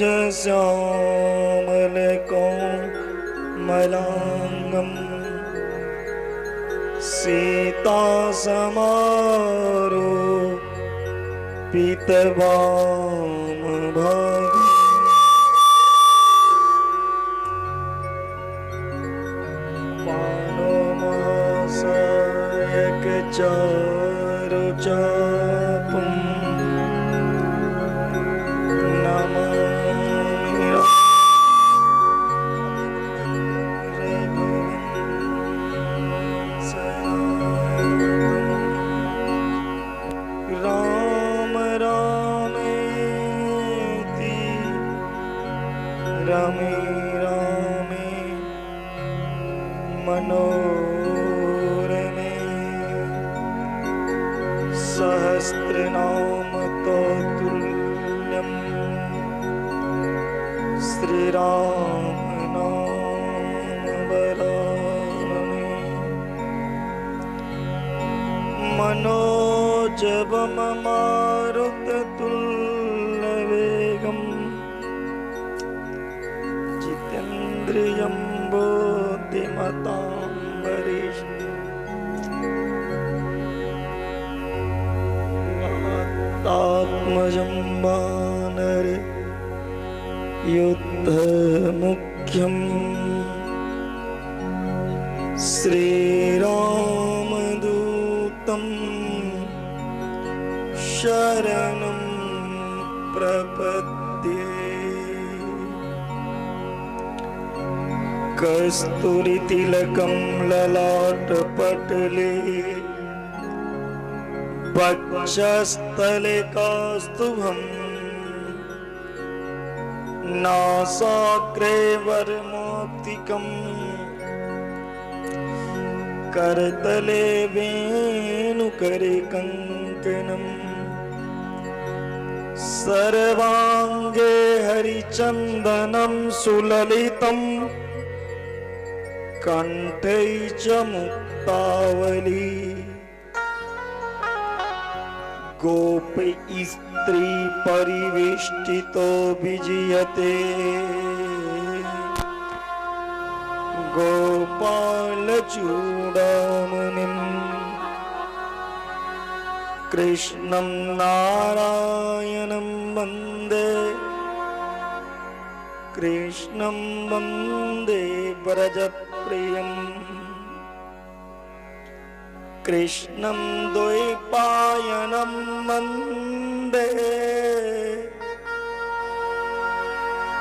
श्यामल कोमलांगम सीता समारो पीतवाम भाग। पानो महासायक चारु चापम नमामि रघुवंशनाथम्। राम रामेति रमे रामे मनोरमे सहस्रनाम तुल्यम श्री राम नाम वरानने। मनोजवम मारुत तुल्य वेगम जितेन्द्रियं बुद्धिमतां वरिष्ठं वातात्मजं वानर युद्धमुख्यं श्रीरामदूतं शरणं प्रपद्ये। कस्तूरितिलकं ललाटपटले वक्षस्थले कौस्तुभम् नासाग्रे वरमौक्तिकं करतले वेणुकरे कङ्कणम् सर्वांगे हरिचन्दनं सुललितं कंठे च मुक्तावली। गोप स्त्री परिवेष्टितो विजयते गोपाल चूडामणिम्। कृष्णं नारायणं वन्दे कृष्णं वन्दे व्रजप्रियम्। कृष्णं द्वैपायनं वन्दे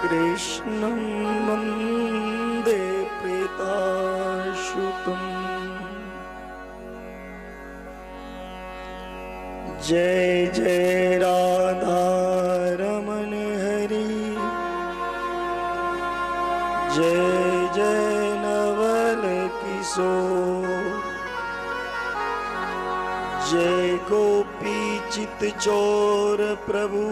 कृष्णं वन्दे प्रीतासुतम्। जय जय राधा रमन हरि जय जय नवल किशोर जय गोपी चित चोर प्रभु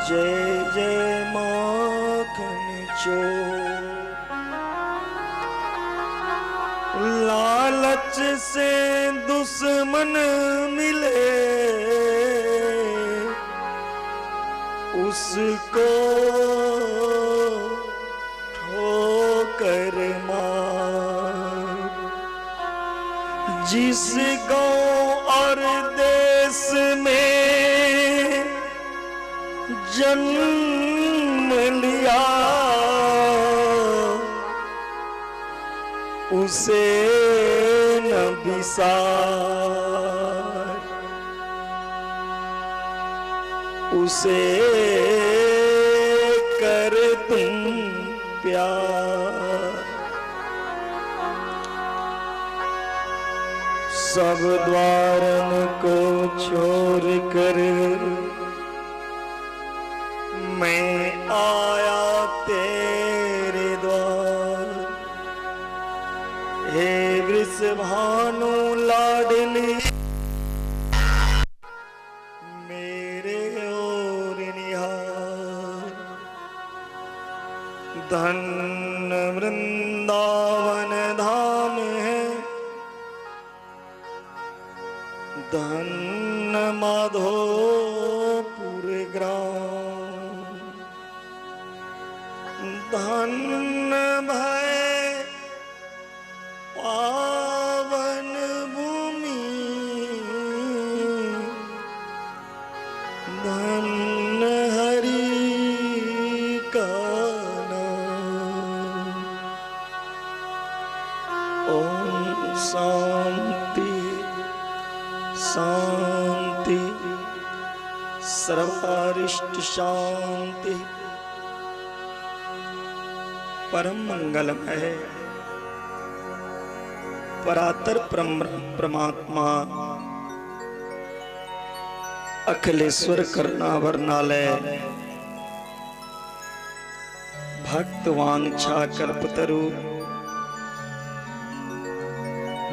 जय जय माखन चोर। लालच से दुश्मन मिले उसको ठोकर मार। जिस गांव और देश में जन्म लिया उसे न बिसार उसे कर तुम प्यार। सब द्वारन को छोड़ कर मैं आया तेरे द्वार। हे वृषभानु लाडली मेरे और निहार। धन वृंदावन धाम है धन माधोपुर ग्राम। धन भय पावन भूमि, धन हरि का नाम। ओम शांति शांति सर्वारिष्ट शांति। परम मंगलमय परातर परमात्मा अखिलेश्वर करुणावरणालय भक्त वांछा कल्पतरु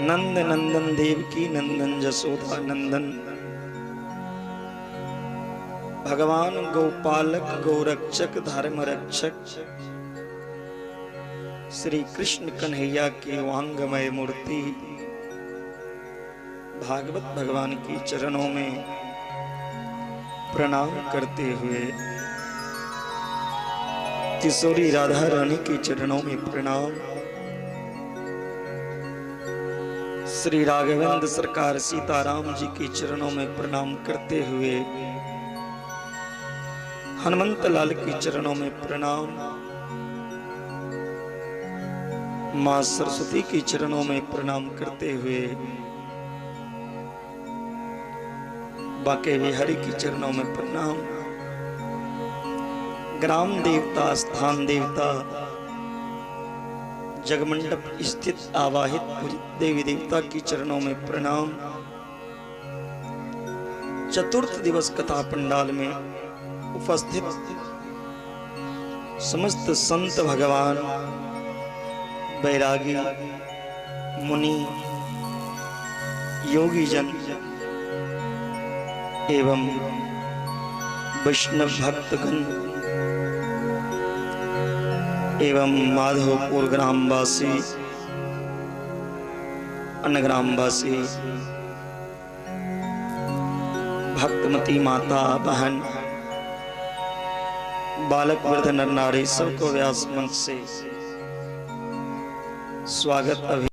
नंद नंदन देव की नंदन जसोदा नंदन भगवान गौपालक गौरक्षक धर्म रक्षक श्री कृष्ण कन्हैया की वांगमय मूर्ति भागवत भगवान की चरणों में प्रणाम करते हुए किशोरी राधा रानी के चरणों में प्रणाम, श्री राघवेंद्र सरकार सीताराम जी के चरणों में प्रणाम करते हुए हनुमंत लाल के चरणों में प्रणाम, मां सरस्वती के चरणों में प्रणाम करते हुए बाके बिहारी के चरणों में प्रणाम, ग्राम देवता स्थान देवता जगमंडप स्थित आवाहित पूजित देवी देवता के चरणों में प्रणाम। चतुर्थ दिवस कथा पंडाल में उपस्थित समस्त संत भगवान, बैरागी, मुनि, योगी जन एवं वैष्णव भक्तगण एवं माधवपुर ग्रामवासी, अन्य ग्रामवासी, भक्तमती माता बहन, बालक वृद्ध नर नारी सबको व्यास मंच से स्वागत अभी।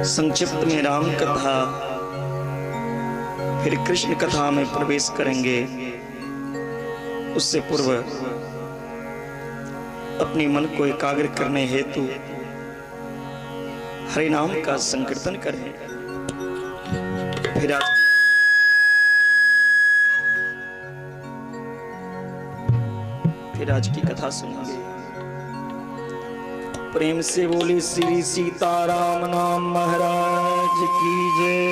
संक्षिप्त में राम कथा, फिर कृष्ण कथा में प्रवेश करेंगे। उससे पूर्व अपने मन को एकाग्र करने हेतु हरि नाम का संकीर्तन करें। फिर आज की कथा सुनेंगे। प्रेम से बोली श्री सीताराम नाम महाराज की जय।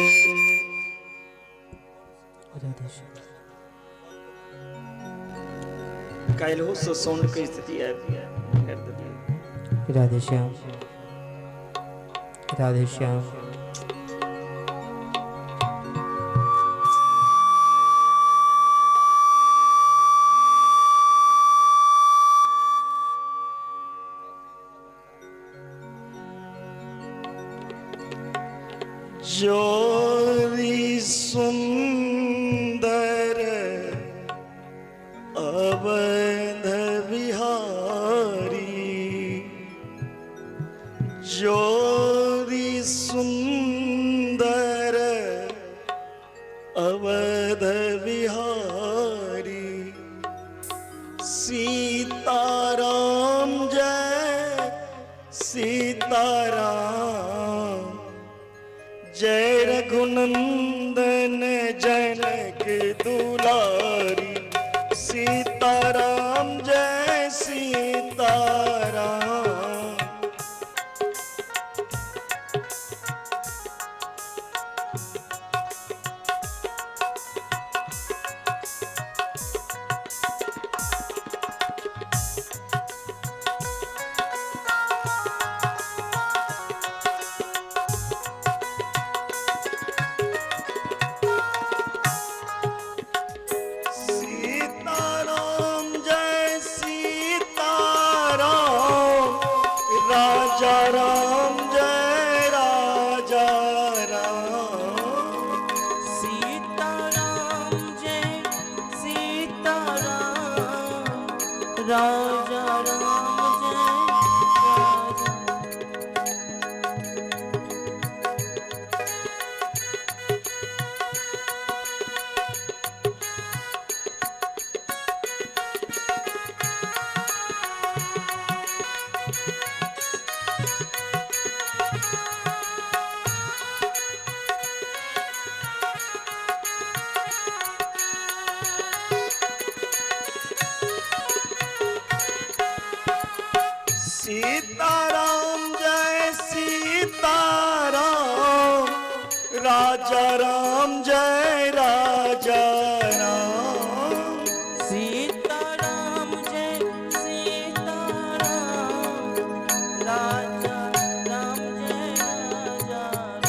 काल्हो से साउंड के स्थिति है। राधे श्याम, राधे श्याम। जोरी सुंदर अवध बिहारी, जोरी सुंदर अवध बिहारी, सीताराम जय सीताराम, जय रघुनंदन जनक दुलारी, सीताराम जय सीताराम। राजा राम जय राजा। सीताराम जय सीताराम, राजा राम जय राजा राम। सीताराम जय सीताराम, राजा राम जय राजा राम।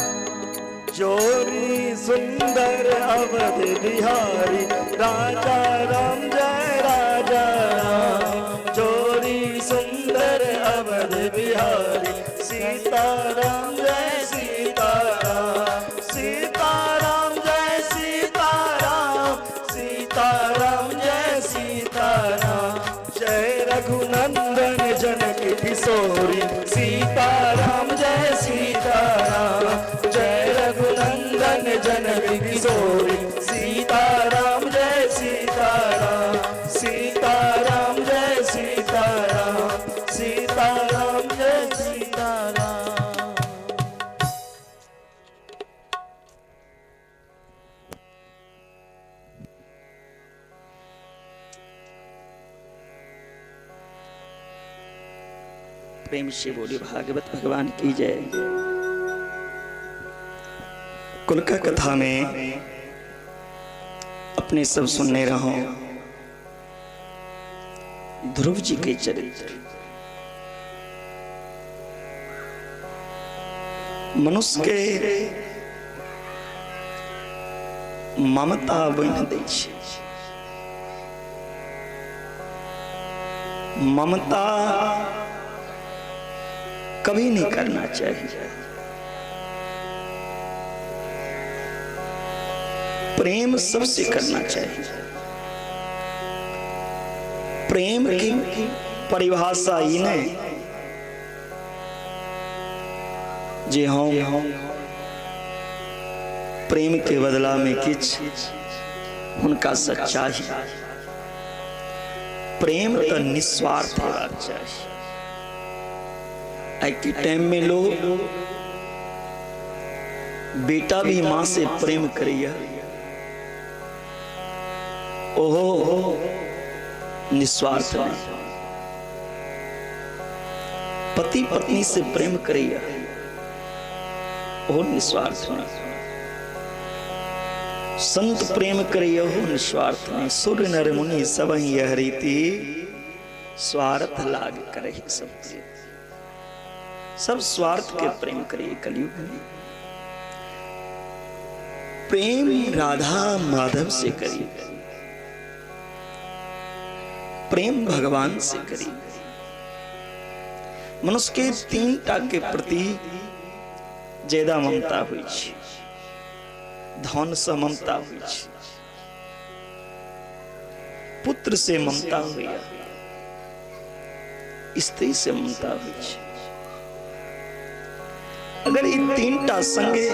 जोरी सुंदर अवध बिहारी, राजा राम जय राजा राम। जोरी सुंदर अवध बिहारी, सीताराम जय सीताराम। सीताराम जय सीताराम, सीताराम जय सीताराम। जय रघुनंदन जनक किशोरी, सीताराम जय सीताराम। जय रघुनंदन जनक किशोरी, सीताराम जय सीताराम। सीताराम जय सीताराम, सीताराम जय सीताराम। प्रेम से बोली भागवत भगवान की जय। कुलका कथा में अपने सब सुनने रहो ध्रुव जी के चरित्र। मनुष्य के ममता बनि दै छै। ममता कभी नहीं करना चाहिए। प्रेम सबसे करना चाहिए। प्रेम की परिभाषा ही नहीं जे हम प्रेम के बदला में किछ हुनका सच्चाई। प्रेम तो निस्वार्थ होना चाहिए। आई के टाइम में लोग बेटा भी माँ से प्रेम करिए, ओहो निस्वार्थ नहीं। पति पत्नी से प्रेम करिए, ओहो निस्वार्थ नहीं। संत प्रेम करिए, ओहो निस्वार्थ नहीं। सुर नर मुनि सब ही यह रीति, स्वार्थ लाग करहि सब प्रीति। सब स्वार्थ के प्रेम करिए कलयुग में। प्रेम राधा माधव से करिए, प्रेम भगवान से करिए। मनुष्य के तीन टा के प्रति ज्यादा ममता हुई छे। धन से ममता हुई छे, पुत्र से ममता हुई, स्त्री से ममता हुई छे। अगर ये तीन टा संगे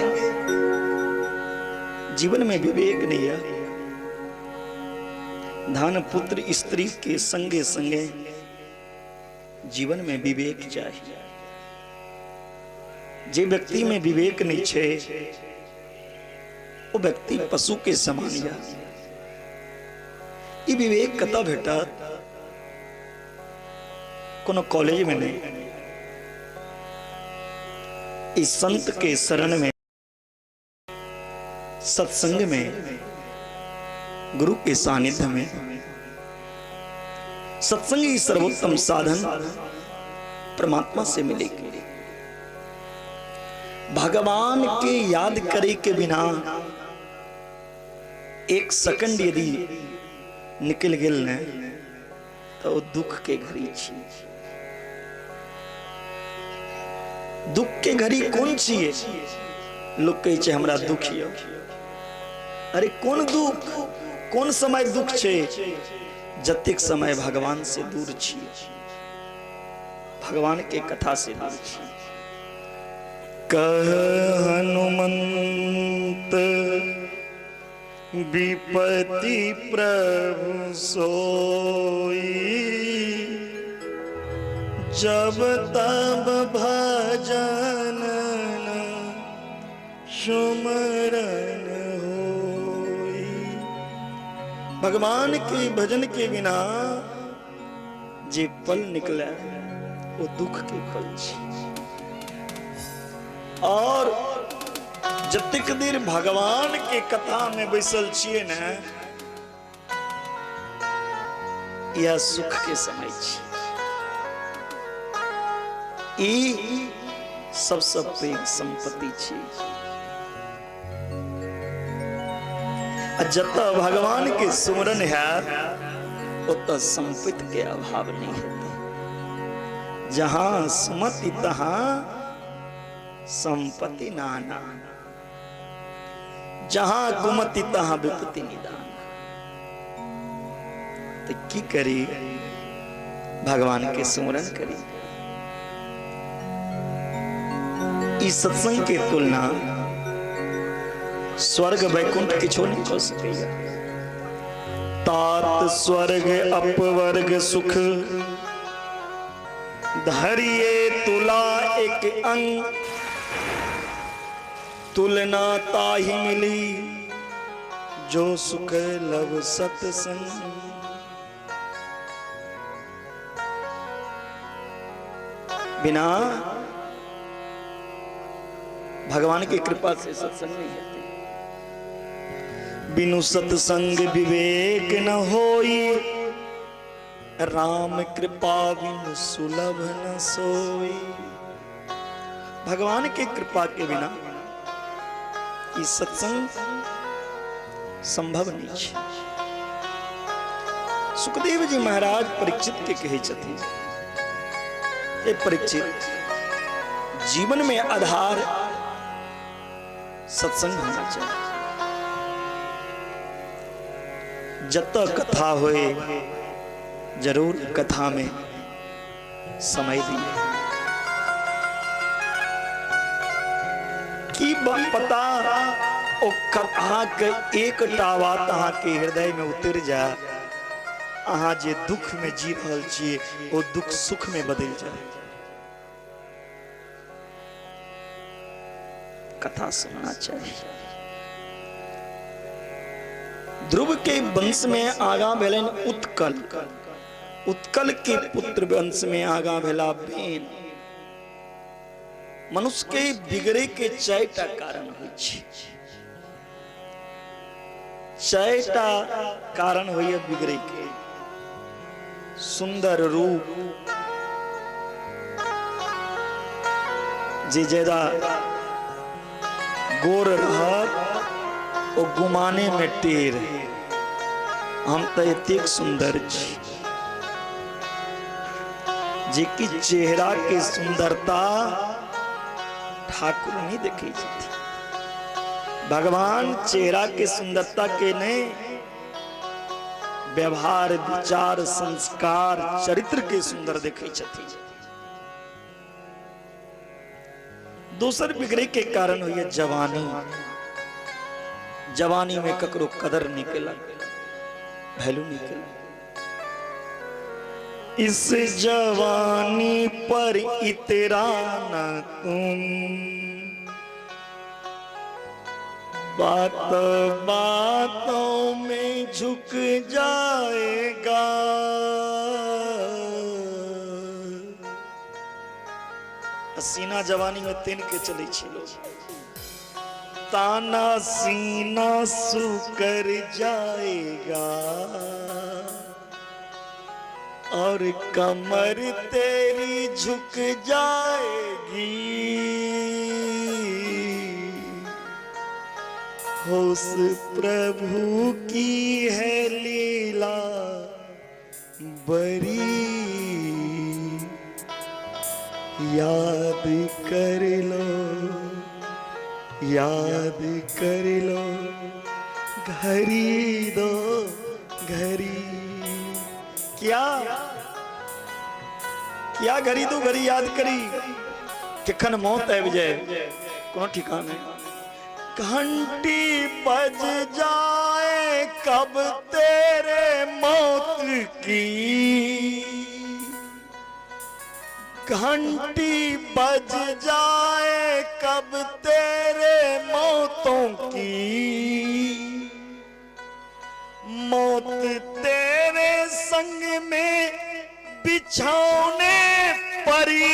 जीवन में विवेक नहीं है, धन पुत्र स्त्री के संगे संगे जीवन में विवेक चाहिए। जे व्यक्ति में विवेक नहीं छे वो व्यक्ति पशु के समान या। ई विवेक कतऽ भेटत? कोनो कॉलेज में नहीं, इस संत के शरण में, सत्संग में, गुरु के सानिध्य में। सत्संग ही सर्वोत्तम साधन परमात्मा से मिलेगी। भगवान के याद करे के बिना एक सेकंड यदि निकल गेल ने तो वो दुख के घड़ी छी। दुख के घड़ी कोन छिए? लोग कहै छै हमरा दुख यौ। अरे कोन दुख, कोन समय दुख छै? जतेक समय भगवान से दूर छी, भगवान के कथा से दूर छी। कह हनुमंत विपति प्रभु सोई, जब तब भजन सुमरन होई। भगवान के भजन के बिना जे पल निकले वो दुख के पल छी। और जतेक देर भगवान के कथा में बैसल छियै ने, यह सुख के समय छी। ई सबसँ पैघ संपत्ति छी। आ जतऽ भगवान के सुमरन हैत ओतऽ संपत्ति के अभाव नहीं हेतै। जहां सुमति तहां संपत्ति नाना, जहां कुमति तहां विपत्ति निदान। तो की करी? भगवान के सुमरन करी। ई सत्संग के तुलना स्वर्ग वैकुंठ किछो नहीं हो सकैया। तात स्वर्ग अपवर्ग सुख धरिए तुला एक अंग, तुलना ताही मिली जो सुख लव सत्संग। बिना भगवान की कृपा से सत्संग नहीं होते। बिनु सत्संग विवेक न होई, राम कृपा बिनु सुलभ न सोई। भगवान के कृपा के बिना ई सत्संग संभव नहीं है। सुखदेव जी महाराज परीक्षित के कहै छथिन, हे परीक्षित, जीवन में आधार सत्संग होना चाहिए। जत कथा होए जरूर कथा में समय दिए। की पता ओ अहाँके एकटा बात अहाँके हृदय में उतर जाए, अहाँ जे दुख में जी रहल छियै ओ दुख सुख में बदलि जाए। कथा सुनना चाहिए। ध्रुव के वंश में आगा भेलनि उत्कल, उत्कल के पुत्र वंश में आगा भेला बेन। मनुष्य के बिगड़े के चारिटा कारण होइ छै। चारिटा कारण होइए बिगड़े के। सुंदर रूप, जे ज्यादा गोर रहत ओ गुमाने में टेर, हम तो एतेक सुंदर छी। जे कि चेहरा के सुंदरता ठाकुर नहीं देखे छथिन। भगवान चेहरा के सुंदरता के नहीं, व्यवहार विचार संस्कार चरित्र के सुंदर देखे छथिन। दोसर बिगड़े के कारण होइए जवानी। जवानी में ककरो कदर नहीं केलक, वैल्यू नहीं केलक। इस जवानी पर इतराना तुम, बात बातों में झुक जाएगा। सीना जवानी में तेन के चले छे लोग, ताना सीना सुकर जाएगा और कमर तेरी झुक जाएगी। होश प्रभु की है लीला बड़ी, याद कर लो, याद कर लो घड़ी दो घड़ी। किया किया घड़ी दू घड़ी याद करी, कखन मौत आबि जाए कोनो ठिकाना नहीं। घंटी बज जाए कब तेरे मौत की, घंटी बज जाए कब तेरे मौतों की, मौत तेरे संग में बिछौने परी,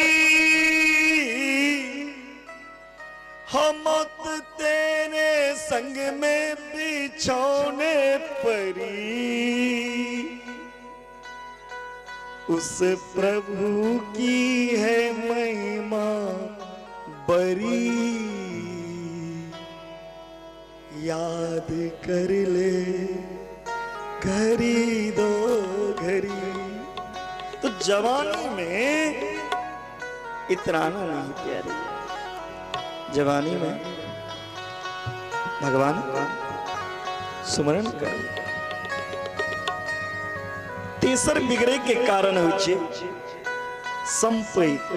हो मौत तेरे संग में बिछौने परी, उस प्रभु की है महिमा बरी, याद कर ले घड़ी दो घड़ी। तो जवानी में इतराना नहीं प्यारे, जवानी में भगवान का सुमरण करो। तेसर बिगड़े के कारण होइ छै संपैत,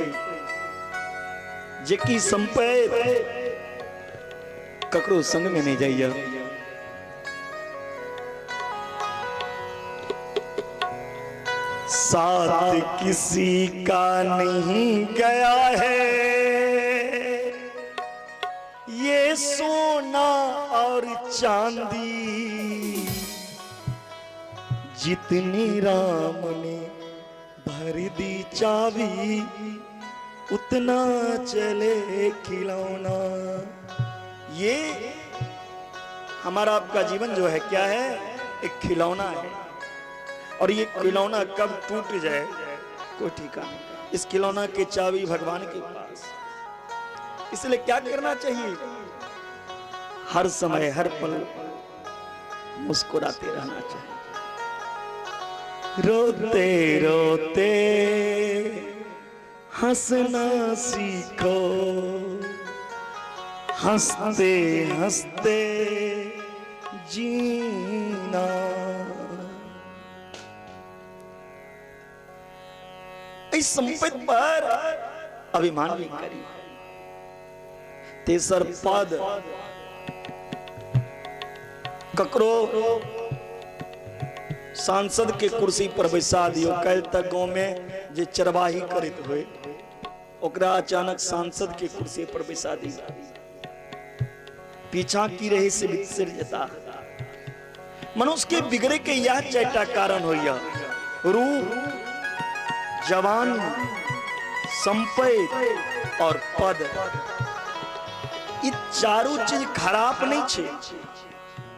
जे कि संपैत ककरो संग में नहीं जाइए। साथ किसी का नहीं गया है ये सोना और चांदी, जितनी राम ने भर दी चाबी उतना चले खिलौना। ये हमारा आपका जीवन जो है क्या है, एक खिलौना है, और ये खिलौना कब टूट जाए कोई ठिकाना नहीं। इस खिलौना के चाबी भगवान के पास। इसलिए क्या करना चाहिए, हर समय हर पल मुस्कुराते रहना चाहिए। रोते रोते हंसना सीखो, हंसते हंसते जीना। इस संपत्ति पर अभिमान नहीं करी। तेसर पद, ककरो सांसद के कुर्सी पर बैसा दियो, काल्हि तक गांव में जे चरवाही करैत होय ओकरा अचानक सांसद के कुर्सी पर बैसा दियो, पीछा की रहे से बिसर जेता। मनुष्य के बिगड़े के यह चारिटा कारण होइया, रूप, जवानी, संपत्ति और पद। ई चारू चीज खराब नहीं छे,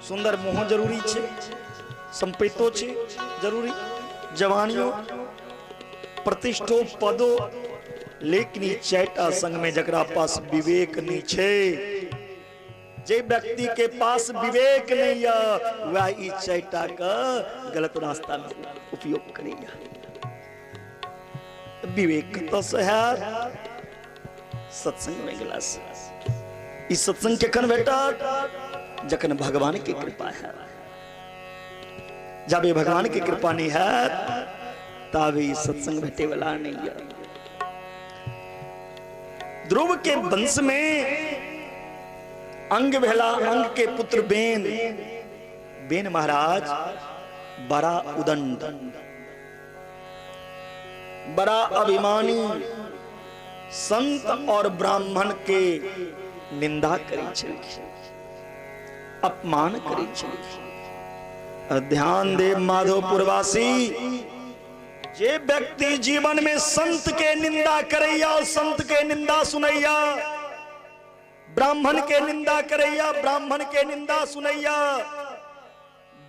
सुंदर मुँह जरूरी छे, संपत्तिो छे जरूरी, जवानियों, प्रतिष्ठो, पदो, लेकिन ई चारिटा संग में जकरा पास विवेक नहीं छे, जे व्यक्ति के पास विवेक नहीं है वह ई चारिटा का गलत रास्ता में उपयोग करेगा। विवेक तो से है सत्संग में गेला से। ई सत्संग केखन भेटत, जखन भगवान के कृपा है। जाबे भगवान के कृपा नहीं है ताबे ई सत्संग भेटे वाला नहीं है। ध्रुव के वंश में अंग भेला, अंग के पुत्र बेन, बेन महाराज बड़ा उदंड, बड़ा अभिमानी, संत और ब्राह्मण के निंदा करी छलखिन, अपमान करी छलखिन। ध्यान दे माधोपुरवासी, जे व्यक्ति जीवन में संत के निंदा करैया और संत के निंदा सुनैया, ब्राह्मण के निंदा करैया, ब्राह्मण के निंदा सुनैया,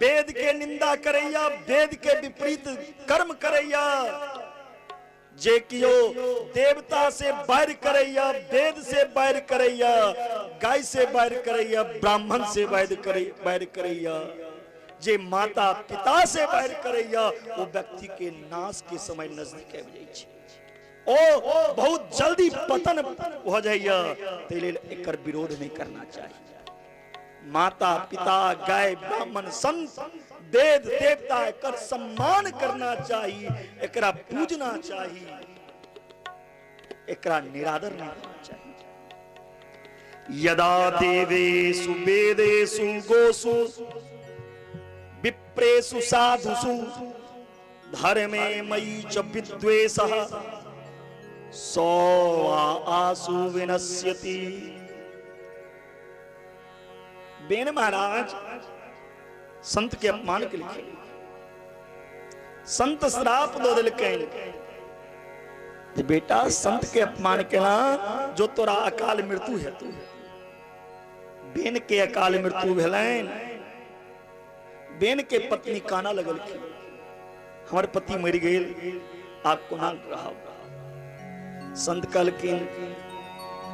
वेद के निंदा करैया, वेद के विपरीत कर्म करैया, जे कियो देवता से बैर करैया, वेद से बैर करैया, गाय से बैर करैया, ब्राह्मण से बैर करैया, जे माता पिता से बैर करैया, वो व्यक्ति के नाश के समय नजदीक आबि जाइ छै, ओ बहुत जल्दी पतन हो जाइया। ताहि लेल एकर विरोध नहीं करना चाहिए। माता पिता गाय ब्राह्मण संत वेद देवता एकर सम्मान करना चाही, एकरा पूजना चाही, एकरा निरादर नहीं करना चाही। यदा देवेषु वेदेषु गोषु विप्रेषु साधुषु धर्मे मयि च विद्वेषः सो आसु विनश्यति। बेन महाराज संत के अपमान के लिखे, संत श्राप दो दिलकनि जे बेटा संत के अपमान केला जो तोरा अकाल मृत्यु हेतु। बेन के अकाल मृत्यु भेलनि, बेन के पत्नी काना लगलखिन, हमर पति मरि गेल, आब कोना रहब। संत कहलखिन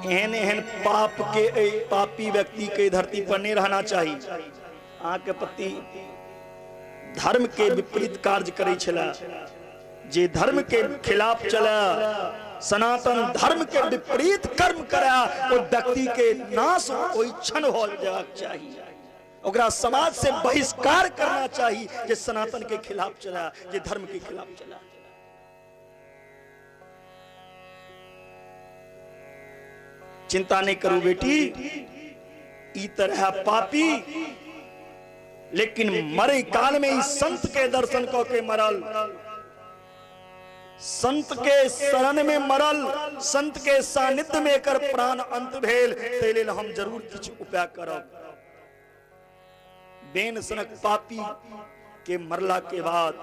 एहन एहन पाप के एहि पापी व्यक्ति के धरती पर नहीं रहना चाही। अहाँके पति धर्म के विपरीत कार्य करै छला, जे धर्म के खिलाफ चला, सनातन धर्म के विपरीत कर्म करा, ओ व्यक्ति के नाश ओहि क्षण हो जायक चाही, ओकरा समाज से बहिष्कार करना चाही जे सनातन के खिलाफ चला, जे धर्म के खिलाफ चला। चिंता नहीं करू बेटी, ई तरह पापी लेकिन मरे काल में इस संत के दर्शन क के मरल, संत के शरण में मरल, संत के सानिध्य में एकर प्राण अंत भेल, ताहि लेल हम जरूर किछु उपाय करब। बेन सनक पापी के मरला के बाद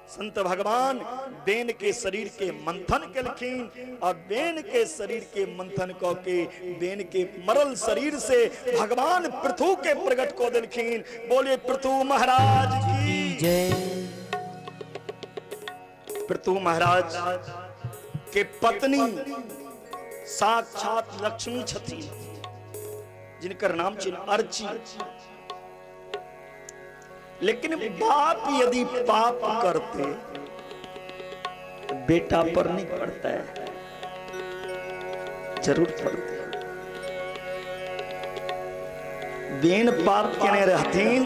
संत भगवान बेन के शरीर के मंथन केलखिन और बेन के शरीर के मंथन क के बेन के मरल शरीर से भगवान पृथु के प्रकट क देलखिन। बोले पृथु महाराज की जय। पृथु महाराज के पत्नी साक्षात लक्ष्मी छथिन, जिनकर नाम छिन अर्ची। लेकिन बाप यदि पाप करते तो बेटा पर नहीं पड़ता है, जरूर पड़ते। बेन पाप केने रहथिन,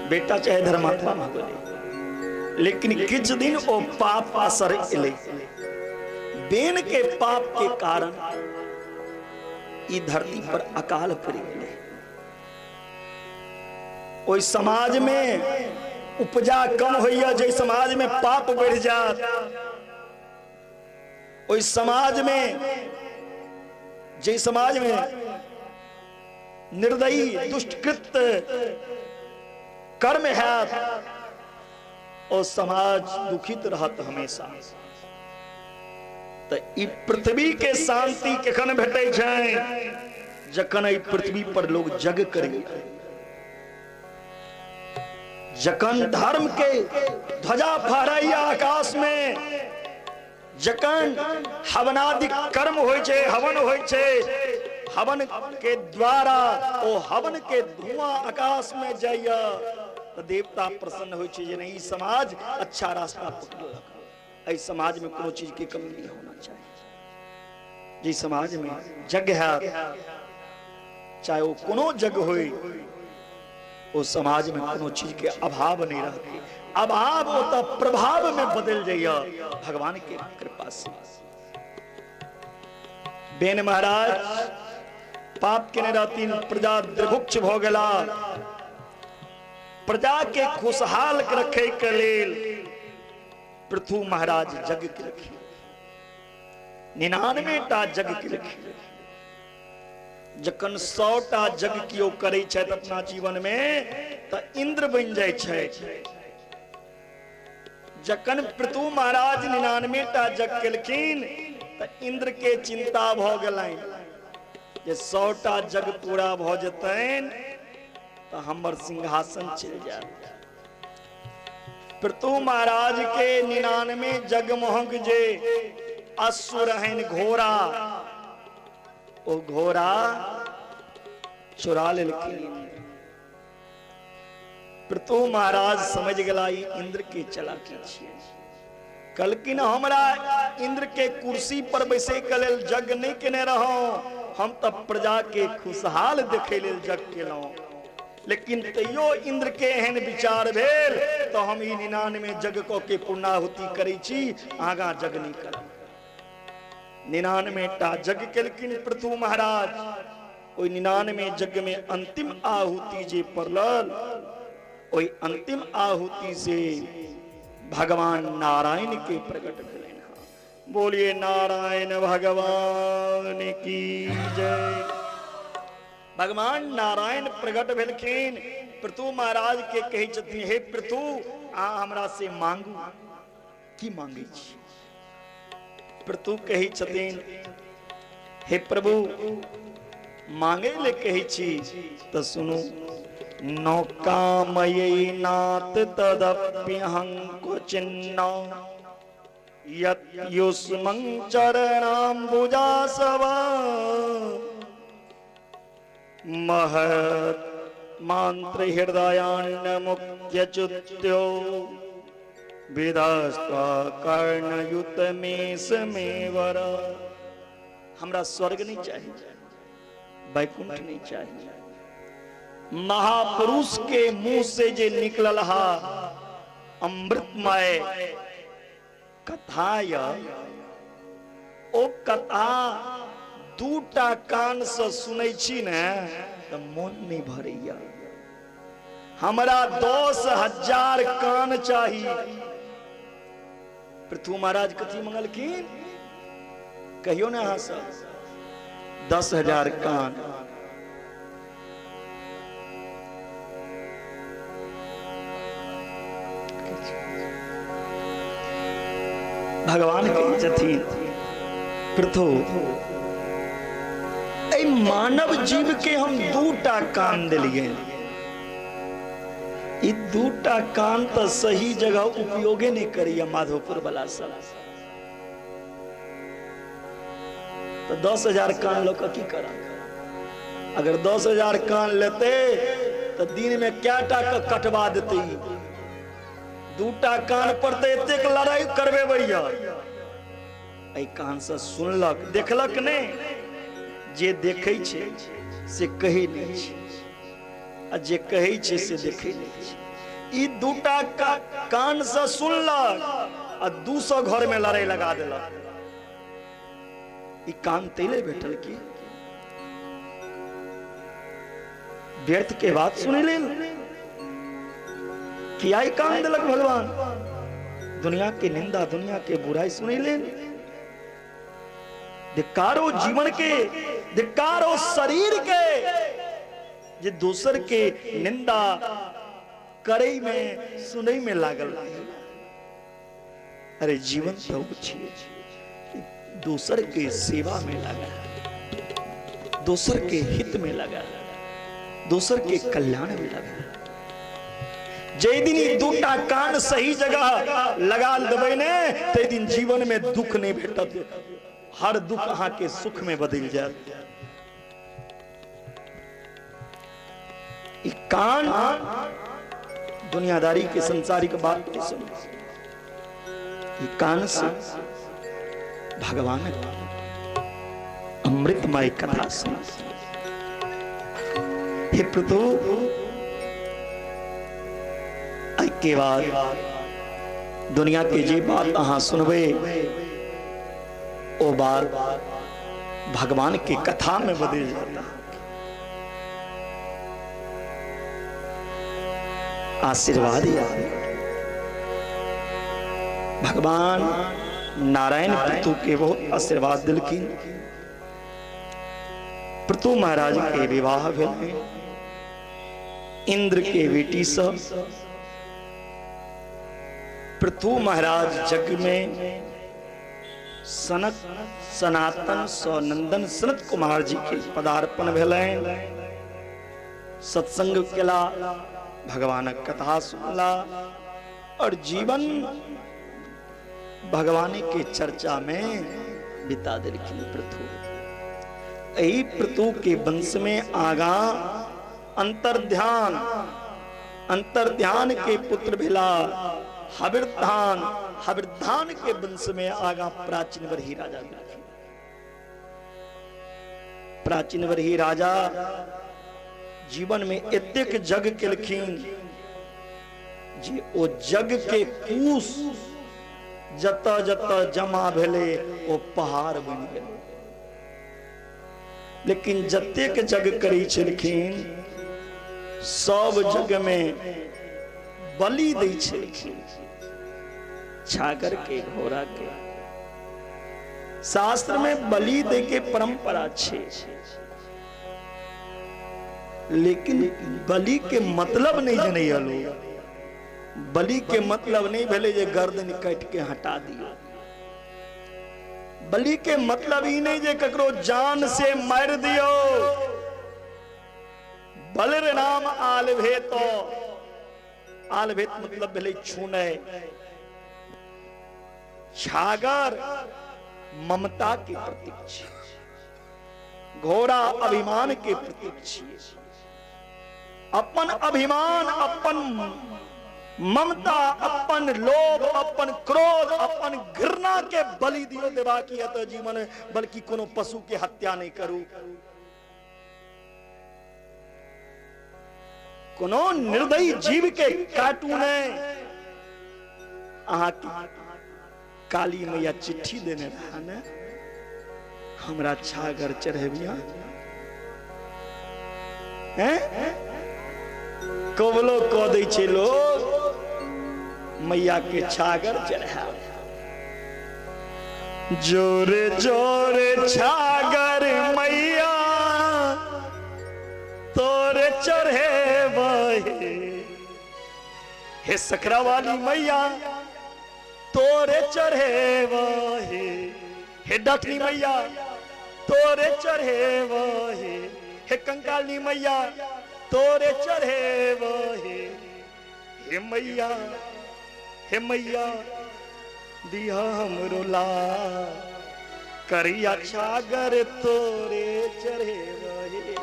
बेटा चाहे धर्मात्मा भऽ गेलै, लेकिन किछु दिन ओ पाप असर एलै। बेन के पाप के कारण ई धरती पर अकाल पड़ि गेलै। ओहि समाज में उपजा कम होइया, जाहि समाज में पाप बढ़ि जात, ओहि समाज में, जाहि समाज में निर्दयी दुष्टकृत्य कर्म हैत, ओ समाज दुखित रहत हमेशा। तऽ ई पृथ्वी के शांति कखन भेटै छै? जखन एहि पृथ्वी पर लोग जग करैया, जखन धर्म के ध्वजा फहराइया आकाश में, जखन हवनादि कर्म होइ छै, हवन होइ छै, हवन के द्वारा ओ हवन के धुआं आकाश में जाइया तऽ देवता प्रसन्न होइ छै जे नहीं, ई समाज अच्छा रास्ता पकड़लक, एहि समाज में कोनो चीज के कमी नहीं होना चाहिए। जे समाज में यज्ञ है, चाहे वो कोनो यज्ञ होय, ओ समाज में कोनो चीज के अभाव नहीं रहते, अभाव वो तो प्रभाव में बदल जाइए भगवान के कृपा से। बेन महाराज पाप केने रहतीन, प्रजा दुर्भुक्ष भ गेला। प्रजा के खुशहाल रखे के लेल पृथु महाराज यज्ञ केलखिन, 99 टा यज्ञ केलखिन। जखन 100 टा यज्ञ केओ करै छथि अपना जीवन में तऽ इंद्र बनि जाइ छथि। जखन पृथु महाराज 99 टा यज्ञ केलखिन तऽ इंद्र के चिंता भऽ गेलनि जे 100 टा यज्ञ पूरा भऽ जेतनि तऽ हमर सिंहासन चलि जायत। पृथु महाराज के 99 जगमोहक जे अश्व रहनि घोड़ा, ओ घोड़ा चुरा लेलखिन इंद्र। पृथु महाराज समझ गेला ई इंद्र के चलाकी छियै। कहलखिन हमरा इंद्र के कुर्सी पर बैसे के लेल यज्ञ नहीं केने रहौ, हम तऽ प्रजा के खुशहाल देखै लेल जग केलहुँ। लेकिन तैयो इंद्र के एहन विचार भेल तऽ हम ई 99 जग कऽ के पूर्णाहुति करै छी, आगाँ जग नहि करब। 99 टा जग केलखिन पृथु महाराज। ओहि 99 यज्ञ में अंतिम आहुति जे पड़ल, ओहि अंतिम आहुति से भगवान नारायण के प्रकट भेलनि। बोलिए नारायण भगवान की जय। भगवान नारायण प्रकट भेलखिन। पृथु महाराज के कहै छथिन, हे पृथु, अहाँ हमरा से मांगू। की मांगै छी? पृथु कहै छथिन, हे प्रभु, मांगे ले कहै छी तऽ सुनू। न कामयै नाथ तदप्यहं क्वचिन्न यत्युष्मं चरणाम्बुजासव महत् मान्त्र हृदयान्न मुख्यच्युत्यो विधस्त्वा कर्णयुत मे वर। हमरा स्वर्ग नहीं चाहिए, वैकुंठ नहीं चाहिए। महापुरुष के मुंह से जे निकलल हा अमृतमय कथा य, ओ कथा दूटा कान से सुनै छी ने तऽ मन नहीं भरैया। हमरा 10,000 कान चाही। पृथु महाराज कथी मंगलखिन कहियो ने अहाँ सब? 10,000 कान। भगवान कहै छथिन, पृथु, एहि मानव जीव के हम दूटा कान देलियै। ई दूटा कान तऽ सही जगह उपयोगे नहि करैया माधोपुर वाला सब, तऽ 10,000 कान लऽ कऽ की करब? अगर 10,000 कान लेते तऽ दिन में कएटा के कटवा देते? दूटा कान पर तऽ एतेक लड़ाई करबेबैया। एहि कान से सुनलक, देखलक नहि। जे देखै छै से कहै नहि छै, आ जे कहै छै से देखै नहि छै। ई दूटा कान से सुनलक आ 200 घर में लड़ाई लगा देलक। ई कान तैले भेटल की व्यर्थ के बात सुनै लेल? किया ई कान देलक भगवान? दुनिया के निंदा, दुनिया के बुराई सुनै लेल? धिक्कारो जीवन के, धिक्कारो शरीर के, जे दोसर के निंदा करै में, सुनै में लागल रहे। अरे जीवन तो उ छियै दोसर के सेवा में लगा, दोसर के हित में लगा, दोसर के कल्याण में लगा। जै दिन ई दूटा कान सही जगह लगा देबै ने, तै दिन जीवन में दुख नहीं भेटत। हर दुख अहाँ के सुख में बदलि जायत। ई कान दुनियादारी के संसारिक बात नहीं सुन, ई कान से भगवान अमृतमय कथा सुन। हे प्रभु, के बाद दुनिया के जे बात अहाँ सुनबै, ओ बात भगवान के कथा में बदल जाता। आशीर्वाद याद भगवान नारायण पृथु के बहुत आशीर्वाद दिलखिन। पृथु महाराज के विवाह भेल इंद्र के बेटी से। पृथु महाराज जग में सनक सनातन सनंदन सनत कुमार जी के पदार्पण भेलनि। सत्संग केला, भगवानक कथा सुनला और जीवन भगवान के चर्चा में बिता देलखिन पृथु। एहि पृथु के वंश में आगा अंतर्ध्यान, अंतर्ध्यान के पुत्र भेला हविर्धान, हविर्धान के वंश में आगा प्राचीन बरही राजा भेलखिन। प्राचीन बरही राजा जीवन में एतेक जग केलखिन जे ओ जग के कूस जतऽ जतऽ जमा भेलै ओ पहाड़ बनि गेलै। लेकिन जतेक जग करै छलखिन सब जग में बलि दै छलखिन, छागर के, घोड़ा के। शास्त्र में बलि दे के परंपरा छे, लेकिन बलि के मतलब नहीं जनैया लोग। बलि के मतलब नहीं भेलै जे गर्दन काटि के हटा दियो। बलि के मतलब ई नहीं जे ककरो जान से मारि दियो। बलिर नाम आलभेत, आलभेत मतलब भेलै छूनै। छागर ममता के प्रतीक छै, घोड़ा अभिमान के प्रतीक छियै। अपन अभिमान, अपन ममता, अपन लोभ, अपन क्रोध, अपन घृणा के बलि दियो देबाक यऽ तऽ जीवन, बल्कि कोनो पशु के हत्या नहीं करू, कोनो निर्दयी जीव के काटू नहीं। अहाँ काली मैया चिट्ठी देने रहा ने, हमरा छागर चढ़ेबिया हैं, कबलो कऽ दै छै लोग, मैया के छागर चढ़ा। जोरे जोरे छागर मैया तोरे चढ़े हे सकरा वाली मैया तोरे चढ़े हे, हे डटनी मैया तोरे चढ़े हे, हे कंकाली मैया तोरे चढ़े हे, हे मैया, हे मैया दिया हमरो लाल करिया छागर तोरे चढ़े हे।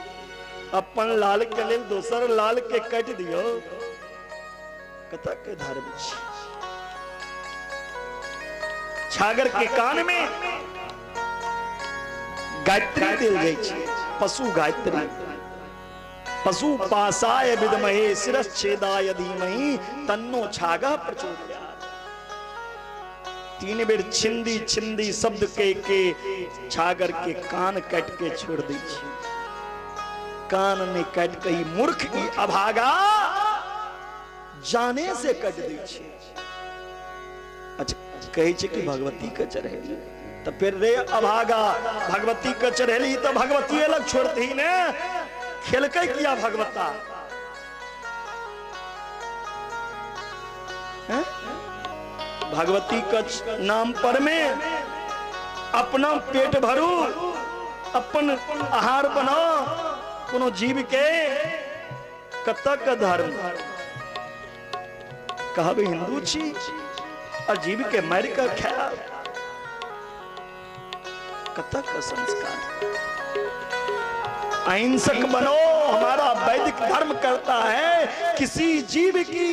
अपन लाल के लेल दोसर लाल के काटि दियो, कतऽ के धर्म छी। छागर के कान में गायत्री देल जाइ छै, पशु गायत्री। पशु पासाय विद्महे शिरश्छेदाय धीमहि तन्नो छागः प्रचोदयात्। 3 बेर छिंदी छिंदी शब्द के छागर के कान काटि के छोड़ दै छै। कान नहीं काटि के ई मूर्ख ई अभागा जाने से काटि दै छै। अच्छा कहै छै कि भगवती के चढ़ेली, तऽ फेर रे अभागा भगवती के चढ़ेली तऽ भगवती अलग छोड़ती ने, खेलकै किया भगवता? हैं? भगवती के नाम पर में अपना पेट भरू, अपन आहार बनाओ, कोनो जीव के कतऽ के धर्म? कहब हिंदू छी और जीव के मारि कऽ खायब, कतऽ के संस्कार? अहिंसक बनो, हमारा वैदिक धर्म करता है किसी जीव की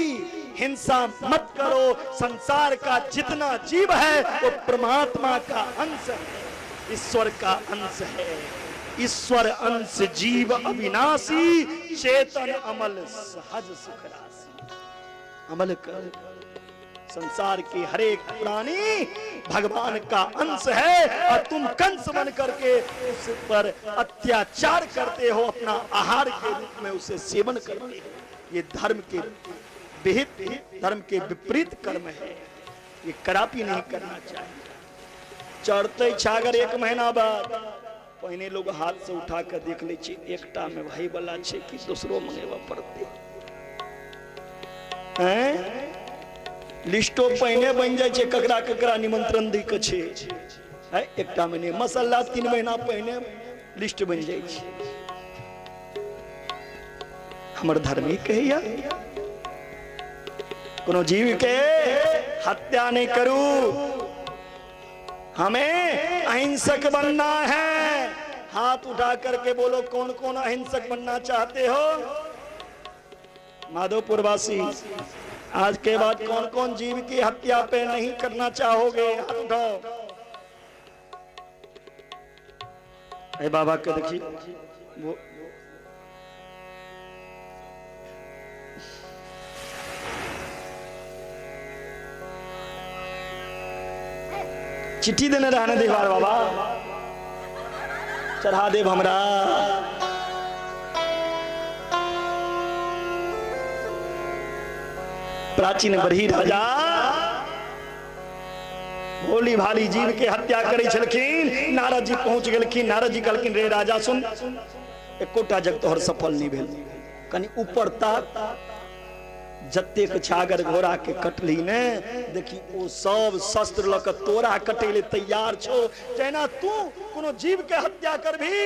हिंसा मत करो। संसार का जितना जीव है वो परमात्मा का अंश है, ईश्वर का अंश है। ईश्वर अंश जीव अविनाशी, चेतन अमल सहज सुख राशि। अमल कर, संसार के हरेक प्राणी भगवान का अंश है और तुम कंस बन करके उस पर अत्याचार करते हो, अपना आहार के रूप में उसे सेवन करते हो। ये धर्म के विहित, धर्म के विपरीत कर्म है, ये कदापि नहीं करना चाहिए। चढ़ते छागर 1 महीना बाद पहिने लोग हाथ से उठा कर देख ले छे, एकटा में भाई वाला छे कि दूसरो मंगेबा पड़ते हैं। लिस्टो पहिने बन जाय छे ककरा ककरा निमंत्रण दै के छे, हैं एकटा में नहीं, मसाला 3 महीना पहिने लिस्ट बन जाय छे। हमर धर्म ही कहैया कोनो जीव के हत्या नहीं करू, हमें अहिंसक बनना है। हाथ उठा करके बोलो कौन कौन अहिंसक बनना चाहते हो? माधोपुरवासी, आज के बाद कौन कौन जीव की हत्या पे नहीं करना चाहोगे? हाथ उठाओ। ए बाबा के देखी वो चिट्ठी देने रहने दीवार बाबा चढ़ा देव हमरा। प्राचीन बरही राजा भोली भाली जीव के हत्या करै छलखिन। नारद जी पहुंच गेलखिन। नारद जी कहलखिन रे राजा सुन, एकोटा जग तोहर सफल नहीं भेल, कनि ऊपर ताक, जतेक छागर घोड़ा के कटली ने देखी ओ सब शस्त्र ल के तोरा कटे ले तैयार छो। जहिना तू कोनो जीव के हत्या करभी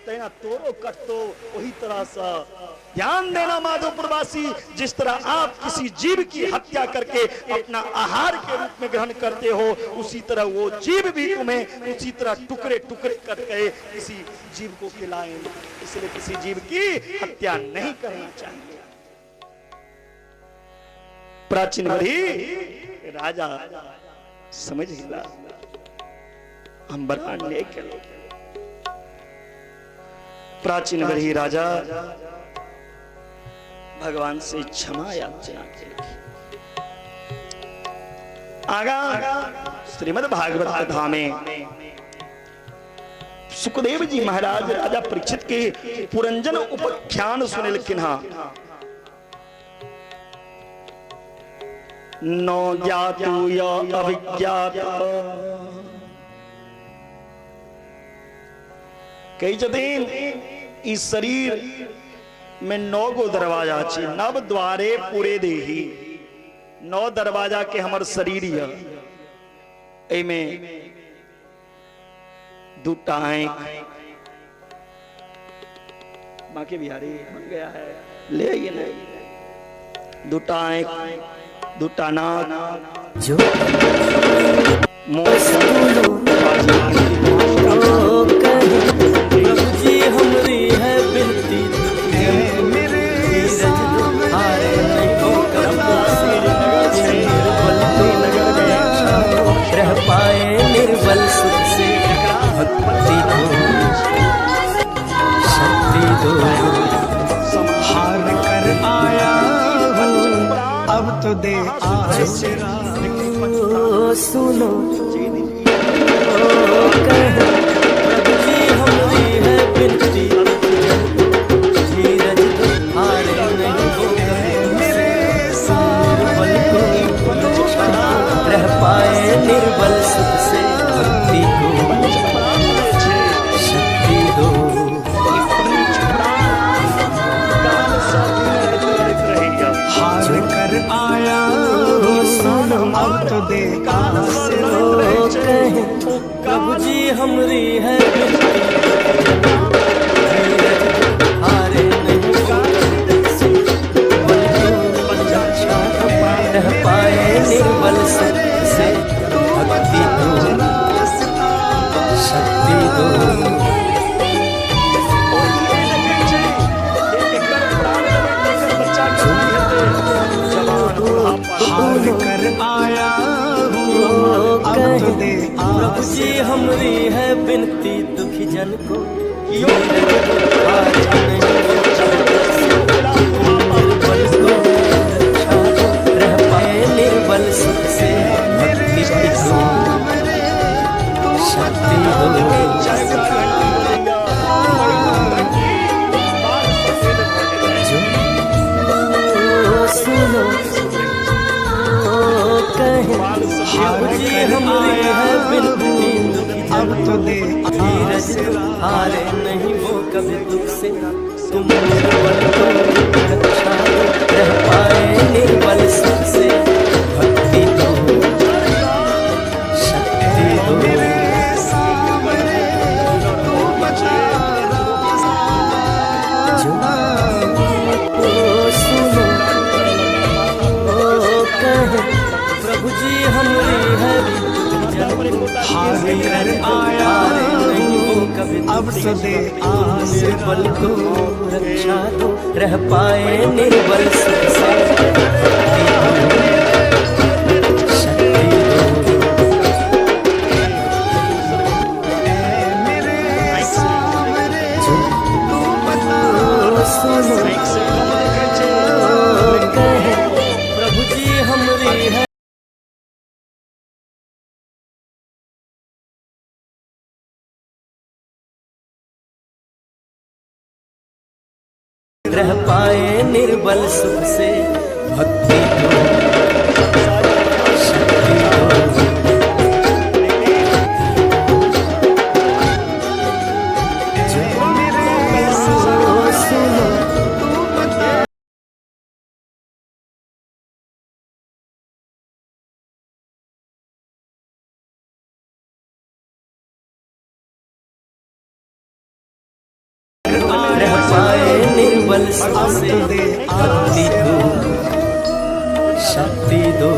तहिना तोरो कटतो। वही तरह से ध्यान देना माधोपुरवासी, जिस तरह आप किसी जीव की हत्या करके अपना आहार के रूप में ग्रहण करते हो, उसी तरह वो जीव भी तुम्हें उसी तरह टुकड़े टुकड़े करके किसी जीव को खिलाएंगे। इसलिए किसी जीव की हत्या नहीं करना चाहिए। प्राचीन बरही राजा समझ गया हम बड़ा अन्याय केलहुं। प्राचीन बरही राजा भगवान से क्षमा याचना केलखिन। आगा श्रीमद् भागवत कथा में सुखदेव जी महाराज राजा परीक्षित के पुरंजन उपाख्यान सुनेलखिन। हाँ, नो ज्ञातु य अभिज्ञात कही छथिन ई शरीर में 9 गो दरवाजा छै, नव द्वारे पूरे देही। 9 दरवाजा के हमर शरीर य, एमे 2टा आंख, बाकी बिहारी बन गया है ले आइए ना, 2टा आंख, 2टा नाक, जो मुंह, प्रभु जी हमरी है बिनती, मेरे हारे नहीं हो कभी निर्बल को रह पाए निर्बल सुख से भक्ति दो शक्ति दो। हार कर आया हूँ अब तो दे आसरा। सुनो प्रभु जी हमरी है बिनती, धीरज दो हारे नहीं हो मेरे निर्बल को रह पाए निर्बल सुख से भक्ति को शक्ति दो। हार कर आया हूँ अब तो दे आसरा। प्रभु जी हमरी है बिनती, धीरज दो हारे नहीं हो रह पाए निर्बल सुख से भक्ति दो शक्ति दो। हार कर आया हूँ अब तो दे प्रभु जी हमरी है बिनती, दुखी जन को हारे नहीं निर्बल को रह पाए निर्बल सुख से भक्ति दो शक्ति दो। जो सुनो कहे प्रभु जी हमरी है बिनती, दुखी अब जन तो दे धीरज दो हारे नहीं वो कभी दुख से तुम निर्बल को रक्षा दो रह पाए निर्बल सुख से भक्ति दो शक्ति दो। सामने तू बता जो सुनो कहे प्रभु जी हमरी है हार कर आया हारे नहीं वो कभी अब तो दे आसरा। निर्बल को रक्षा दो रह पाए निर्बल सुख से भक्ति दो शक्ति दो। मेरे सामने रह पाए निर्बल सुख से। भक्ति दो, शक्ति दो। जो सुनो, रह पाए निर्बल सुख से। भक्ति दो, शक्ति दो।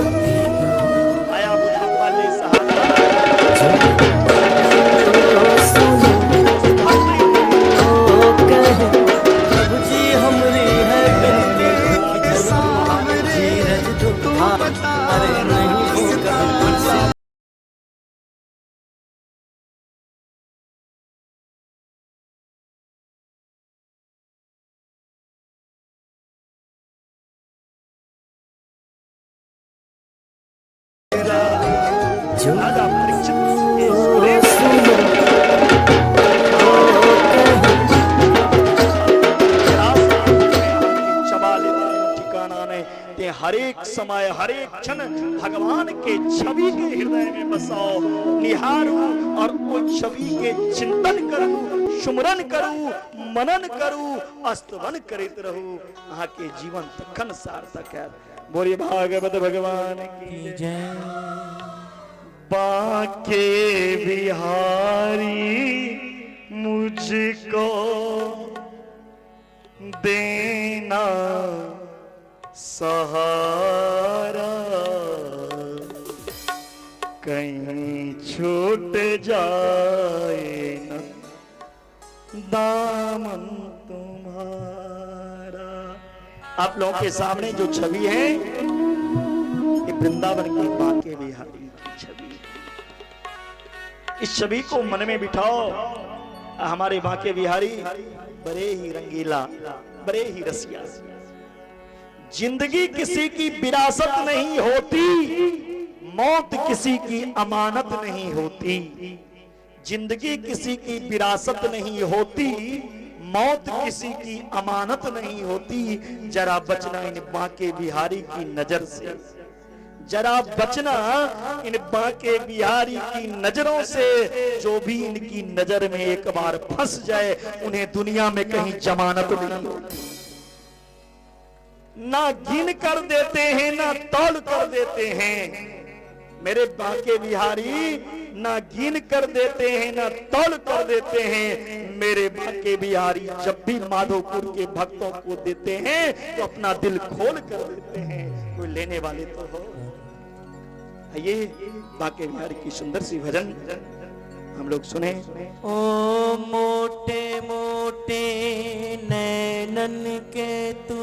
सुनो, आया बुढ़ापा ले सहारा। सुनो, ओ कहे प्रभु जी हमरी है विनती, धीरज दो, अरे नहीं वो कभी दुख से। जो राजा परीक्षित के प्रेम सुनो, ओ कहे चबा लेते हैं, ठिकाना नहीं ते। हरेक समय, हरेक क्षण भगवान के छवि के हृदय में बसाओ, निहारू और वो छवि के चिंतन करू, सुमरन करू, मनन करू, अस्तवन करैत रहू। अहाँ के जीवन तखन सार्थक है। बोलिए भागवत भगवान की जय। बाके बिहारी मुझको देना सहारा, कहीं छूट जाए न दामन तुम्हारा। आप लोगों के सामने जो छवि है, ये वृंदावन के बांके बिहारी की छवि है। इस छवि को मन में बिठाओ। हमारे बांके बिहारी बड़े ही रंगीला, बड़े ही रसिया। जिंदगी किसी की विरासत नहीं होती, मौत किसी की अमानत नहीं होती। जिंदगी किसी की विरासत नहीं होती, मौत किसी की अमानत नहीं होती। जरा बचना इन बांके बिहारी की नजर से, जरा बचना इन बांके बिहारी की नजरों से। जो भी इनकी नजर में एक बार फंस जाए, उन्हें दुनिया में कहीं जमानत नहीं होती। ना गिन कर देते हैं, ना तौल कर देते हैं मेरे बांके बिहारी। ना गिन कर देते हैं, ना तौल कर देते हैं मेरे बांके बिहारी। जब भी माधोपुर के भक्तों को देते हैं तो अपना दिल खोल कर देते हैं। कोई लेने वाले तो हो। आइए बांके बिहारी की सुंदर सी भजन हम लोग सुने। ओ मोटे मोटे नैनन के तू,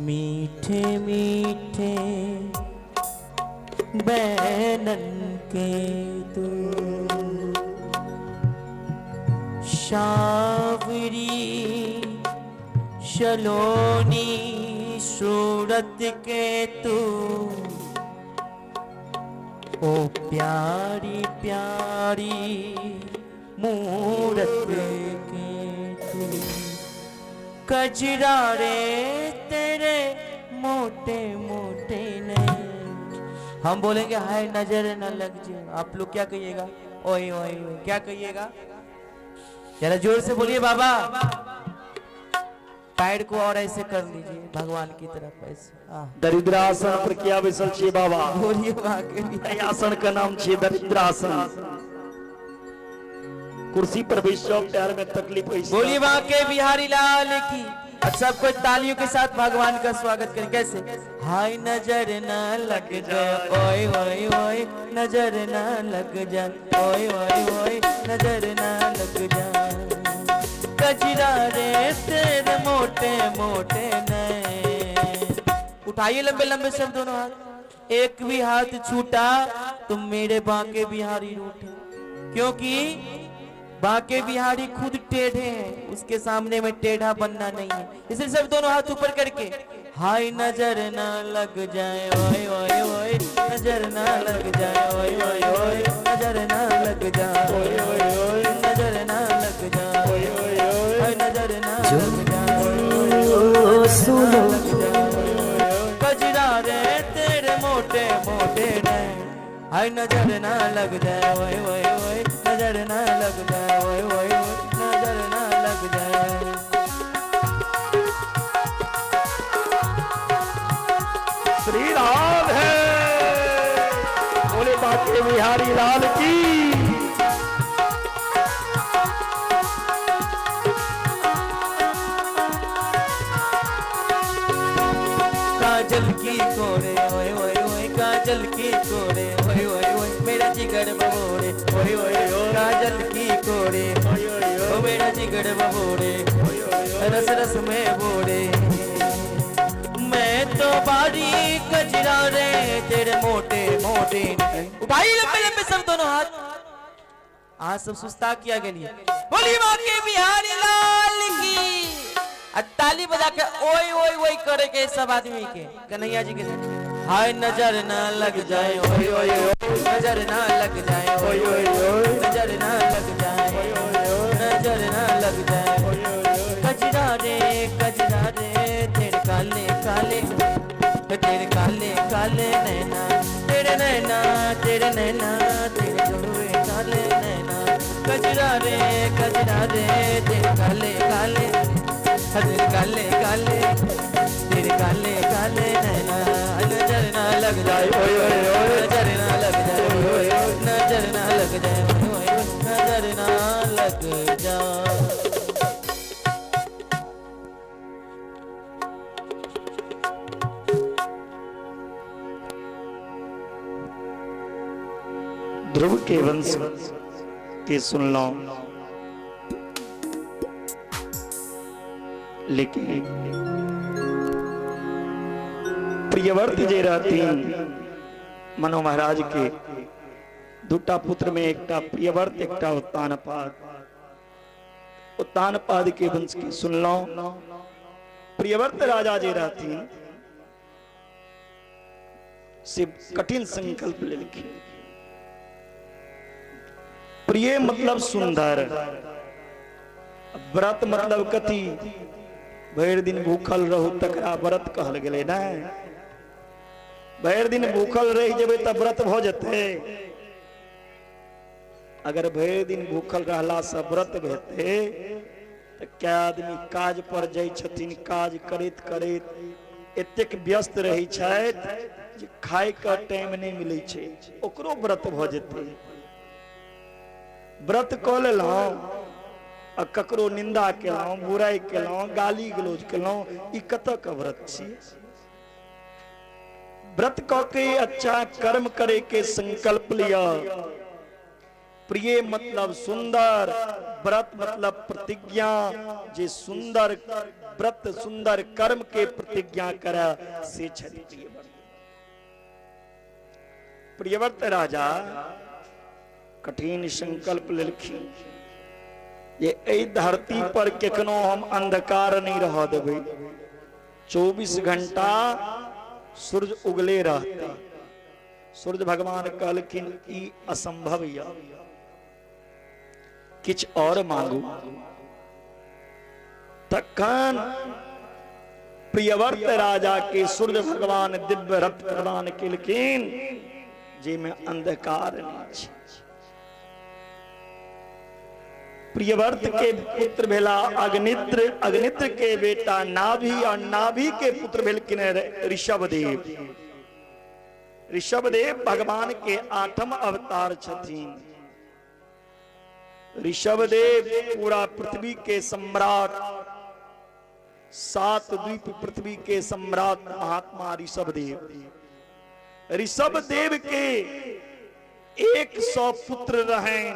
मीठे मीठे बैनन के तू, शावरी सलोनी सूरत के तू, ओ प्यारी प्यारी मूरत के तू, कजरा रे तेरे मोटे मोटे नैन। हम बोलेंगे हाय नजर न लग जाए। आप लोग क्या कहिएगा? ओए ओए ओए, क्या कहिएगा? जरा जोर से बोलिए बाबा। पैर को और ऐसे कर लीजिए भगवान की तरफ ऐसे। आह। दरिद्रासन पर किया बैसल छियै बाबा? बोलिए बाके। एहि आसन के नाम छियै दरिद्रासन। कुर्सी पर बैस जाओ, पैर में तकलीफ होइ छै। बोलिए बाके बिहारी लाल की। और सबको तालियों के साथ भगवान का स्वागत करें। कैसे? हाय नजर न लग जाए, ओए ओए ओए, नजर न लग जाए, ओए ओए ओए, नजर न लग जाए। कजरा रे तेरे मोटे मोटे नैन। उठाइए लंबे लंबे सब दोनों हाथ। एक भी हाथ छूटा तो मेरे बांके बिहारी रूठे, क्योंकि बांके बिहारी खुद टेढ़े हैं, उसके सामने में टेढ़ा बनना नहीं है। इसलिए सब दोनों हाथ ऊपर करके, हाय नजर ना लग जाए ओए ओए ओए, नजर ना लग जाए ओए ओए ओए, नजर ना लग जाए ओए ओए ओए, नजर ना लग जाए ओए ओए ओए, नजर ना लग जाए ओए ओए, सुनो कजरा रे तेरे मोटे मोटे नैन, हाय नजर ना लग जाए ओए ओए ओए, नजर ना लग जाए ओए ओए ओए, नजर ना लग जाए। श्री राम है बोले बाके बिहारी लाल की। काजल की कोरे ओए ओए ओए, काजल की कोरे ओए ओए ओए, मेरा जिगर बबोरे ओए ओए ओए, काजल की कोरे ओए ओए ओए, मेरा जिगर बबोरे रस रस में बोरे। मैं तो बारी कजरा रे तेरे मोटे मोटे। उठाई लंबे लंबे सब दोनों हाथ। आज सब सुस्ता किया के लिए बोली बाके बिहारी लाल की। ताली बजा के ओए ओए ओए करे के सब आदमी के कन्हैया जी के। हाय नजर ना लग जाए ओए ओए ओए, नजर ना लग जाए ओए ओए ओए, नजर ना लग जाए ओए ओए ओए, नजर ना लग जाए ओए ओए ओए। कजरा रे तेरे काले काले, तेरे काले काले नैना, तेरे नैना तेरे नैना, तेरे जुड़वे काले नैना। कजरा रे तेरे काले काले, तेरे काले काले, तेरे काले काले नैना, नजर ना लग जाए ओए ओए ओए, नजर ना लग जाए ओए ओए, नजर ना लग जाए ओए ओए, नजर ना लग जाए। ध्रुव के वंश के सुन लो, लेकिन प्रियव्रत जे रहतीन मनु महाराज के दूटा पुत्र में एकटा प्रियव्रत एकटा उत्तानपाद। उत्तानपाद के वंश के सुन लो। प्रियव्रत राजा जे रहतीन से कठिन संकल्प लेलखिन। प्रिय मतलब सुंदर, व्रत मतलब कथी, भरि दिन भूखल रहू तकरा व्रत कहल गेलै ने। भरि दिन भूखल रहि जेबै तऽ व्रत भऽ जेतै? अगर भरि दिन भूखल रहला से व्रत हेतै तऽ कै आदमी काज पर जाइ छथिन, काज करैत करैत एतेक व्यस्त रहै छथि जे खायके टाइम नहि मिलै छै, ओकरो व्रत भऽ जेतै। व्रत कऽ लेलहुँ आ ककरो निंदा केलहुँ, बुराइ केलहुँ, गाली गलौज केलहुँ, ई कतऽ के व्रत छियै? व्रत कऽ के अच्छा कर्म करे के संकल्प लिअ। प्रिय मतलब सुंदर, व्रत मतलब प्रतिज्ञा। जे सुंदर व्रत सुंदर कर्म के प्रतिज्ञा करे से छथि प्रियव्रत। प्रियव्रत राजा कठिन संकल्प लेलखिन जे एहि धरती पर केखनो हम अंधकार नहीं रह देबै, 24 घंटा सूर्य उगले रहते। सूर्य भगवान कहलखिन ई असंभव य, किछु और मांगू। तखन प्रियव्रत राजा के सूर्य भगवान दिव्य रथ प्रदान केलखिन जाहिमे अंधकार नहीं छै। प्रियव्रत के पुत्र भेला अग्नित्र, अग्नित्र के बेटा नाभि, और नाभि के पुत्र भेलखिन ऋषभदेव। ऋषभदेव भगवान के 8म अवतार छथिन। ऋषभदेव पूरा पृथ्वी के सम्राट, 7 द्वीप पृथ्वी के सम्राट महात्मा ऋषभदेव। ऋषभदेव के 100 पुत्र रहें,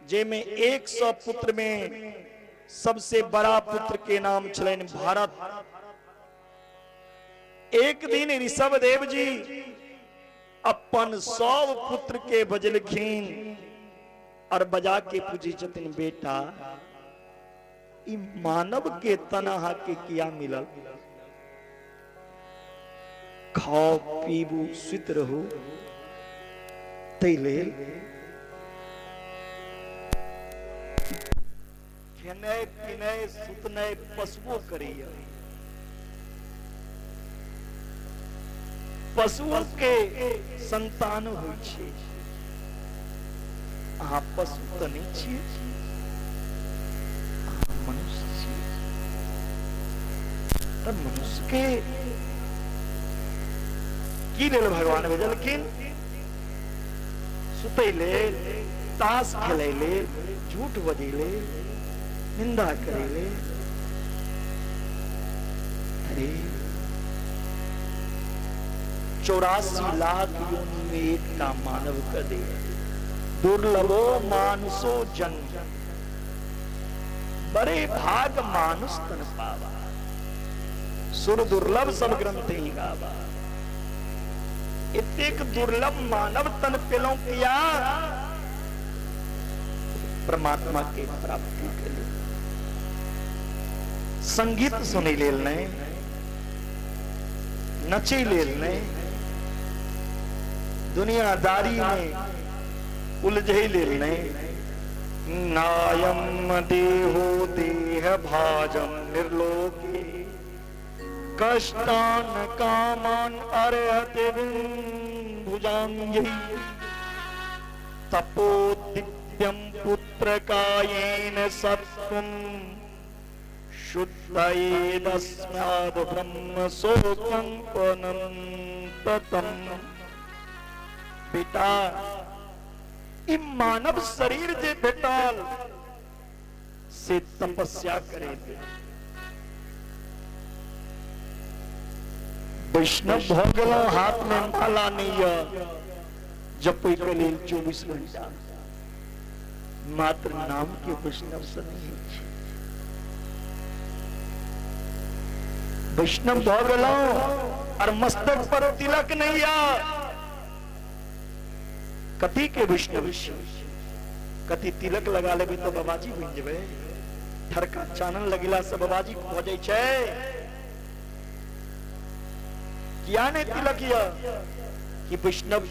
जेमे 100 पुत्र में सबसे बड़ा पुत्र के नाम छलनि भरत। एक दिन ऋषभदेव जी अपन सब पुत्र के बजलखिन और बजा के पूछै छथिन, बेटा ई मानव के तन अहाँ के किया मिलल? खाओ पीबू सुति रहू तै लेल खेनाइ पिनाइ सुतनाइ पशुओ करैया। पशुओ के संतान होइ छै, अहाँ पशु तऽ नहि छियै, अहाँ मनुष्य छियै। तऽ मनुष्य के की लेल भगवान भेजलखिन? सुतै लेल, ताश खेलै लेल, झूठ बजै लेल, निंदा करै लेल? अरे 84 लाख योनि में एकटा मानव के दे, दुर्लभो मानुषो जन्म, बड़े भाग मानुष तन पावा, सुर दुर्लभ सब ग्रंथ ही गावा। एतेक दुर्लभ मानव तन पेलौं किया? परमात्मा के प्राप्ति के लिए। संगीत सुनै लेल नहि, नचै लेल नहि, दुनियादारी में उलझै लेल नहि। नायम देहो देह भाजम निर्लोके कष्टान कामान अर्हति भुजांगै तपो दिव्यम पुत्र कायेन सत्वम शुद्धयेदस्माद् ब्रह्म शोकं अनन्ततम। बेटा ई मानव शरीर जे भेटल से तपस्या करे। वैष्णव भऽ गेलहुँ, हाथ में माला नहीं यऽ जपै के लेल 24 घंटा, मात्र नाम के वैष्णव से नहीं होइ छै। वैष्णव भऽ गेलहुँ और मस्तक पर तिलक नहीं यऽ, कथी के वैष्णव छी? कथी तिलक लगा लेबै तऽ बाबाजी बनि जेबै? ठरका चानन लगेला से बाबाजी भऽ जाइ छै? किया नहि तिलक यऽ? कि वैष्णव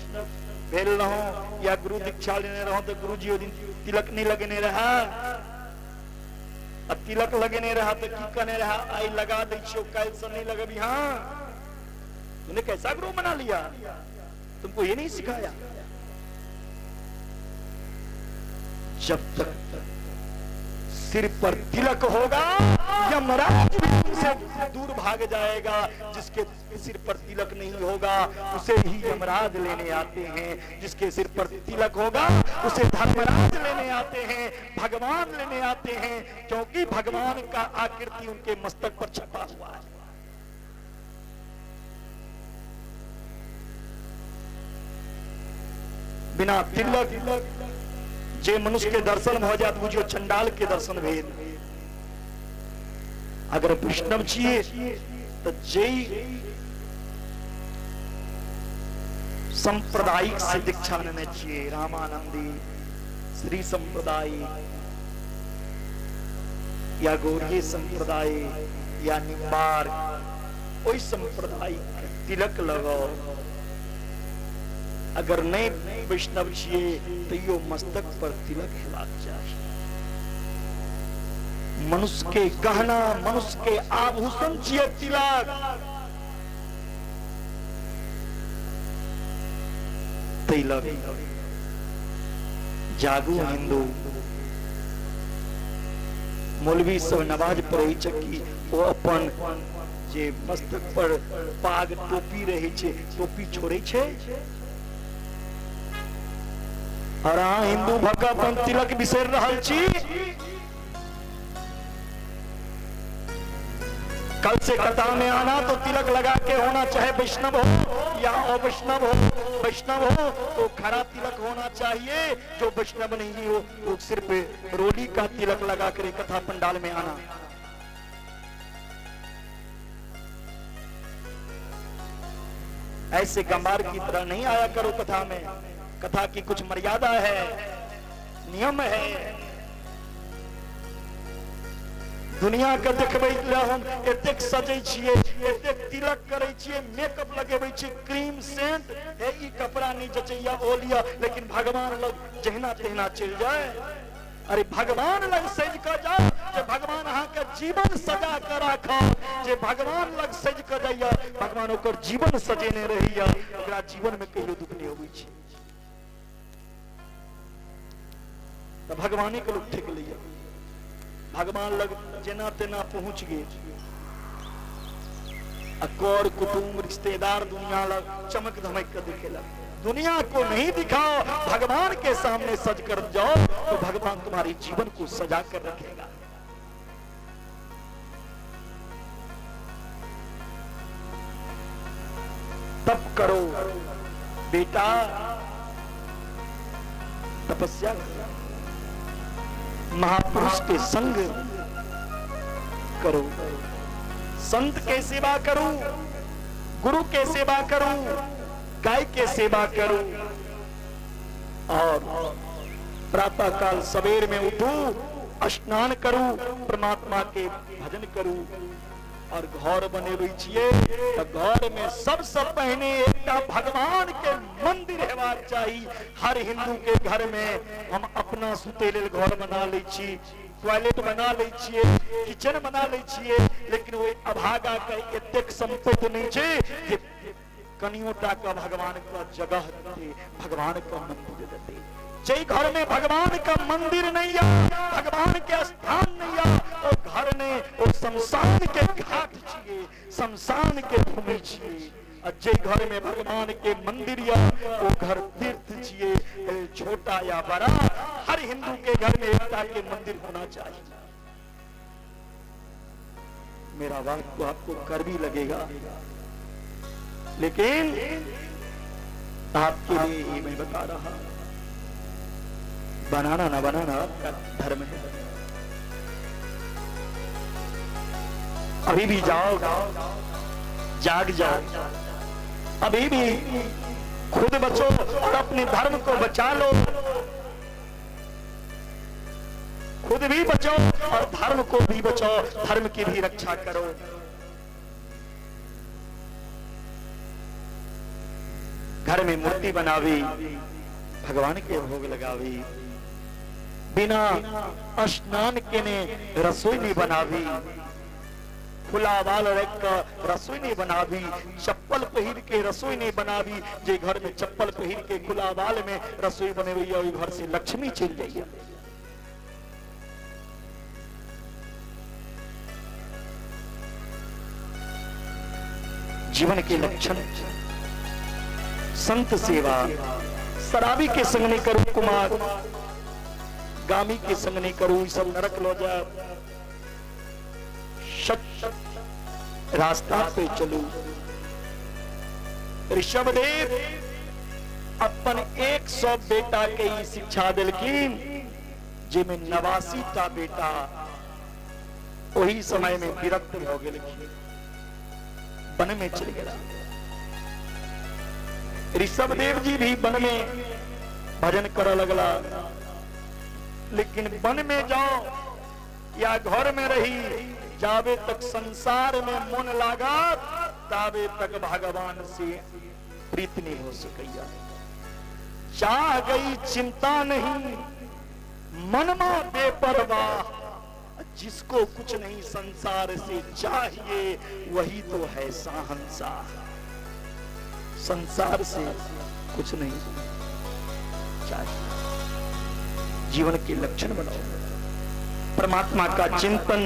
भेल रहौं या गुरु दीक्षा लेने रहौं तऽ गुरुजी ओहि दिन तिलक नहि लगेने रहए? आ तिलक लगेने रहा तऽ की कहने रहा? आइ लगा दै छियौ, काल्हि से नहीं लगबी। हाँ, तूने कैसा गुरु बना लिया? तुमको ये नहीं सिखाया? जब तक सिर पर तिलक होगा यमराज भी तुमसे दूर भाग जाएगा। जिसके सिर पर तिलक नहीं होगा उसे ही यमराज लेने आते हैं, जिसके सिर पर तिलक होगा उसे धर्मराज लेने आते हैं, भगवान लेने आते हैं, क्योंकि भगवान का आकृति उनके मस्तक पर छपा हुआ है। बिना तिलक जे मनुष्य के दर्शन भ जात बुझियो चंडाल के दर्शन भेल। अगर वैष्णव छियै तो जे सांप्रदायिक से दीक्षा लेने छियै, रामानंदी श्री संप्रदाय या गौड़ीय संप्रदाय या निम्बार, ओहि संप्रदाय के तिलक लगाओ। अगर नहीं वैष्णव छियै तैयो मस्तक पर तिलक हेबाक चाही। मनुष्य के गहना, मनुष्य के आभूषण छियै तिलक। तिलक जागू हिंदू। मौलवी सब नमाज पढ़ै छै कि ओ अपन जे मस्तक पर पाग टोपी रहै छै टोपी छोड़ै छै, और अहाँ हिंदू भऽ कऽ अपन तिलक बिसरि रहल छी। कल से कथा में आना तो तिलक लगा के होना, चाहे वैष्णव हो या अवैष्णव हो। वैष्णव हो तो खरा तिलक होना चाहिए, जो वैष्णव नहीं हो वो सिर्फ रोली का तिलक लगा कर कथा पंडाल में आना। ऐसे गंवार की तरह नहीं आया करो कथा में। कथा की कुछ मर्यादा है, नियम है। दुनिया के देखबै लए हम एतेक सजै छियै, एतेक तिलक करै छियै, मेकअप लगेबै छियै, क्रीम सेंट, हे ई कपड़ा नहि जचैया ओ लिया, लेकिन भगवान लग जहिना तहिना चलि जाए। अरे भगवान लग सज कऽ जाओ, जे भगवान अहाँके जीवन सजा कऽ राखत। जे भगवान लग सज कऽ जाइया, भगवान ओकर जीवन सजेने रहैया, ओकरा जीवन में कहियो दुख नहि अबै छै। तऽ भगवाने के लोक ठेक लैया। भगवान लग जेना तेना पहुंच गेल, आ कर कुटुम्ब रिश्तेदार दुनिया लग चमक धमक के देखेला। दुनिया को नहीं दिखाओ, भगवान के सामने सज कर जाओ तो भगवान तुम्हारे जीवन को सजा कर रखेगा। तप करो बेटा, तपस्या करो, महापुरुष के संग करो, संत के सेवा करो, गुरु के सेवा करो, गाय के सेवा करो। और प्रातः काल सवेर में उठो, स्नान करू, परमात्मा के भजन करू। और घर बनेबै छियै तऽ घर में सबसे पहिने एकटा भगवान के मंदिर हेबाक चाही। हर हिंदू के घर में हम अपना सुतै लेल घर बना लै छी, टॉयलेट बना लै छियै, किचन बना लै छियै, लेकिन ओहि अभागा के एतेक संपत्ति नहि छै जे कनियोटा के भगवान के जगह देते, भगवान के मंदिर देते। जे घर में भगवान का मंदिर नहीं है, भगवान के स्थान नहीं है, ओ घर ने ओ शमशान के घाट छिए, शमशान के भूमि छिए। और जे घर में भगवान के मंदिर या वो घर तीर्थ छिए, छोटा या बड़ा, हर हिंदू के घर में एकता के मंदिर होना चाहिए। मेरा बात तो आपको कर भी लगेगा, लेकिन आपके लिए ही मैं बता रहा। बनाना ना बनाना आपका धर्म है। अभी भी जाओ, जाग जाओ, अभी भी खुद बचो और अपने धर्म को बचा लो। खुद भी बचो और धर्म को भी बचाओ, धर्म की भी रक्षा करो। घर में मूर्ति बनावी, भगवान के भोग लगावी, बिना स्नान के ने रसोई नहीं बनावी, खुला बाल रख कर रसोई नहीं बनावी, चप्पल पहिर के रसोई नहीं बनावी। जे घर में चप्पल पहिर के खुला बाल में रसोई बने हुई है, घर से लक्ष्मी चल जाइए। जीवन के लक्षण संत सेवा, शराबी के संग नहीं करू कुमार, गामी के संग नहीं करू, सब नरक लो जा। सच रास्ता पे चलू। ऋषभदेव अपन 100 बेटा के ही शिक्षा दिलखिन, जिसमें 89 टा बेटा वही समय में विरक्त हो गेलखिन, वन में चल गया। ऋषभदेव जी भी वन में भजन कर लगला, लेकिन वन में जाओ या घर में रही, जावे तक संसार में मन लागा तावे तक भगवान से प्रीत नहीं हो सकैया। चाह गई चिंता नहीं, मनमा बेपरवाह, जिसको कुछ नहीं संसार से चाहिए वही तो है साहंसाह। संसार से कुछ नहीं चाहिए। जीवन के लक्षण बनाओ, परमात्मा का चिंतन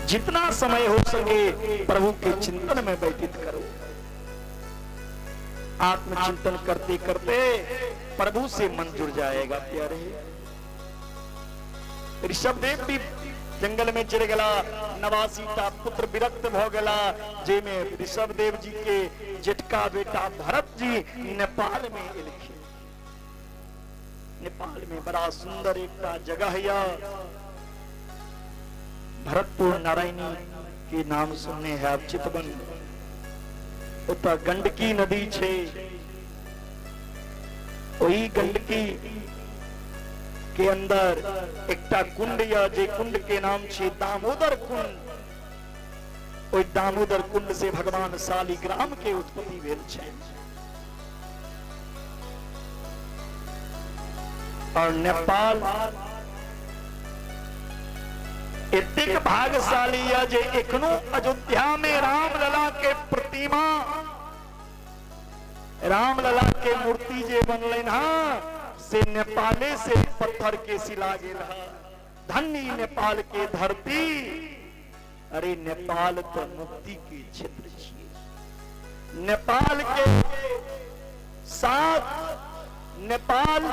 जितना समय हो सके प्रभु के चिंतन में व्यतीत करो। आत्मचिंतन करते करते प्रभु से मन जुड़ जाएगा। प्यारे ऋषभदेव भी जंगल में चलि गेला। 89 टा पुत्र विरक्त भऽ गेला, जाहिमे ऋषभ देव जी के जेठका बेटा भरत जी नेपाल में एलखिन। नेपाल में बड़ा सुंदर एकटा जगह यह भरतपुर नारायणी के नाम सुनने है आप, चितवन। ओतऽ गंडकी नदी छै, ओही गंडकी के अंदर एकटा कुंड यह, जे कुंड के नाम छै दामोदर कुंड। ओहि दामोदर कुंड से भगवान शालिग्राम के उत्पत्ति भेल छै। और नेपाल एतेक भाग्यशाली यह जे एखनो अयोध्या में रामलला के प्रतिमा, रामलला के मूर्ति जे बनलनि हँ से नेपाले से पत्थर के सिला गेल है। धन्य नेपाल के धरती। अरे नेपाल तो मुक्ति के क्षेत्र छियै। नेपाल के साथ नेपाल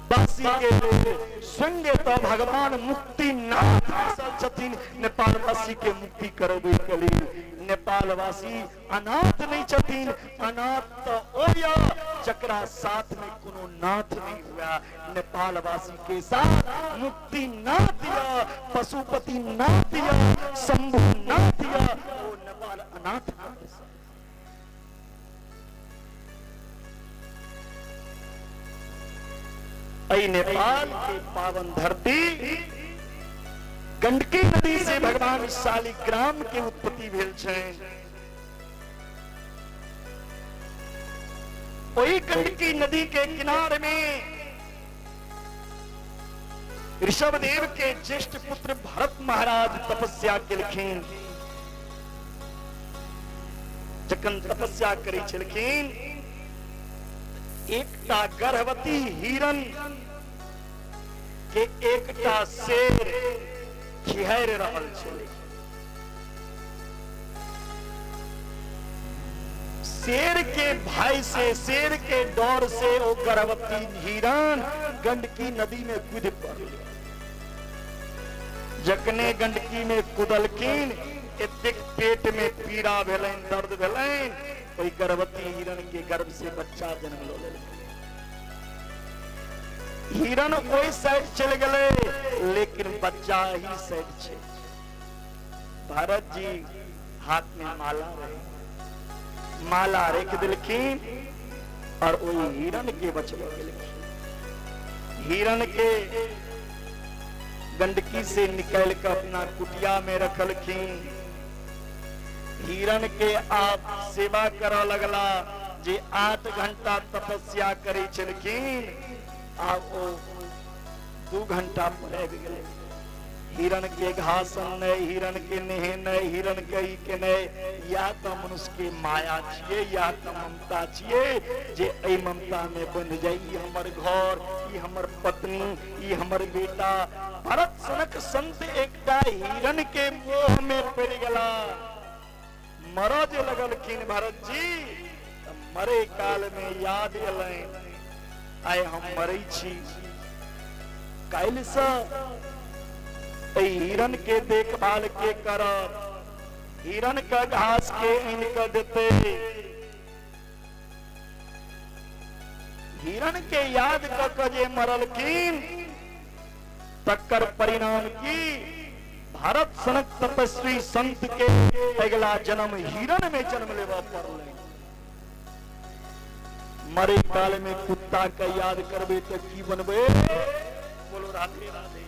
वासी के लेल स्वयं तो भगवान मुक्तिनाथ बैसल छथिन नेपाल वासी के मुक्ति करबै के लेल। नेपाल वासी अनाथ नहीं छथिन, अनाथ तो ओ या जकरा साथ में कोनो नाथ नहीं हुआ। नेपाल वासी के साथ मुक्तिनाथ या पशुपति नाथ या शंभु नाथ या, ओ नेपाल अनाथ नहीं। एहि नेपाल के पावन धरती गंडकी नदी से भगवान शालिग्राम के उत्पत्ति भेल छै। ओहि गंडकी नदी के किनारे में ऋषभदेव के ज्येष्ठ पुत्र भरत महाराज तपस्या केलखिन। जखन तपस्या करै छलखिन, एकटा गर्भवती हिरण के एकटा शेर खिहैर रहल छलै। शेर के भय से, शेर के डर से ओ गर्भवती हिरण गंडकी नदी में कूद पड़ल। जखने गंडकी में कूदलखिन, एतेक पेट में पीड़ा भेलनि, दर्द भेलनि, ओहि गर्भवती हिरण के गर्भ से बच्चा जन्म लऽ लेलकै। हिरण ओहि साइड चलि गेलै, लेकिन बच्चा ही साइड छै। भरत जी हाथ में माला रहे, माला रख देलखिन और ओहि हिरण के बचबऽ गेलखिन। हिरण के गंडकी से निकाल के अपना कुटिया में रखलखिन। हिरण के आप सेवा करऽ लगला, जे 8 घंटा तपस्या करै छलखिन आब ओ 2 घंटा पर आबि गेलै। हिरण के घास अननाइ, हिरण के नहेनाइ, हिरण के ई केनाइ, या तऽ मनुष्य के माया छियै, या तऽ ममता छियै, जे एहि ममता में बंध जाय। ई हमर घर, ई हमर पत्नी, ई हमर बेटा। भरत सनक संत एकटा हिरण के मोह में पड़ि गेला। मरऽ जे लगलखिन भरत जी, तऽ मरे काल में याद एलनि, आइ हम मरै छी, काल्हि से एहि हिरण के देखभाल के करत, हिरण के घास के आनि के देतै। हिरण के याद कऽ के जे मरलखिन, तकर परिणाम की? भारत सनक तपस्वी संत के अगला जन्म हिरण में जन्म लेबऽ पड़लै। मरे काल में कुत्ता के याद करबे तऽ की बनबे? बोलो राधे राधे।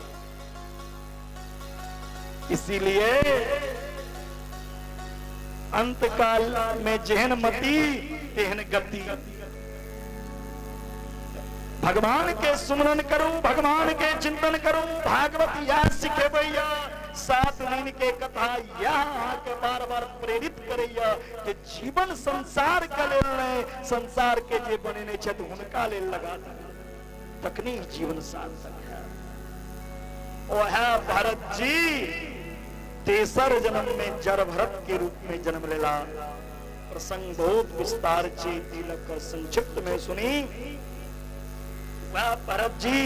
इसीलिए अंत काल में जेहन मति तेहन गति। भगवान के सुमरन करू, भगवान के चिंतन करू। भागवत या सिखेबैया, 7 दिन के कथा या अहाँके बार बार प्रेरित करैया कि जीवन संसार के लेल नहि, संसार के जे बनेने छथि हुनका लेल लगा दियौ, तखने जीवन सार्थक है। ओह भरत जी तेसर जन्म में जड़ भरत के रूप में जन्म लेला। प्रसंग बहुत विस्तार छे, तिलक संक्षिप्त में सुनी। वह भरत जी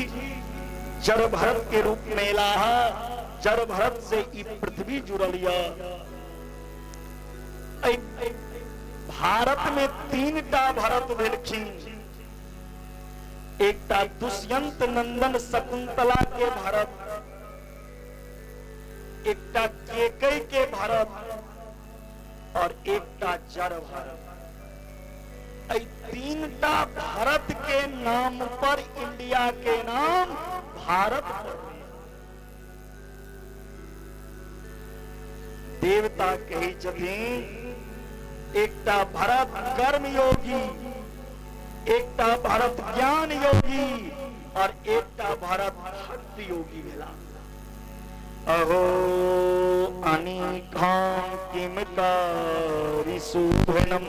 जड़ भरत के रूप में ला। जड़ भरत से ई पृथ्वी जुड़ल यऽ। भारत में 3 टा भरत भेलखिन। एकटा दुष्यंत नंदन शकुंतला के भरत, एकटा केकई के भरत और एकटा जड़ भरत। एहि 3 टा भरत के नाम पर इंडिया के नाम भारत पड़लै। देवता कहै छथिन एकटा भरत कर्म योगी, एकटा भरत ज्ञान योगी और एकटा भरत भक्ति योगी भेला। अहो अनेकां किम कारिशोभनम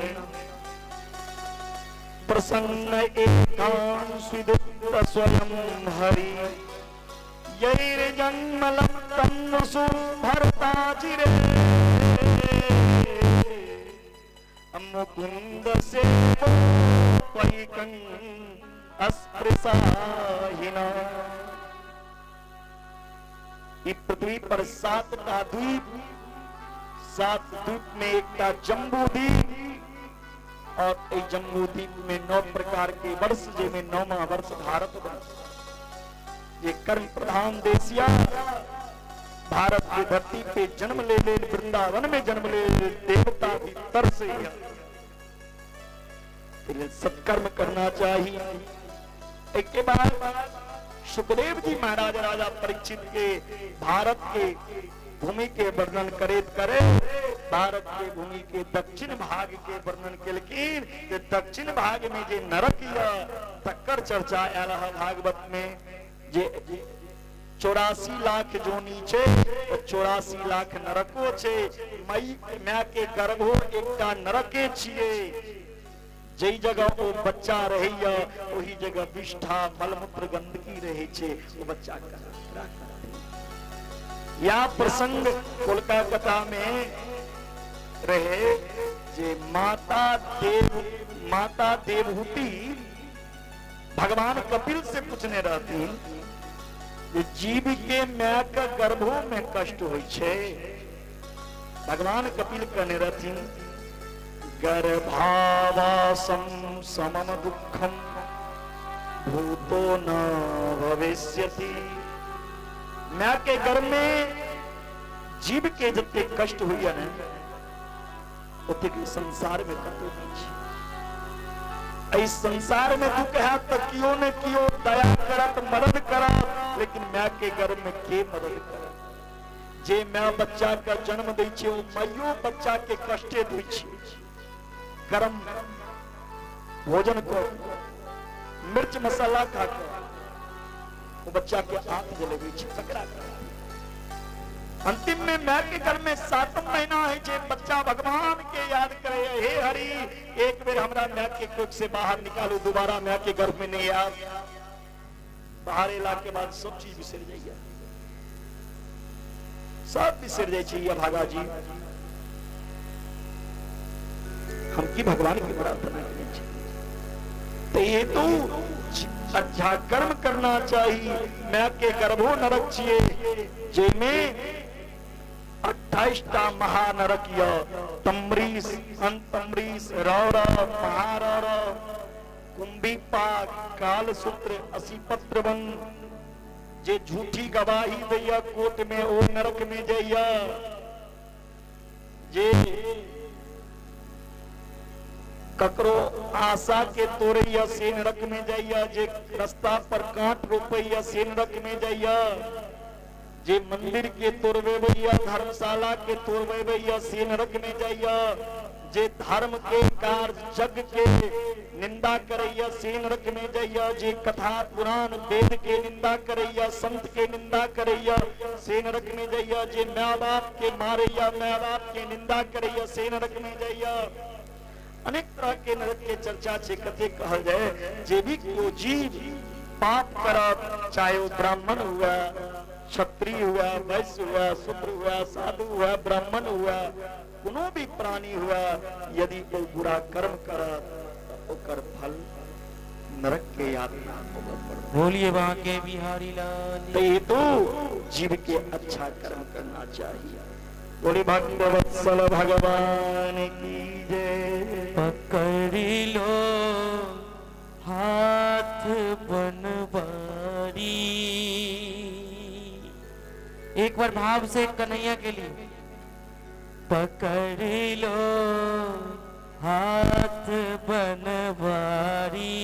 प्रसन्न एकां सुदुक्त स्वयं हरि यैर्जन्म लब्धं वसु भरताजिरे मुकुंद से पैकं अस्पृशाहिना। ई पृथ्वी पर 7 टा द्वीप, 7 द्वीप में एकटा जम्बू द्वीप और एहि जम्बू द्वीप में 9 प्रकार के वर्ष, जेमे 9वां वर्ष भारत वर्ष। ये कर्म प्रधान देशिया भारत की धरती पे जन्म ले ले, वृंदावन में जन्म ले ले, देवता भी तरसे। सत्कर्म करना चाहिए। एक के बाद सुखदेव जी महाराज राजा परीक्षित के भारत के भूमि के वर्णन करे करे भारत के भूमि के दक्षिण भाग के वर्णन केलखिन। जे दक्षिण भाग में जे नरक या तकर चर्चा आयल है भागवत में, जे 84 लाख जोनी छे, 84 लाख नरको छे। मई my के गर्भो एकटा नरके छिए। जई जगह ओ बच्चा रहैया ओही जगह विष्ठा मलमूत्र गंदगी रहे छे, ओ बच्चा का। या प्रसंग कोलका कथा में रहे जे माता देवहूति भगवान कपिल से पूछने रहती जे जीव के my के गर्भों में कष्ट होइ छे। भगवान कपिल कहने रहथिन गर्भावासम समम दुखम भूतो न भविष्यति। My के गर्भ में जीव के जते कष्ट हुई ने ओतेक संसार में कतौ नहीं छे। इस संसार में दुख है तो कियो ने कियो दया करत मदद करत, लेकिन my के गर्भ में के मदद करत? जे my बच्चा का जन्म दै छे ओ माइयो बच्चा के कष्टे दै छे। गरम भोजन को मिर्च मसाला खा के वो बच्चा के आंख जलेबी छे, ककरा करत? अंतिम में my के घर में 7 महीना है जे बच्चा भगवान के याद करे, हे हरि एक बेर हमरा my के कोख से बाहर निकालू, दोबारा my के गर्भ में नहीं आब। बाहर एला के बाद सब चीज बिसर जाइए, सब बिसर जाए छे। भागा जी हम की भगवान की प्रार्थना करै छी। तो ये तो अच्छा कर्म करना चाहिए। My के गर्भो नरक छिए जेमे 28 टा महानरक य तमरीस अंतमरीस रौरव महारौरव कुंभीपाक कालसूत्र असीपत्र वन। जे झूठी गवाही दैया कोर्ट में ओ नरक में जइया। जे ककरो आशा के तोड़ैया से नरक में जाइया। जे रास्ता पर कांट रोपैया से नरक में जाइया। जे मंदिर के तोड़बेबैया धर्मशाला के तोड़बेबैया से नरक में जाइया। जे धर्म के कार्य यज्ञ के निंदा करैया से नरक में जाइया। जे कथा पुराण वेद के निंदा करैया संत के निंदा करैया से नरक में जाइया। जे माँ बाप के मारैया माँ बाप के निंदा करैया से नरक में जाइया। अनेक तरह के नरक के चर्चा छे, कथे कहल जाए। जे भी को जीव पाप करत, चाहे वो ब्राह्मण हुआ, क्षत्रिय हुआ, वैश्य हुआ, शूद्र हुआ, साधु हुआ, ब्राह्मण हुआ, कोनो भी प्राणी हुआ, यदि वो बुरा कर्म करत ओकर फल नरक के यातना भोगऽ पड़त। बोलिए बांके बिहारी लाल। तो ये तो जीव के अच्छा कर्म करना चाहिए। बोली भक्त वत्सल भगवान की जय। पकड़ लो हाथ बनवारी। एक बार भाव से कन्हैया के लिए, पकड़ लो हाथ बनवारी,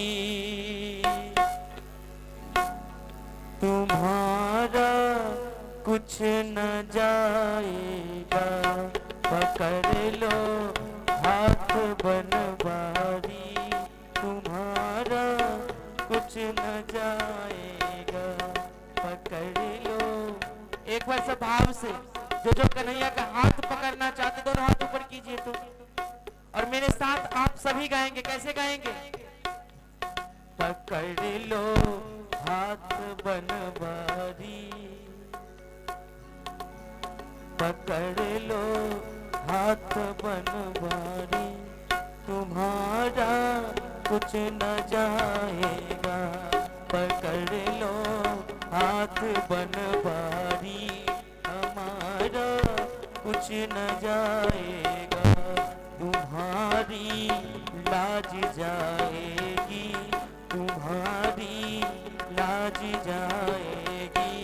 तुम्हारा कुछ न जाएगा, पकड़ लो हाथ बनवारी, तुम्हारा कुछ न जाएगा, पकड़ लो। एक बार सब भाव से, जो जो कन्हैया का हाथ पकड़ना चाहते दोनों हाथ ऊपर कीजिए तो, और मेरे साथ आप सभी गाएंगे। कैसे गाएंगे? पकड़ लो हाथ बनवारी, पकड़ लो हाथ बनवारी, तुम्हारा कुछ न जाएगा, पकड़ लो हाथ बनवारी, हमारा कुछ न जाएगा, तुम्हारी लाज जाएगी, तुम्हारी लाज जाएगी,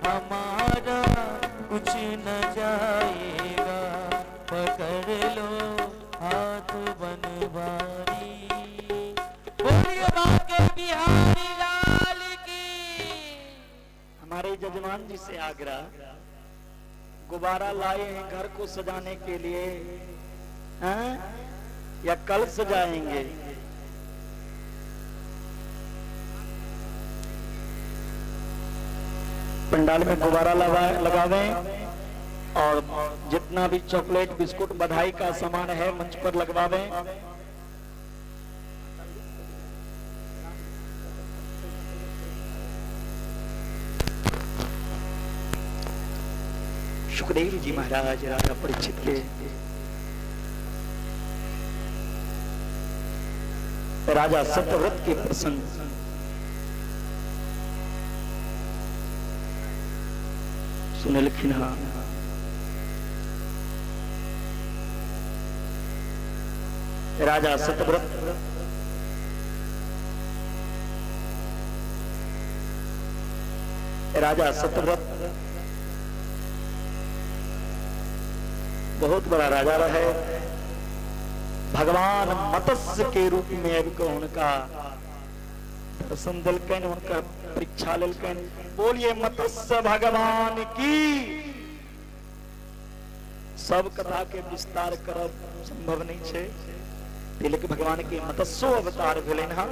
हमारा कुछ न जाएगा, पकड़ लो हाथ बनवारी। बोलिए बांके बिहारी लाल की। हमारे जजमान जी से आग्रह, गुब्बारा लाए हैं घर को सजाने के लिए, हैं? या कल सजाएंगे? पंडाल में गुब्बारा लगावें और जितना भी चॉकलेट बिस्कुट बधाई का सामान है मंच पर लगवावें। सुखदेव जी महाराज राजा परीक्षित के राजा सत्यव्रत के प्रसंग सुनलखिन। हाँ, राजा सत्यव्रत राजा सत्यव्रत बहुत बड़ा राजा रहे। भगवान मत्स्य के रूप में आबि कऽ हुनका दर्शन देलकनि, हुनकर परीक्षा लेलकनि। बोलिए मत्स्य भगवान की। सब कथा के विस्तार करब संभव नहीं छै, लेकिन भगवान के मत्स्यो अवतार भेलनि हँ।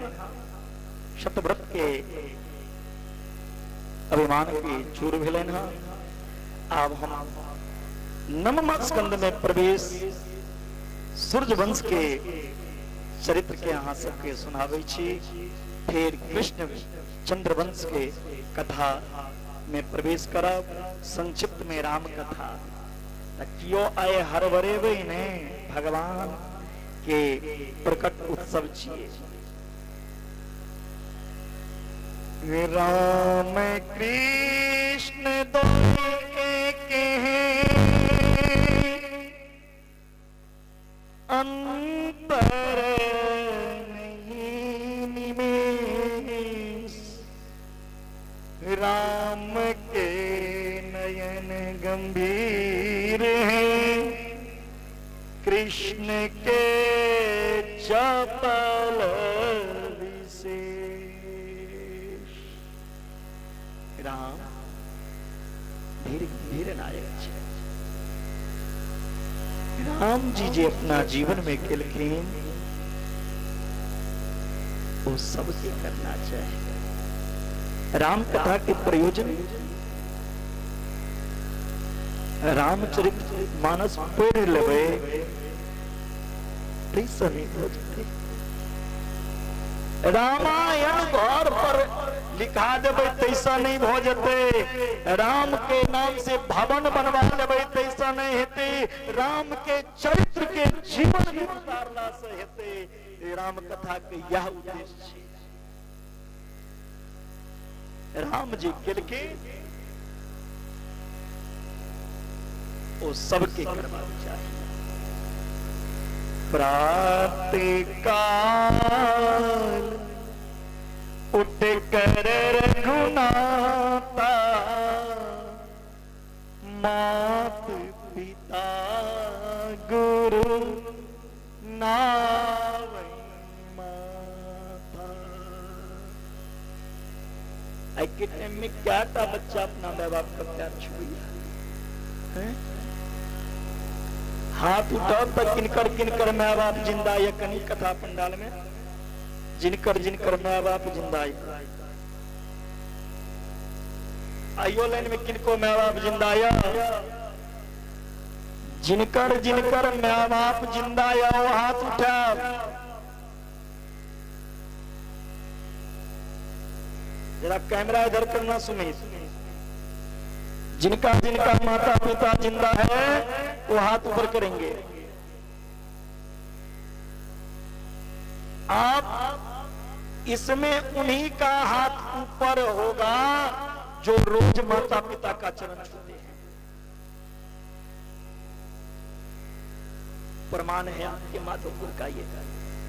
सत्यव्रत के अभिमान के चूर भेलनि हँ। आब हम नवम स्कंद में प्रवेश सूर्यवंश के चरित्र के अहाँ सबके सुनाबै छी। फिर कृष्ण चंद्रवंश के कथा में प्रवेश करब। संक्षिप्त में राम कथा कियो आए हरबरेबै ने, भगवान के प्रकट उत्सव छियै। राम कृष्ण दो एक हैं, अंतर नहीं निमेष, राम के नयन गंभीर हैं, कृष्ण के चपल विशेष। राम धीर गंभीर नायक छै। राम जी जे अपना जीवन में केलखिन वो सबके करना चाहिए। राम कथा के प्रयोजन रामचरित मानस पढ़ लेबै तैसँ नहि भऽ जेतै। रामायण घर पर लिखा देबै तैसँ नहि भऽ जेतै। राम के नाम से भवन बनवा लेबै तैसँ नहि हेतै। राम के चरित्र के जीवन में उतारला से हेतै। राम कथा के यह उद्देश्य छै। राम जी केलखिन ओ सबके करबाक चाही। प्रात काल उठ कर रघुनाथा, मात पिता गुरु नावै माता। आई के टाइम में क्या था बच्चा अपना माँ बाप का प्यार छुआ है? हाथ उठाओ तक किनकर किनकर माँ बाप जिंदा या कहीं कथा पंडाल में जिनकर जिनकर माँ बाप जिंदा है। आइयो लाइन में किनको माँ बाप जिंदा या जिनकर जिनकर माँ बाप जिंदा या वो हाथ उठाओ। जरा कैमरा इधर करना सुमित। जिनका जिनका माता पिता जिंदा है वो हाथ ऊपर करेंगे। आप इसमें उन्हीं का हाथ ऊपर होगा जो रोज माता पिता का चरण छूते हैं। प्रमाण है आपके माधोपुर का,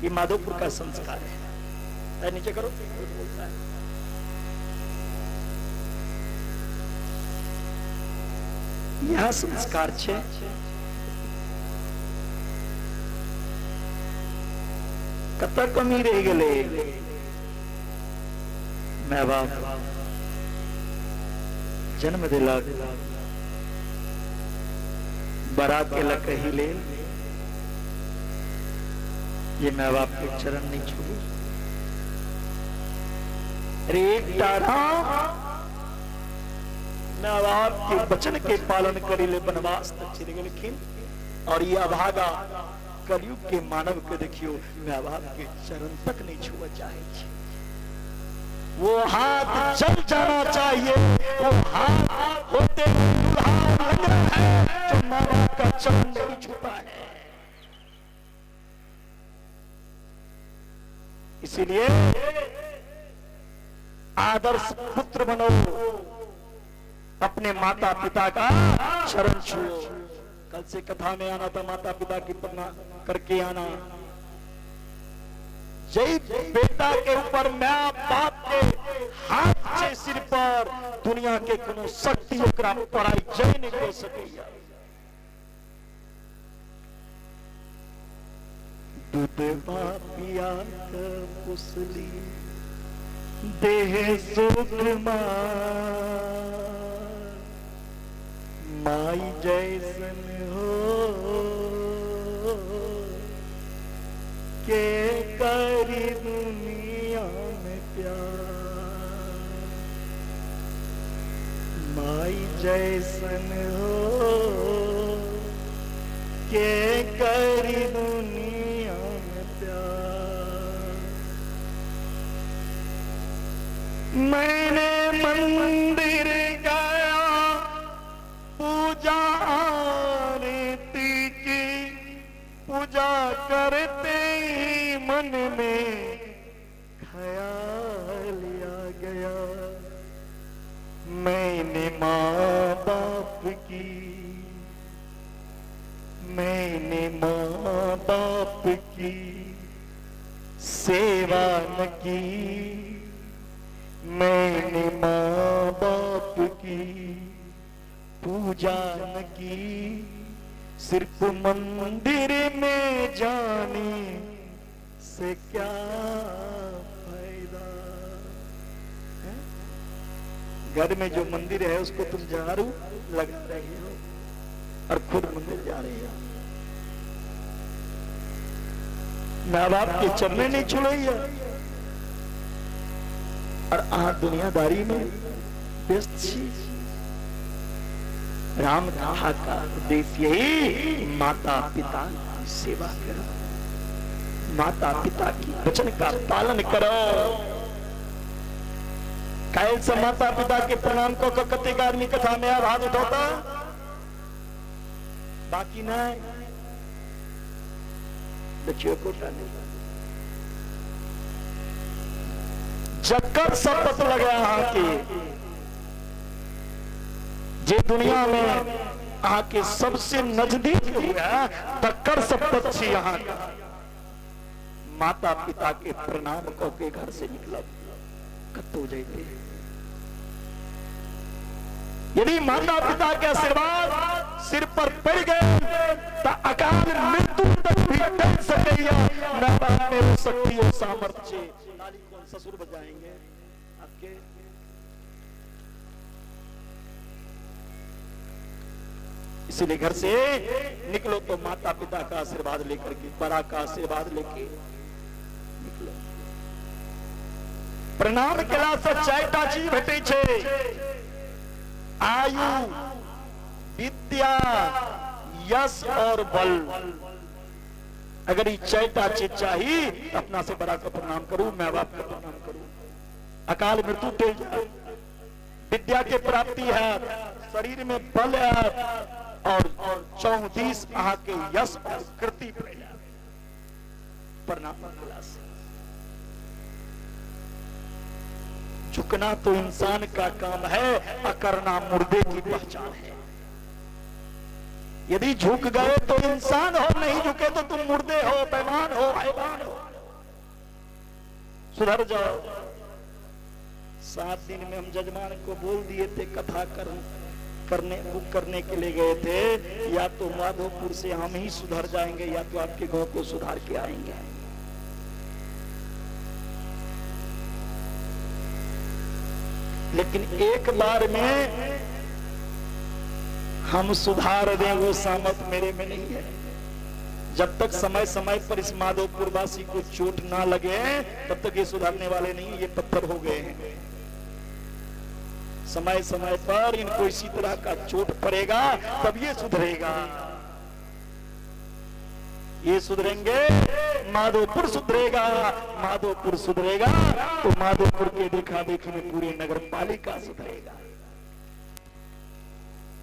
ये माधोपुर का संस्कार है। नीचे करो, बोलता है। यह संस्कार छे। कत कमी रह गए my बाप जन्म दिलक, बड़ा केलक एहि लेल जे my बाप के चरण नहीं छू। अरे एकटा राम माँ बाप के वचन के पालन करे ले वनवास तक चलि गेलखिन, और ये अभागा कलयुग के मानव के देखियो माँ बाप के चरण तक नहीं छुआ चाहे छे। वो हाथ जल जाना चाहिए, वो हाथ होते लंगड़ा है जो माँ बाप का चरण नहीं छूता है। इसीलिए आदर्श पुत्र बनो, अपने माता पिता का चरण छुओ। कल से कथा में आना था, माता पिता की प्रणाम करके आना। जय बेटा के ऊपर मां बाप के हाथ छे सिर पर, दुनिया के कोनो शक्ति ओकरा पराई जय नहीं कर सकैया। दूध पिया के पुसली देह सुख माई जैसन हो के करी दुनिया में प्यार, माई जैसन हो के करी दुनिया में प्यार। मैंने मंदिर गया पूजा आरती की, पूजा करते ही मन में ख्याल आ गया, मैंने माँ बाप की, मैंने माँ बाप की सेवा न की, मैंने माँ बाप की पूजा न की, सिर्फ मंदिर में जाने से क्या फायदा है? घर में जो मंदिर है उसको तुम झाड़ू लगा रहे हो और खुद मंदिर जा रहे हो। माँ बाप के चरणों नहीं छुड़ैया और आ दुनियादारी में व्यस्त छी। राम कथा का उद्देश्य यही, माता पिता की सेवा करो, माता पिता की वचन का पालन करो। कायल से माता पिता के प्रणाम को कतेक आदमी कथा में अब हाथ उठाता, बाकी नहीं देखियो कोटा नहीं। जकर शपथ लगे अहाँके, जे दुनिया में अहाँके सबसे नजदीक हुए तकर शपथ छी अहाँके। माता पिता के प्रणाम कऽ के घर से निकलब, कतौ जैते। यदि माता पिता के आशीर्वाद सिर पर पड़ गए तो अकाल मृत्यु तक भी टल सकैया। माय बाप में वो शक्ति और सामर्थ्य छे। ताली कौन ससुर बजाएंगे आपके? इसीलिए घर से निकलो तो माता पिता का आशीर्वाद लेकर के, बड़ा का आशीर्वाद लेके निकलो। प्रणाम केला से चारिटा चीज भेटै छै, आयु, विद्या, यश और बल। अगर ये चारिटा चीज चाहिए तो अपना से बड़ा का प्रणाम करू, माँ बाप का प्रणाम करू, अकाल मृत्यु टल जाए, विद्या के प्राप्ति है, शरीर में बल है और चौदीस अहाँ के यश और कृति प्रणाम केला से। झुकना तो इंसान का काम है, अकरना मुर्दे की पहचान है। यदि झुक गए तो इंसान हो, नहीं झुके तो तुम मुर्दे हो, बेईमान हो, हैवान हो। सुधर जाओ। 7 दिन में हम जजमान को बोल दिए थे, कथा करने बुक करने के लिए गए थे, या तो माधोपुर से हम ही सुधर जाएंगे या तो आपके गांव को सुधार के आएंगे। लेकिन एक बार में हम सुधार दें वो सामर्थ मेरे में नहीं है। जब तक समय समय पर इस माधोपुर वासी को चोट ना लगे तब तक ये सुधारने वाले नहीं, ये पत्थर हो गए हैं। समय समय पर इनको इसी तरह का चोट पड़ेगा तब ये सुधरेगा। ये सुधरेंगे, माधोपुर सुधरेगा, माधोपुर सुधरेगा तो माधोपुर के देखा देखी में पूरी नगर पालिका सुधरेगा।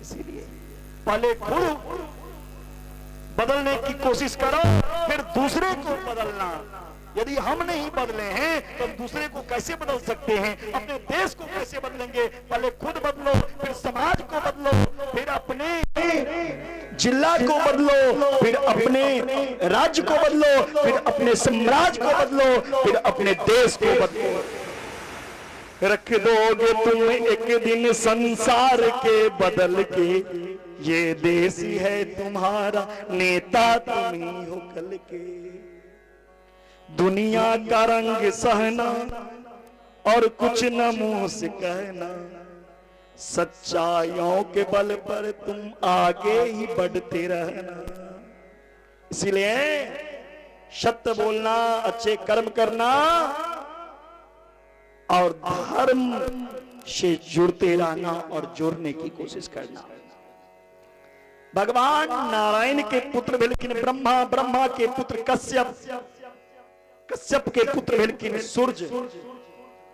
इसीलिए पहले खुद बदलने की कोशिश करो, फिर दूसरे को बदलना। यदि हम नहीं बदले हैं तो हम दूसरे को कैसे बदल सकते हैं, अपने देश को कैसे बदलेंगे? पहले खुद बदलो, फिर समाज को बदलो, फिर अपने जिला को बदलो, फिर अपने राज्य को बदलो, फिर अपने साम्राज्य को बदलो, फिर अपने देश को बदलो। रख दोगे तुम एक दिन संसार के बदल के, ये देश ही है तुम्हारा, नेता तुम ही हो कल के। दुनिया का रंग सहना और कुछ न मुंह से कहना, सच्चाइयों के बल पर तुम आगे ही बढ़ते रहना। इसीलिए सत्य बोलना, अच्छे कर्म करना और धर्म से जुड़ते रहना और जुड़ने की कोशिश करना। भगवान नारायण के पुत्र भेलखिन ब्रह्मा, ब्रह्मा के पुत्र कश्यप, कश्यप के पुत्र भेलखिन सूर्य।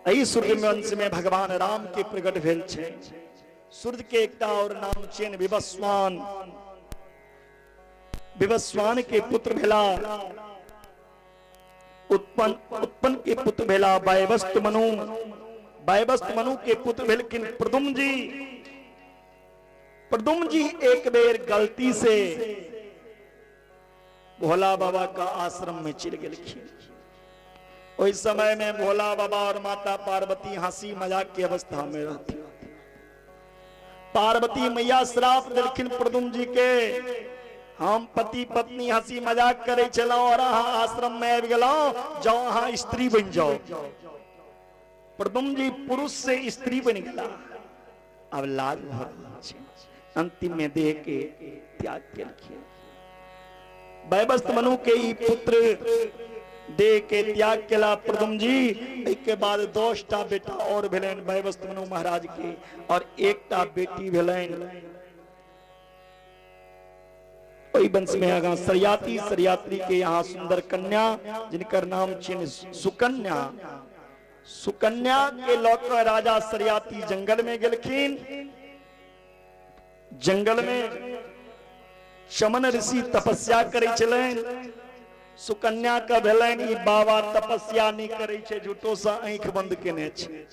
एहि सूर्य वंश में भगवान राम के प्रकट भेल छे। सूर्य के एकटा और नाम चेन विवस्वान। विवस्वान के पुत्र भेला उत्पन्न, उत्पन्न के पुत्र भेला वैवस्त मनु, वैवस्त मनु के पुत्र भेलखिन प्रदुम जी। प्रदुम जी एक बेर गलती से भोला बाबा का आश्रम में चल गेलखिन। ओहि समय में भोला बाबा और माता पार्वती हंसी मजाक की अवस्था में रहती। पार्वती मैया श्राप देलखिन प्रदुम जी के, हम पति पत्नी हंसी मजाक करे छलहुँ और अहाँ आश्रम में आबि गेलहुँ, जाओ अहाँ स्त्री बनि जाओ। प्रदुम जी पुरुष से स्त्री बनि गेला, अब लाज भऽ रहल छै। अंतिम में देह के त्याग केलखिन। वैवस्त मनु के ई पुत्र देह के त्याग केला प्रदुम जी। एहि बाद 10टा बेटा और भेलनि वैवस्त मनु महाराज के, और एकटा बेटी भेलनि। ओहि वंश में आगा सरयाती, सरयात्री के यहाँ सुंदर कन्या जिनकर नाम छिन सुकन्या। सुकन्या के लऽ कऽ राजा सरयाती जंगल में गेलखिन। जंगल में चमन ऋषि तपस्या करै छलनि। सुकन्या के भेलनि ई बाबा तपस्या नहि करै छै, झूठो से आँखि बंद केने छै।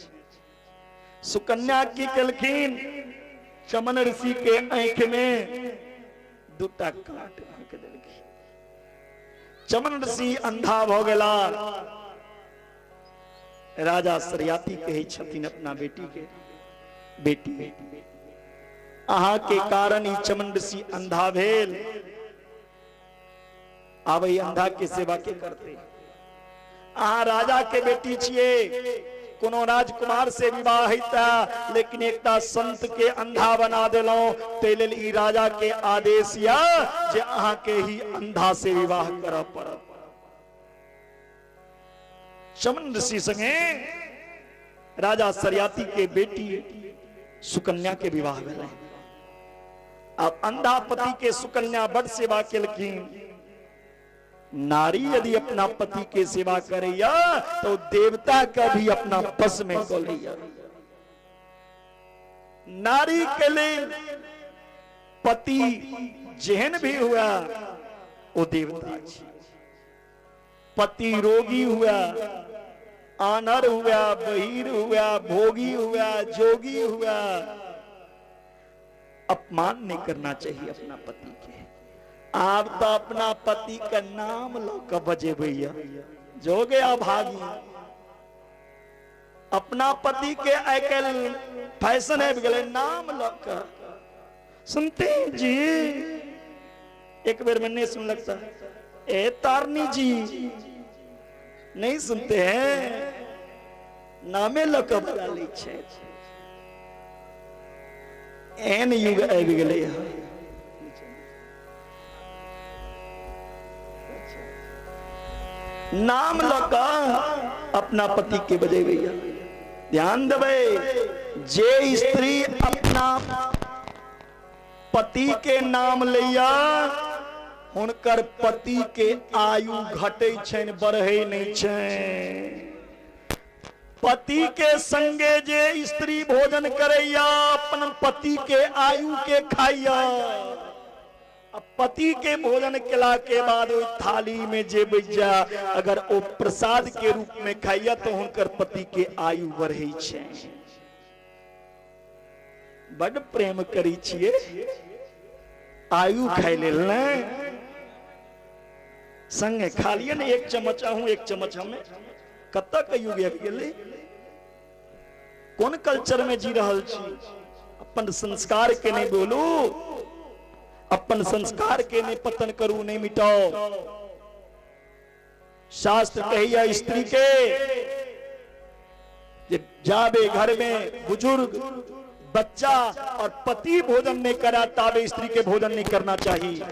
सुकन्या की केलखिन, चमन ऋषि के आँखि में दूटा कांट भोंक देलखिन। चमन ऋषि अंधा भ गेला। राजा शर्याति कहै छथिन अपना बेटी के, बेटी अहाँ के कारण ई चमन ऋषि अंधा भेल, आब ई अंधा के सेवा के करते? अहाँ राजा के बेटी छियै, कोनो राजकुमार से विवाह हेता, लेकिन एकटा संत के अंधा बना देलहुं, ताहि लेल ई राजा के आदेश या जे अहाँ के ही अंधा से विवाह करऽ पड़त। चमन ऋषि संगे राजा शर्याति के बेटी सुकन्या के विवाह भेलै। अब अंधा पति के सुकन्या बड़ सेवा केलखिन। नारी यदि अपना पति के सेवा करैया तो देवता का भी अपना बस में कऽ लैया। नारी के लेल पति जेहन भी हुआ ओ देवता छी। पति रोगी हुआ, आनर हुआ, बहिर हुआ, भोगी हुआ, जोगी हुआ, अपमान नहीं करना चाहिए अपना पति के। आप तो अपना पति का नाम लो के बजेबैया जो गया भागी। अपना पति के आइ काल्हि फैशन आबि गेलै, नाम लऽ कऽ सुनते हैं जी, एक बेर में नहीं सुन लगता, ए तारनी जी नहीं सुनते हैं, नामे लऽ कऽ बजा लै छै। एहन युग आबि गेलै हँ। नाम लऽ कऽ अपना पति के बजेबै। ध्यान देबै, जे स्त्री अपना पति के नाम लैया हुनकर पति के आयु घटै छनि, बढ़ै नहि छनि। पति के संगे जे स्त्री भोजन करैया अपन पति के आयु के खाइया। आ पति के भोजन केला के बाद ओहि थाली में जे बचि जाय अगर ओ प्रसाद के रूप में खाइया तो हुनकर पति के आयु बढ़ै छै। बड प्रेम करै छियै आयु खाय लेल ने, संगे खा लिअ ने, एक चम्मच अहूँ एक चम्मच हमे। कतऽ के युग आबि गेलै, कोन कल्चर में जी रहल छी? अपन संस्कार के नहीं बोलू, अपन संस्कार के नहीं पतन करू, नहीं मिटाओ। शास्त्र कहिया स्त्री के जे जाबे घर में बुजुर्ग, बच्चा और पति भोजन नहीं करा ताबे स्त्री के भोजन नहीं करना चाहिए।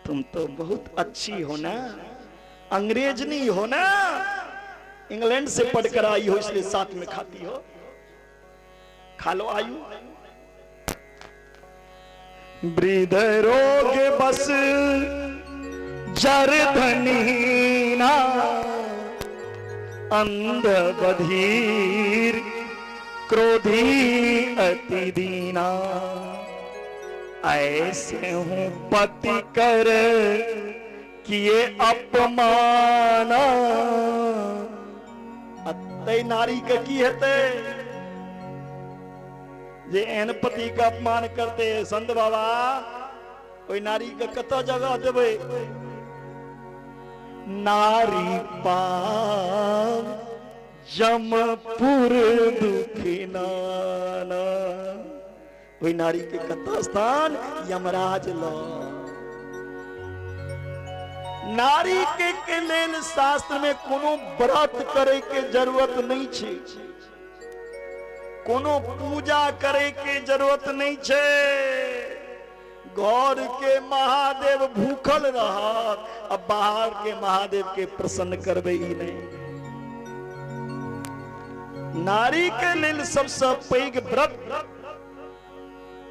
तुम तो बहुत अच्छी हो ना, अंग्रेजनी हो ना, इंग्लैंड से पढ़कर आई हो इसलिए साथ में खाती हो, खा लो आयु। वृद्ध रोग बस जर धनीना, अंध बधीर क्रोधी अति दीना, ऐसे हूं पति कर किए अपमाना। अतै नारी के की हेतै जे एहन पति के अपमान करते? संत बाबा ओहि नारी के कतऽ जगह देबै? नारी पाप जमपुर दुखी नाना, ओहि नारी के कतऽ स्थान? यमराज ल। नारी के लेल शास्त्र में कोनो व्रत करे के जरूरत नहीं छै, कोनो पूजा करे के जरूरत नहीं छै। घर के महादेव भूखल रहत आ बाहर के महादेव के प्रसन्न करबै ई नहीं। नारी के लेल सबसे पैघ व्रत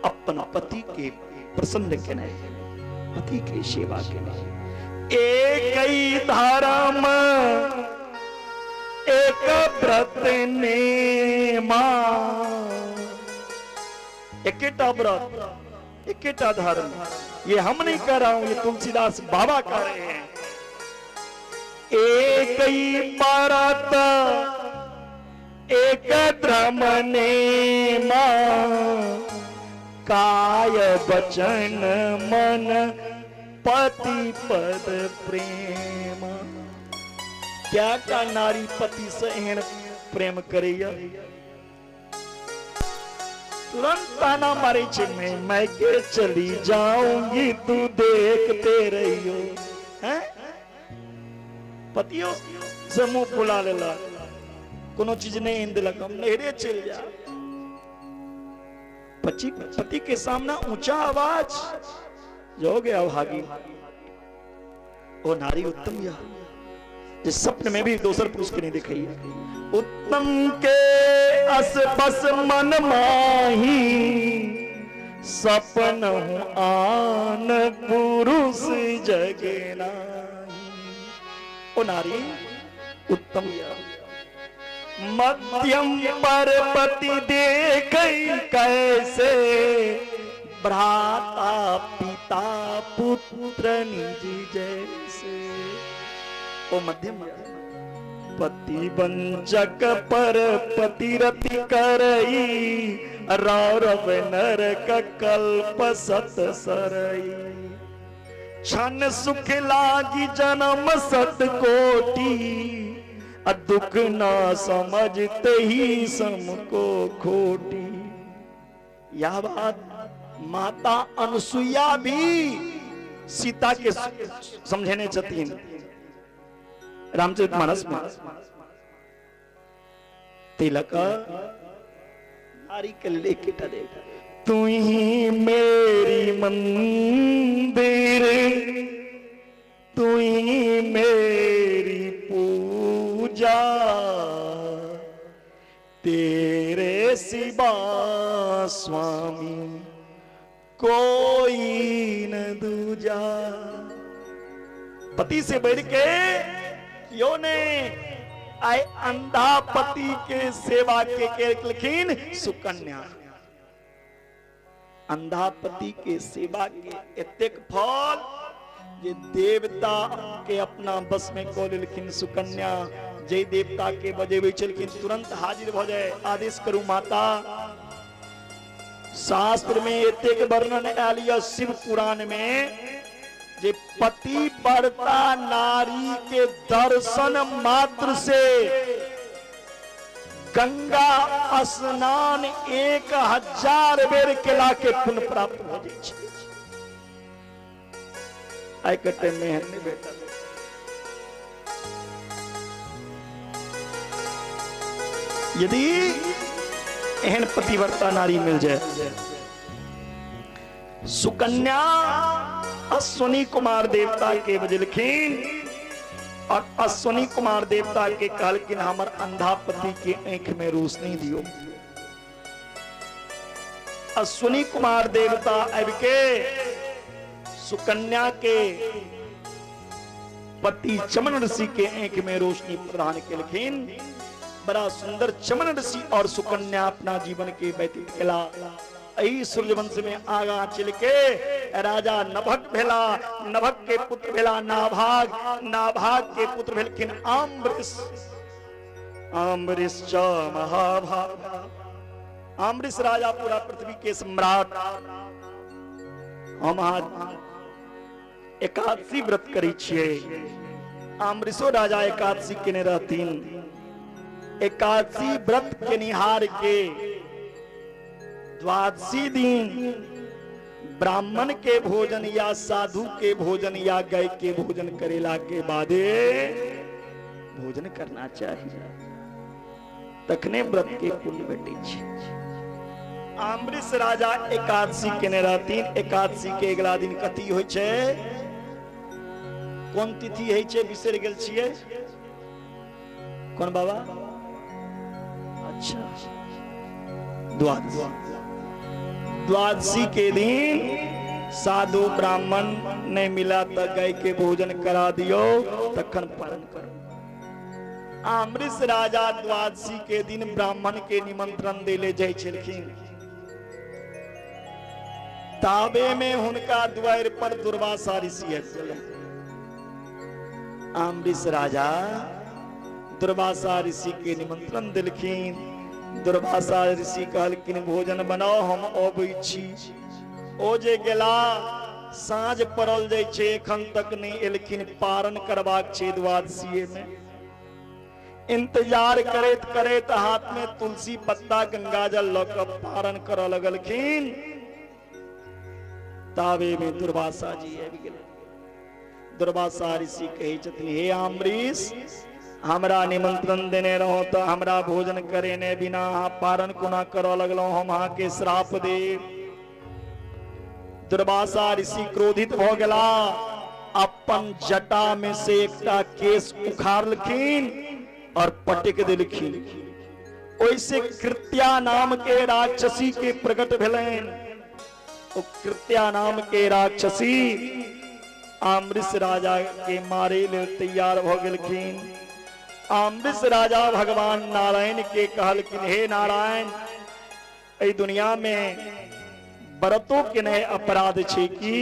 अपन पति के प्रसन्न केनाइ, पति के सेवा केनाइ। एक धर्म एक व्रत नेमा, एकेटा व्रत एकेटा धर्म। ये हम नहीं कह रहा हूं, ये तुलसीदास बाबा कह रहे हैं। एक ही परत एक धर्म नेमा, काय वचन मन पति पद प्रेम। क्या का नारी पति से एहन प्रेम करैया? तुरंत ताना मारे छे, मैं मैके चली जाऊंगी तू देखते रहियो। हैं, पतियो से मुंह फुला लेलक, कोनो चीज नहीं आनि देलक, हम नहरे चलि जायब। पति पति के सामना ऊंचा आवाज जो हो गया भागी। ओ नारी उत्तम यह जे स्वप्न में भी दोसर पुरुष के नहीं दिखाई। उत्तम के अस बस मन माही, सपन आन पुरुष जग नाही। ओ नारी उत्तम यह। मध्यम पर पति देख कैसे, भ्राता पिता पुत्र निज जैसे। ओ मध्यम पति वंचक पर पति रति करई, रौरव नरक कल्प सत सरई। क्षण सुख लागी जन्म सत कोटि, दुख ना समझते ही सम को खोटी। यह बात माता अनुसुईया भी सीता के समझेने छथिन रामचरितमानस में। तिलक नारी के लेके दे, तू ही मेरी मंदिर, तू ही मेरी पूजा, तेरे सिवा स्वामी कोई न दूजा। पति से बढ़ के क्यों ने आए अंधा पति के सेवा के केलखिन सुकन्या। अंधा पति के सेवा के एतेक फल जे देवता के अपना बस में कऽ लेलखिन सुकन्या। जे देवता के बजेबै छलखिन तुरंत हाजिर भऽ जाए, आदेश करू माता। शास्त्र में एतेक वर्णन आयल यऽ शिव पुराण में जे पति व्रता नारी के दर्शन मात्र से गंगा स्नान 1000 बेर केला के पुण्य प्राप्त भऽ जाइ छै। आइ के टाइम में एहन नहि भेटल। यदि एहन पतिव्रता नारी मिल जाए। सुकन्या अश्विनी कुमार देवता के बजलखिन और अश्विनी कुमार देवता के कहलखिन हमर अंधा पति के आंख में रोशनी दियो। अश्विनी कुमार देवता आबि के सुकन्या के पति चमन ऋषि के आंख में रोशनी प्रदान केलखिन। बड़ा सुंदर चमन ऋषि और सुकन्या अपना जीवन के व्यतीत केला। एहि सूर्यवंश में आगा चल के राजा नभक भेला, नभक के पुत्र भेला नाभाग, नाभाग के पुत्र भेलखिन आम्बरीष, आम्बरीष च महाभाग। आम्बरीष राजा पूरा पृथ्वी के सम्राट। हम अहाँ एकादशी व्रत करै छियै, आम्बरीषो राजा एकादशी केने रहथिन। एकादशी व्रत केनिहार के द्वादशी दिन ब्राह्मण के भोजन या साधु के भोजन या गाय के भोजन करेला के बादे भोजन करना चाहिए, तखने व्रत के पुण्य भेटै छै। आम्बरीष राजा एकादशी केने रहथिन। एकादशी के अगला दिन कथी होइ छै, कोन तिथि होइ छै बिसरि गेल छियै, कोन बाबा? अच्छा, द्वादशी। द्वादशी के दिन साधु ब्राह्मण नहीं मिला तो गाय के भोजन करा दियो, तखन पारण करो। आम्बरीष राजा द्वादशी के दिन ब्राह्मण के निमंत्रण देले जाइ छलखिन। ताबे में हुनका दुआरि पर दुर्वासा ऋषि आबि गेलै। आम्बरीष राजा दुर्वासा ऋषि के निमंत्रण देलखिन। दुर्वासा ऋषि कहलखिन भोजन बनाओ, हम अबै छी। ओ जे गेला, साँझ पड़ल जाइ छै, एखन तक नहि एलखिन। पारण करबाक छै द्वादशीये में। इंतजार करैत करैत हाथ में तुलसी पत्ता गंगाजल लऽ कऽ पारण करऽ लगलखिन। ताबे में दुर्वासा जी आबि गेलै। दुर्वासा ऋषि कहै छथिन, हे अम्बरीश, हमरा निमंत्रण देने रहो तऽ हमरा भोजन करेने बिना अहाँ पारण कोना करऽ लगलहुँ? हम अहाँके श्राप देब। दुर्वासा ऋषि क्रोधित भऽ गेला। अपन जटा में से एकटा केश उखाड़लखिन और पटक देलखिन। ओहिसे कृत्या नाम के राक्षसी के प्रकट भेलनि। ओ कृत्या नाम के राक्षसी आम्बरीष राजा के मारे लेल तैयार भऽ गेलखिन। आम्बरीष राजा भगवान नारायण के कहलखिन, हे नारायण, एहि दुनिया में व्रतो के नहि अपराध छै की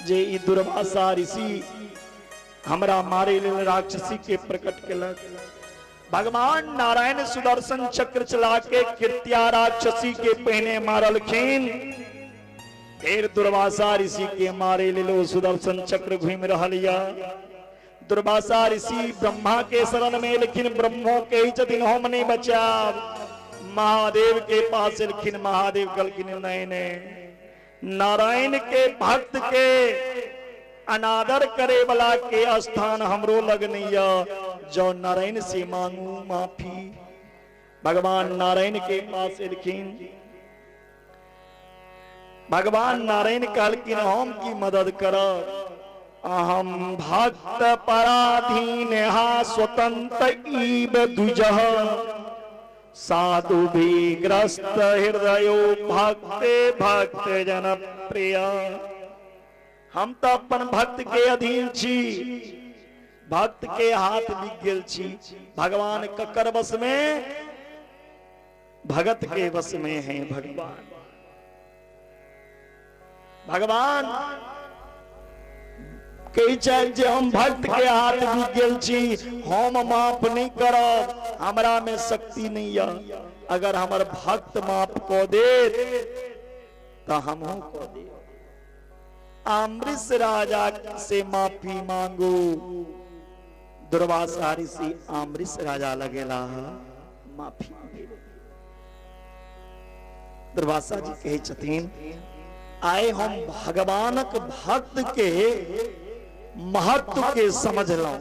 जे ई दुर्वासा ऋषि हमरा मारे लेल राक्षसी के प्रकट केलक। भगवान नारायण सुदर्शन चक्र चला के कृत्या राक्षसी के पहिने मारलखिन, फिर दुर्वासा ऋषि के मारे लेल ओ सुदर्शन चक्र घूमि रहल या। दुर्वासा ऋषि ब्रह्मा के शरण में एलखिन। ब्रह्मो कहै छथिन हम नहीं बचाब। महादेव के पास एलखिन, महादेव कहलखिन नहीं नहीं, नारायण के भक्त के अनादर करे वाला के स्थान हमरो लग नहीं है, जो नारायण से मांगू माफी। भगवान नारायण के पास एलखिन। भगवान नारायण कहलखिन हम की मदद करब? अहम भक्त पराधीन हा स्वतंत्र ईब दुजह साधु भी ग्रस्त हृदयो भक्ते भक्त जन प्रिय। हम तो अपन भक्त के अधीन छी, भक्त के हाथ बिक गेल छी। भगवान ककर वश में? भगत के वश में है भगवान। भगवान कहै छथि जे हम भक्त के हाथ बिक गेल छी, हम माफ नहीं करब, हमरा में शक्ति नहीं है। अगर हमर भक्त माफ कऽ देत तऽ हमहूँ कऽ देब। अम्बरीश राजा से माफी मांगू। दुर्वासा ऋषि अम्बरीश राजा लगेला माफी मांगे। दुर्वासा जी कहै छथिन आइ हम भगवानक भक्त के महत्व के समझलहुं,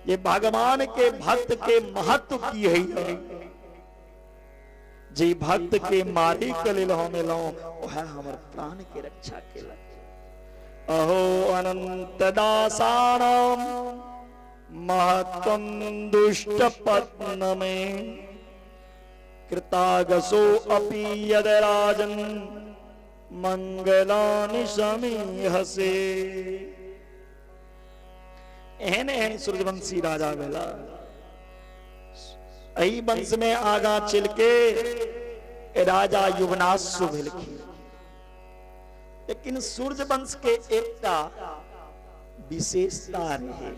जे भगवान के भक्त के महत्व की है। जे भक्त के मारे के लेल हम एलहुं, वएह हमर प्राण के रक्षा केलक। अहो अनंत दासानाम महत्वं दुष्ट पत्न में कृतागसो अपि यद राजन मंगलानि समीहसे। एहन एहन सूर्यवंशी राजा भेला। एहि वंश में आगा चल के राजा युवनाश्व भेलखिन। लेकिन सूर्य वंश के एकटा विशेषता रहे,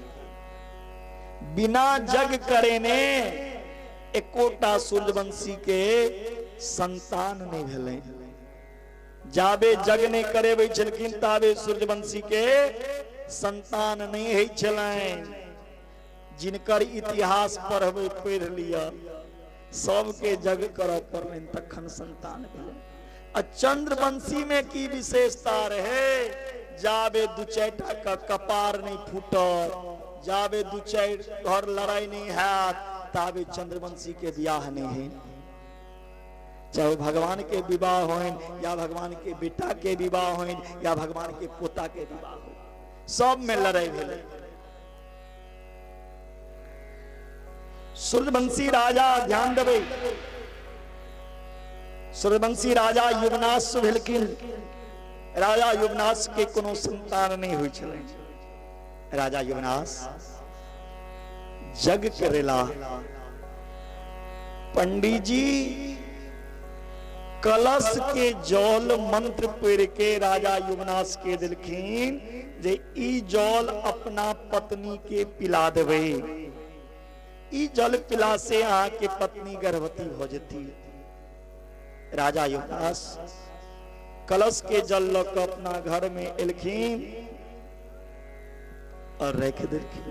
बिना जग करेने एकोटा सूर्यवंशी के संतान नहीं भेलै। जाबे जग नहीं करेबै छलखिन ताबे सूर्यवंशी के संतान नहीं होइ छलनि। जिनकर इतिहास पढ़बै पढ़ि लिअ, सबके जग करऽ पड़लनि तखन संतान भेलनि। आ चंद्रवंशी में की विशेषता रहे, जाबे दू चारिटा का कपार नहीं फूटत, जाबे दू चारि घर लड़ाई नहीं हैत, ताबे चंद्रवंशी के बियाह नहीं है। चाहे भगवान के विवाह होइन या भगवान के बेटा के विवाह होइन या भगवान के पोता के विवाह हो, सब में लड़ाई भेलै। सूर्यवंशी राजा, ध्यान देबै, सूर्यवंशी राजा युवनाश्व भेलखिन। राजा युवनाश के कोनो संतान नहीं होइ छलै। राजा युवनाश जग करेला, पंडित जी कलश के जल मंत्र पढ़ के राजा युवनाश के देलखिन जे ई जल अपना पत्नी के पिला देबै, ई जल पिला से अहाँ के पत्नी गर्भवती हो जेती। राजा युवनाश कलश के जल ल के अपना घर में एलखिन और रख देलखिन।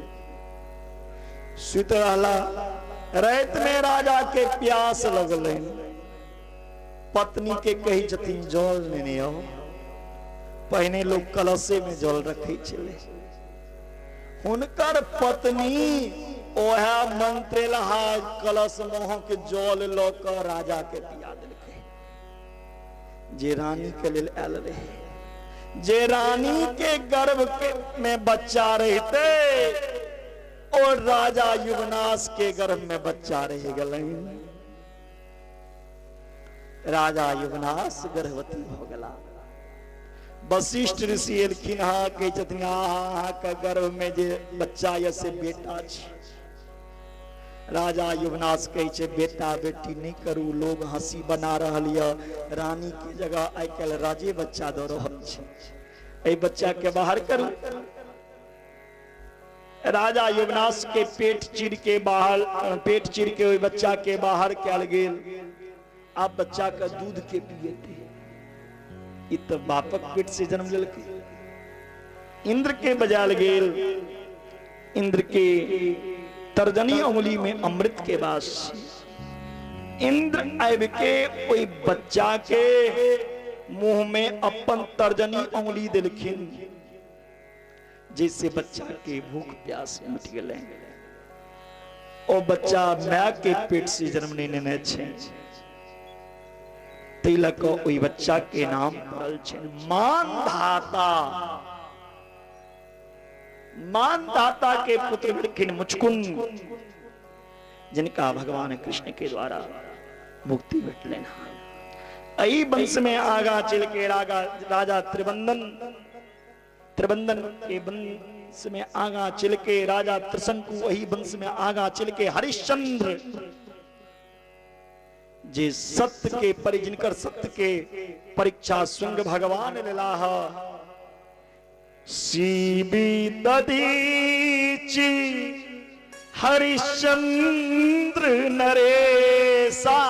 सुत रहला, रात में राजा के प्यास लगलनि, पत्नी के कही छथिन जल लेने आओ। पहिने लोग कलशे में जल रखे छलै। हुनकर पत्नी ओहे मंत्र लहा कलश मोह के जल ल के राजा के पिया देलकै, जे रानी के लेल आयल रहे। जे रानी के गर्भ के में बच्चा रहते और राजा युवनाश के गर्भ में बच्चा रह गलनि। राजा युवनाश गर्भवती हो गला। वशिष्ठ ऋषि एलखिन, हाँ कहै छथिन अहाँ के गर्भ में जे बच्चा यऽ से बेटा छै। राजा युवनाश कहै छै बेटा बेटी नहीं करू, लोग हंसी बना रहल यऽ, रानी के जगह आइ काल्हि राजे बच्चा दऽ रहल छै, एहि बच्चा के बाहर करू। राजा युवनाश के पेट चीर के बाहर, पेट चीर के ओहि बच्चा के बाहर कयल गेल। आब बच्चा के दूध के पिएते, ई तऽ बापक पेट से जन्म लेलकै। इंद्र के बजायल गेल, इंद्र के तर्जनी उंगली में अमृत के वास। इंद्र आबि के ओहि बच्चा के मुंह में अपन तर्जनी उंगली देलखिन, जैसे बच्चा के भूख प्यास मिट गेलै। ओ बच्चा माय के पेट से जन्म नहीं लेने छै, ताहि लऽ कऽ ओहि बच्चा के नाम पड़ल छै मानधाता। मानधाता के पुत्र भेलखिन मुचकुंद, जिनका भगवान कृष्ण के द्वारा मुक्ति भेटलनि। एहि वंश में आगा चल के राजा त्रिबंधन, त्रिबंधन के वंश में आगा चल के राजा त्रिशंकु, वही वंश में आगा चल के हरिश्चंद्र, जे सत्य के परि, जिनकर सत्य के परीक्षा स्वयं भगवान लेलाह। शिवी दधीचि हरिश्चंद्र नरेशा,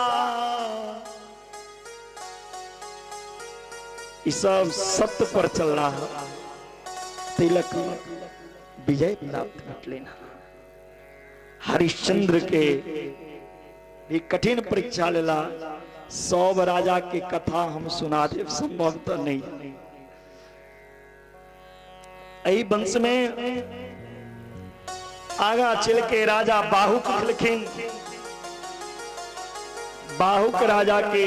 ई सब सत्य पर चल रहा है, तिलक विजय प्राप्त भेटलनि। हरिश्चंद्र के भी कठिन परीक्षा लेला। सब राजा के कथा हम सुना देव संभव तो नहीं। एहि वंश में आगा चल के राजा बाहुक भेलखिन। बाहुक राजा के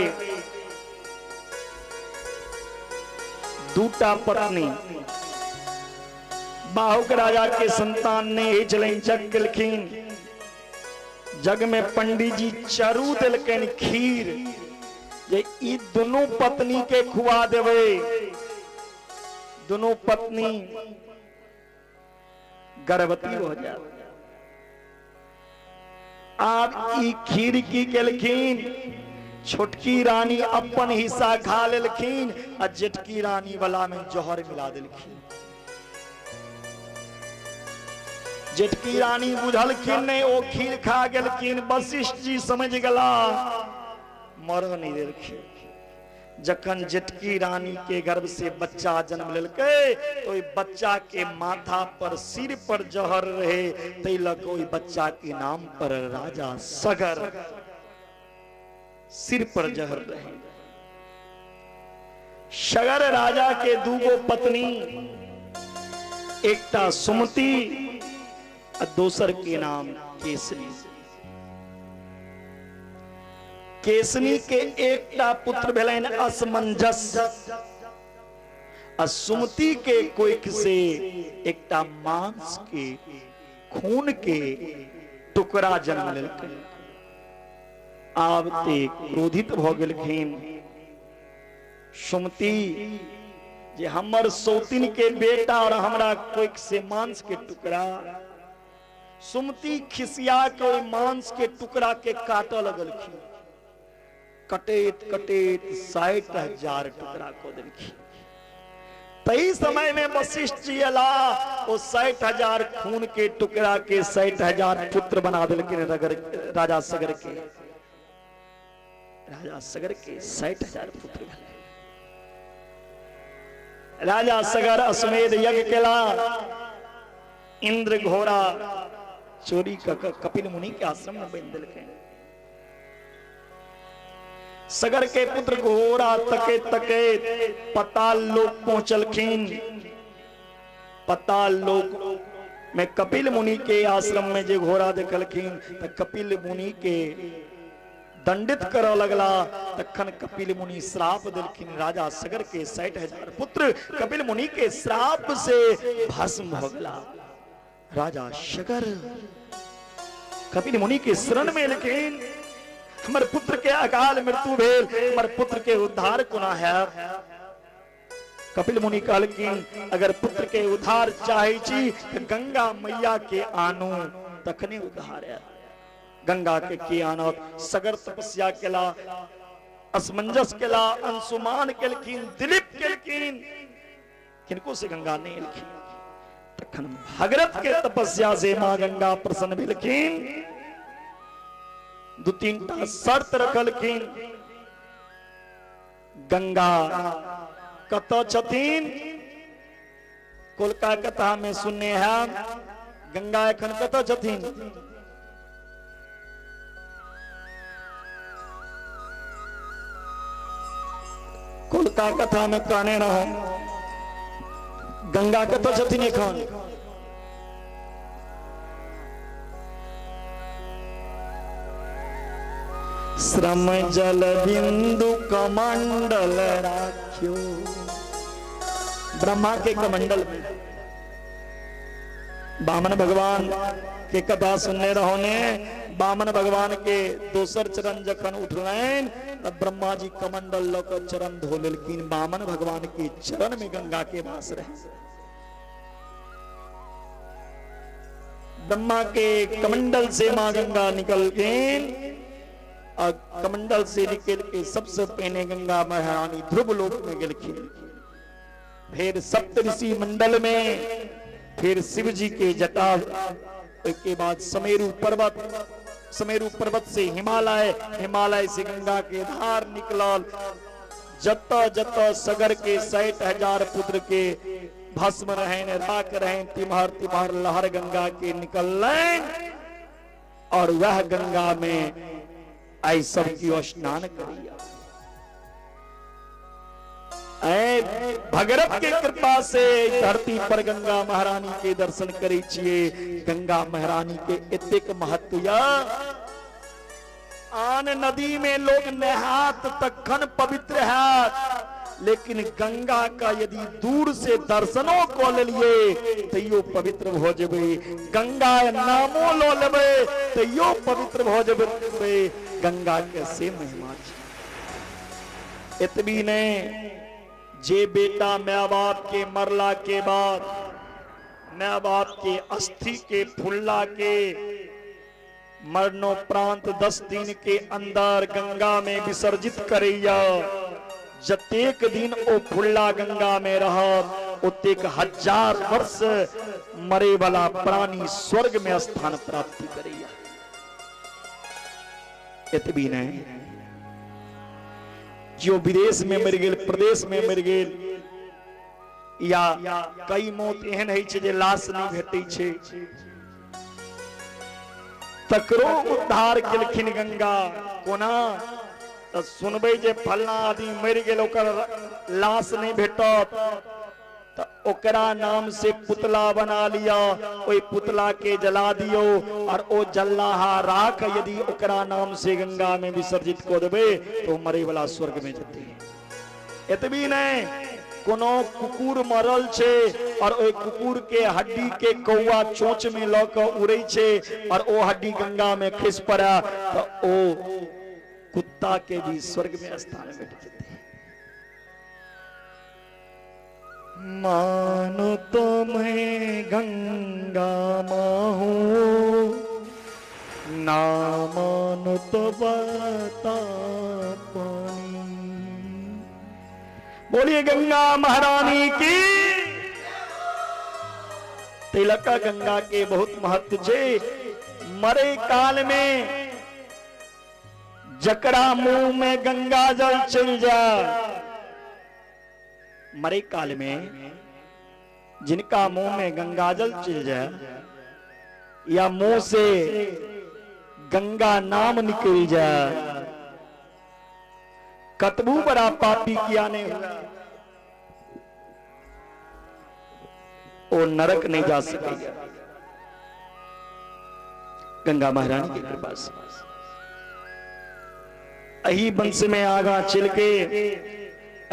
दूटा पत्नी, बाहुक राजा के संतान नहीं छलनि, जग केलखिन। जग में पंडित जी चरू देलकनि खीर, जे ई दुनू पत्नी के खुआ देबै, दुनू पत्नी गर्भवती हो जाए। आब ई खीर की केलखिन, छोटकी रानी अपन हिस्सा खा लेलखिन आ जेठकी रानी वाला में जहर मिला देलखिन। जेठकी रानी बुझलखिन नहीं, ओ खीर खा गेलखिन। वशिष्ठ जी समझ गला, मर नहीं देलखिन। जखन जेठकी रानी के गर्भ से बच्चा जन्म लेलकै तो ओहि बच्चा के माथा पर, सिर पर जहर रहे, तै लऽ कऽ ओहि बच्चा के नाम पर राजा सगर, सिर पर जहर रहे। सगर राजा के दूगो पत्नी, एकटा सुमति आ दोसर के नाम केसनी। केसनी के एकटा पुत्र भेलनि असमंजस, आ सुमति के कोख से एकटा मांस के खून के टुकड़ा जन्म लेलकै। आब ते क्रोधित भ गेलखिन सुमति, जे हमर सौतिन के बेटा और हमरा कोख से मांस के टुकड़ा। सुमति खिसिया के ओहि मांस के टुकड़ा के काटऽ लगलखिन। कटैत कटैत 60,000 टुकड़ा कऽ देलखिन। तही समय में वशिष्ठ जी अला, ओ 60,000 खून के टुकड़ा के 60,000 पुत्र बना देलखिन राजा सगर के। राजा सगर के 60,000 पुत्र भेलै। राजा सगर अश्वमेध यज्ञ केला, इंद्र घोड़ा चोरी क कपिल मुनि के आश्रम में बांधि देलखिन। सगर के पुत्र घोड़ा तके तके पताल लोक पहुंचलखिन। पताल लोक में कपिल मुनि के आश्रम में जे घोड़ा देखलखिन त कपिल मुनि के दंडित करऽ लगला। तखन कपिल मुनि श्राप देलखिन, राजा सगर के 60,000 पुत्र कपिल मुनि के श्राप से भस्म भ गेला। राजा सगर कपिल मुनि के शरण में एलखिन, हमर पुत्र के अकाल मृत्यु भेल, हमर पुत्र के उद्धार कोना हैत? कपिल मुनि कहलखिन, अगर पुत्र के उद्धार चाहे छी त गंगा मैया के आनू, तखने उद्धार हैत। गंगा के की आनत? सगर तपस्या केला, असमंजस केला, अंशुमान केलखिन, दिलीप केलखिन, किनको से गंगा नहीं एलखिन। तखन भगरथ के तपस्या से मां गंगा प्रसन्न भेलखिन। दू तीन टा शर्त रखलखिन। गंगा कत छथिन? कोलका कथा में सुनने हैं, गंगा एखन कत छथिन? कोलका कथा में कहने रहो गंगा कत छथिन एखन? श्रम जल बिंदु कमंडल राख्यो, ब्रह्मा के कमंडल में बामन भगवान के कथा सुनने रहो ने। बामन भगवान के दोसर चरण जखन उठलनि तब ब्रह्मा जी कमंडल ल के चरण धो लेलखिन। बामन भगवान के चरण में गंगा के वास रहे। ब्रह्मा के कमंडल से मां गंगा निकल गईन और कमंडल से निकल के सबसे पहले गंगा महारानी ध्रुव लोक में गेलखिन, फिर सप्तऋषि मंडल में, फिर शिव जी के जटा, के बाद समेरु पर्वत, समेरु पर्वत से हिमालय, हिमालय से गंगा के धार निकलल। जत जत सगर के 60,000 पुत्र के भस्म रहन, राख रहन, तिम्हर तिम्हर लहर गंगा के निकललनि और वह गंगा में आई सब की स्नान करिया। ऐ भगरथ के कृपा से धरती पर गंगा महारानी के दर्शन करै छियै। गंगा महारानी के एतेक महत्व या आन नदी में लोग नहात तखन पवित्र हैत, लेकिन गंगा का यदि दूर से दर्शनो क लेलिए तैयो पवित्र भ जेबै। गंगा नामो ल लेबै तैयो पवित्र भ जेबै। गंगा के से महिमा छै। एतबी नहीं, जे बेटा my बाप के मरला के बाद my बाप के अस्थि के फुल्ला के मरणोपरांत 10 दिन के अंदर गंगा में विसर्जित करैया, जतेक दिन ओ फुल्ला गंगा में रहत ओतेक 1000 वर्ष मरे वाला प्राणी स्वर्ग में स्थान प्राप्ति करैया। एतबी नहीं, जो विदेश में मरि गेल, प्रदेश में मरि गेल, या कई मौत एहन होइ छै जे लाश नहीं भेटै छै, तकरो उद्धार केलखिन गंगा। कोना? त सुनबै जे फलना आदमी मरि गेल, ओकर लाश नहीं भेटत, त ओकरा नाम से पुतला बना लिया, ओहि पुतला के जला दियो और ओ जल्लाहा राख यदि ओकरा नाम से गंगा में विसर्जित कऽ देबै तो मरे वाला स्वर्ग में जेतै। एतबी नहीं, कोनो कुकुर मरल छै और ओहि कुकुर के हड्डी के कौआ चोंच में ल के उड़ै छै और ओ हड्डी गंगा में खसि पड़े तो ओ कुत्ता के भी स्वर्ग में स्थान भेट जेतै। मानो तो मैं गंगा माँ हूँ, नामानु तो बता पानी। बोलिए गंगा महारानी की। तिलका गंगा के बहुत महत्व छे। मरे काल में जकरा मुंह में गंगा जल चल जा, मरे काल में जिनका मुंह में गंगा जल चल जाए या मुंह से गंगा नाम निकल जाए, कतबू बड़ा पापी किया नहीं हुआ, वो नरक नहीं जा सकेगा। गंगा महारानी की कृपा से अही वंश में आगा चल के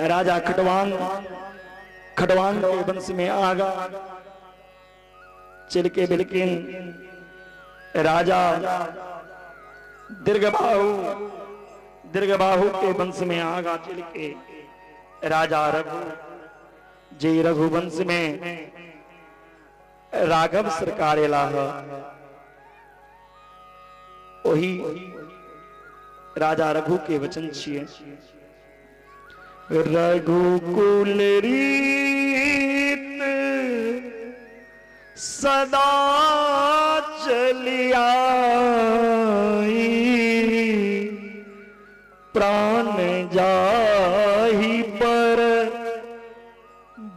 राजा खटवांग, खटवांग के वंश में आगा चल के बिलकिन राजा दीर्घबाहु, दीर्घबाहु के वंश में आगा चल के राजा रघु, जे रघुवंश में राघव सरकार एलाह, ओही राजा रघु के वचन छिए। रघुकुल रीत सदा चलिया, प्राण जाही पर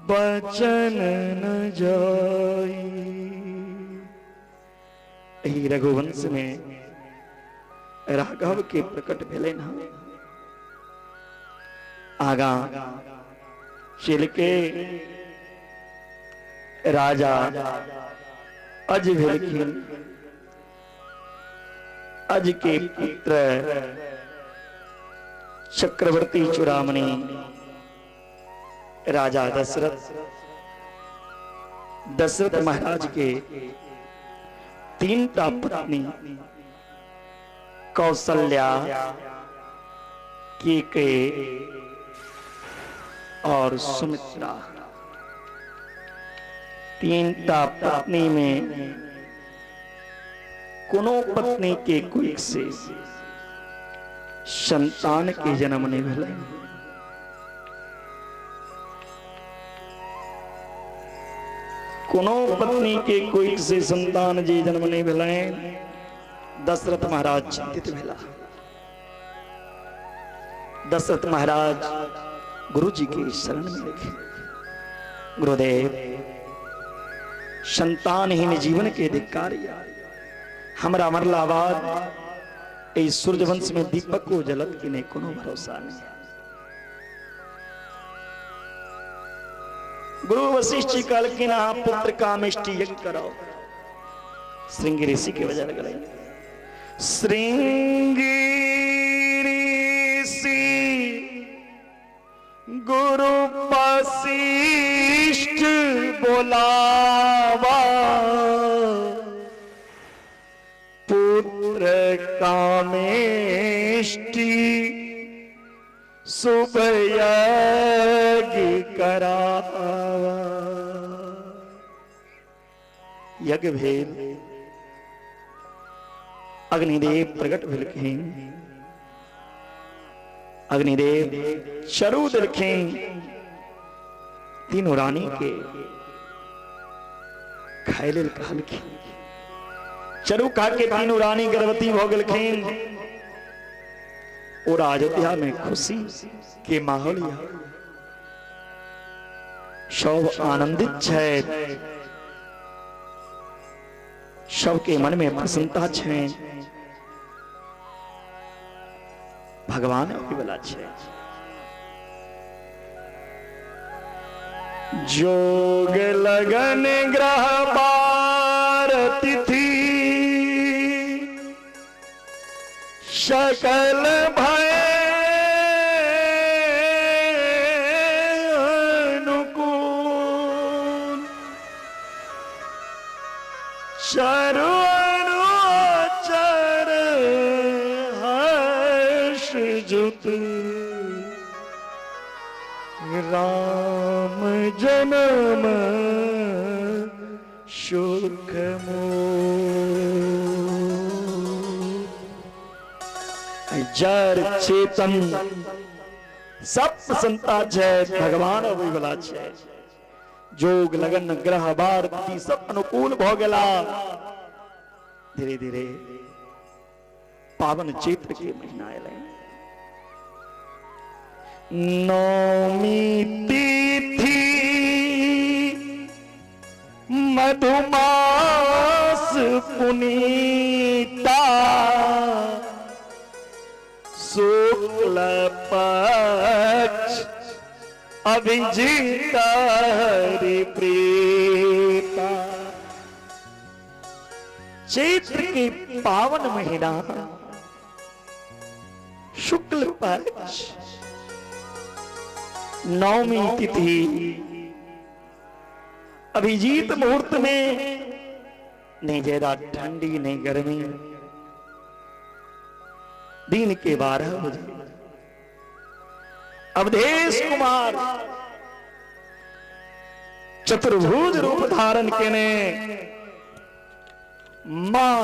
बचन न जाई। एही रघुवंश में राघव के प्रकट भेलै ना। आगा चल के राजा अज भेलखिन। अज के पुत्र चक्रवर्ती चूड़ामणि राजा दशरथ, दशरथ महाराज के तीन टा पत्नी कौशल्या, केके और सुमित्रा। तीन टा पत्नी में कोनो पत्नी के कोई से संतान के जन्म नहीं भेलै। कोनो पत्नी के कोई से संतान जे जन्म नहीं भेलै। दशरथ महाराज चिंतित भेला। दशरथ महाराज गुरु जी के शरण में रखे। गुरुदेव, संतानहीन जीवन के धिक्कार, हमरा मरला बाद एहि सूर्यवंश में दीपक को जलत की नहीं, कोनो भरोसा नहीं। गुरु वशिष्ठ जी कहलखिन अहाँ पुत्र कामेष्टि यज्ञ कराओ। श्रृंगी ऋषि के वजह लगल। श्रृंगी ऋषि गुरु वशिष्ठ बोलावा, पुत्र कामेष्टि शुभ यज्ञ करावा। यज्ञ भेल, अग्निदेव प्रकट भेलखिन। अग्निदेव चरु देलखिन तीनों रानी के खाय लेल कहलखिन। चरु खा के तीनों रानी गर्भवती भ गेलखिन। और अयोध्या में खुशी के माहौल या सब आनंदित छै, सबके मन में प्रसन्नता छै, भगवान अबै छै। जोग लगन ग्रह बार तिथि सकल भय अनुकूल, चरु अनुचर हर्ष जुत, राम जन्म सुख मोल। जड़ चेतन सब प्रसन्नता छै, भगवान अबै वाला छै। जोग लगन ग्रह बार तिथि सब अनुकूल भ गेला। धीरे धीरे पावन चैत्र के महीना एलै। नौमी तिथि मधुमास पुनीता, शुक्ल पक्ष अभिजीत हरि प्रीता। चैत्र के पावन महीना शुक्ल पक्ष नवमी तिथि अभिजीत मुहूर्त में, नहीं ज्यादा ठंडी नहीं गर्मी, दिन के 12 बजे अवधेश कुमार चतुर्भुज रूप धारण केने मां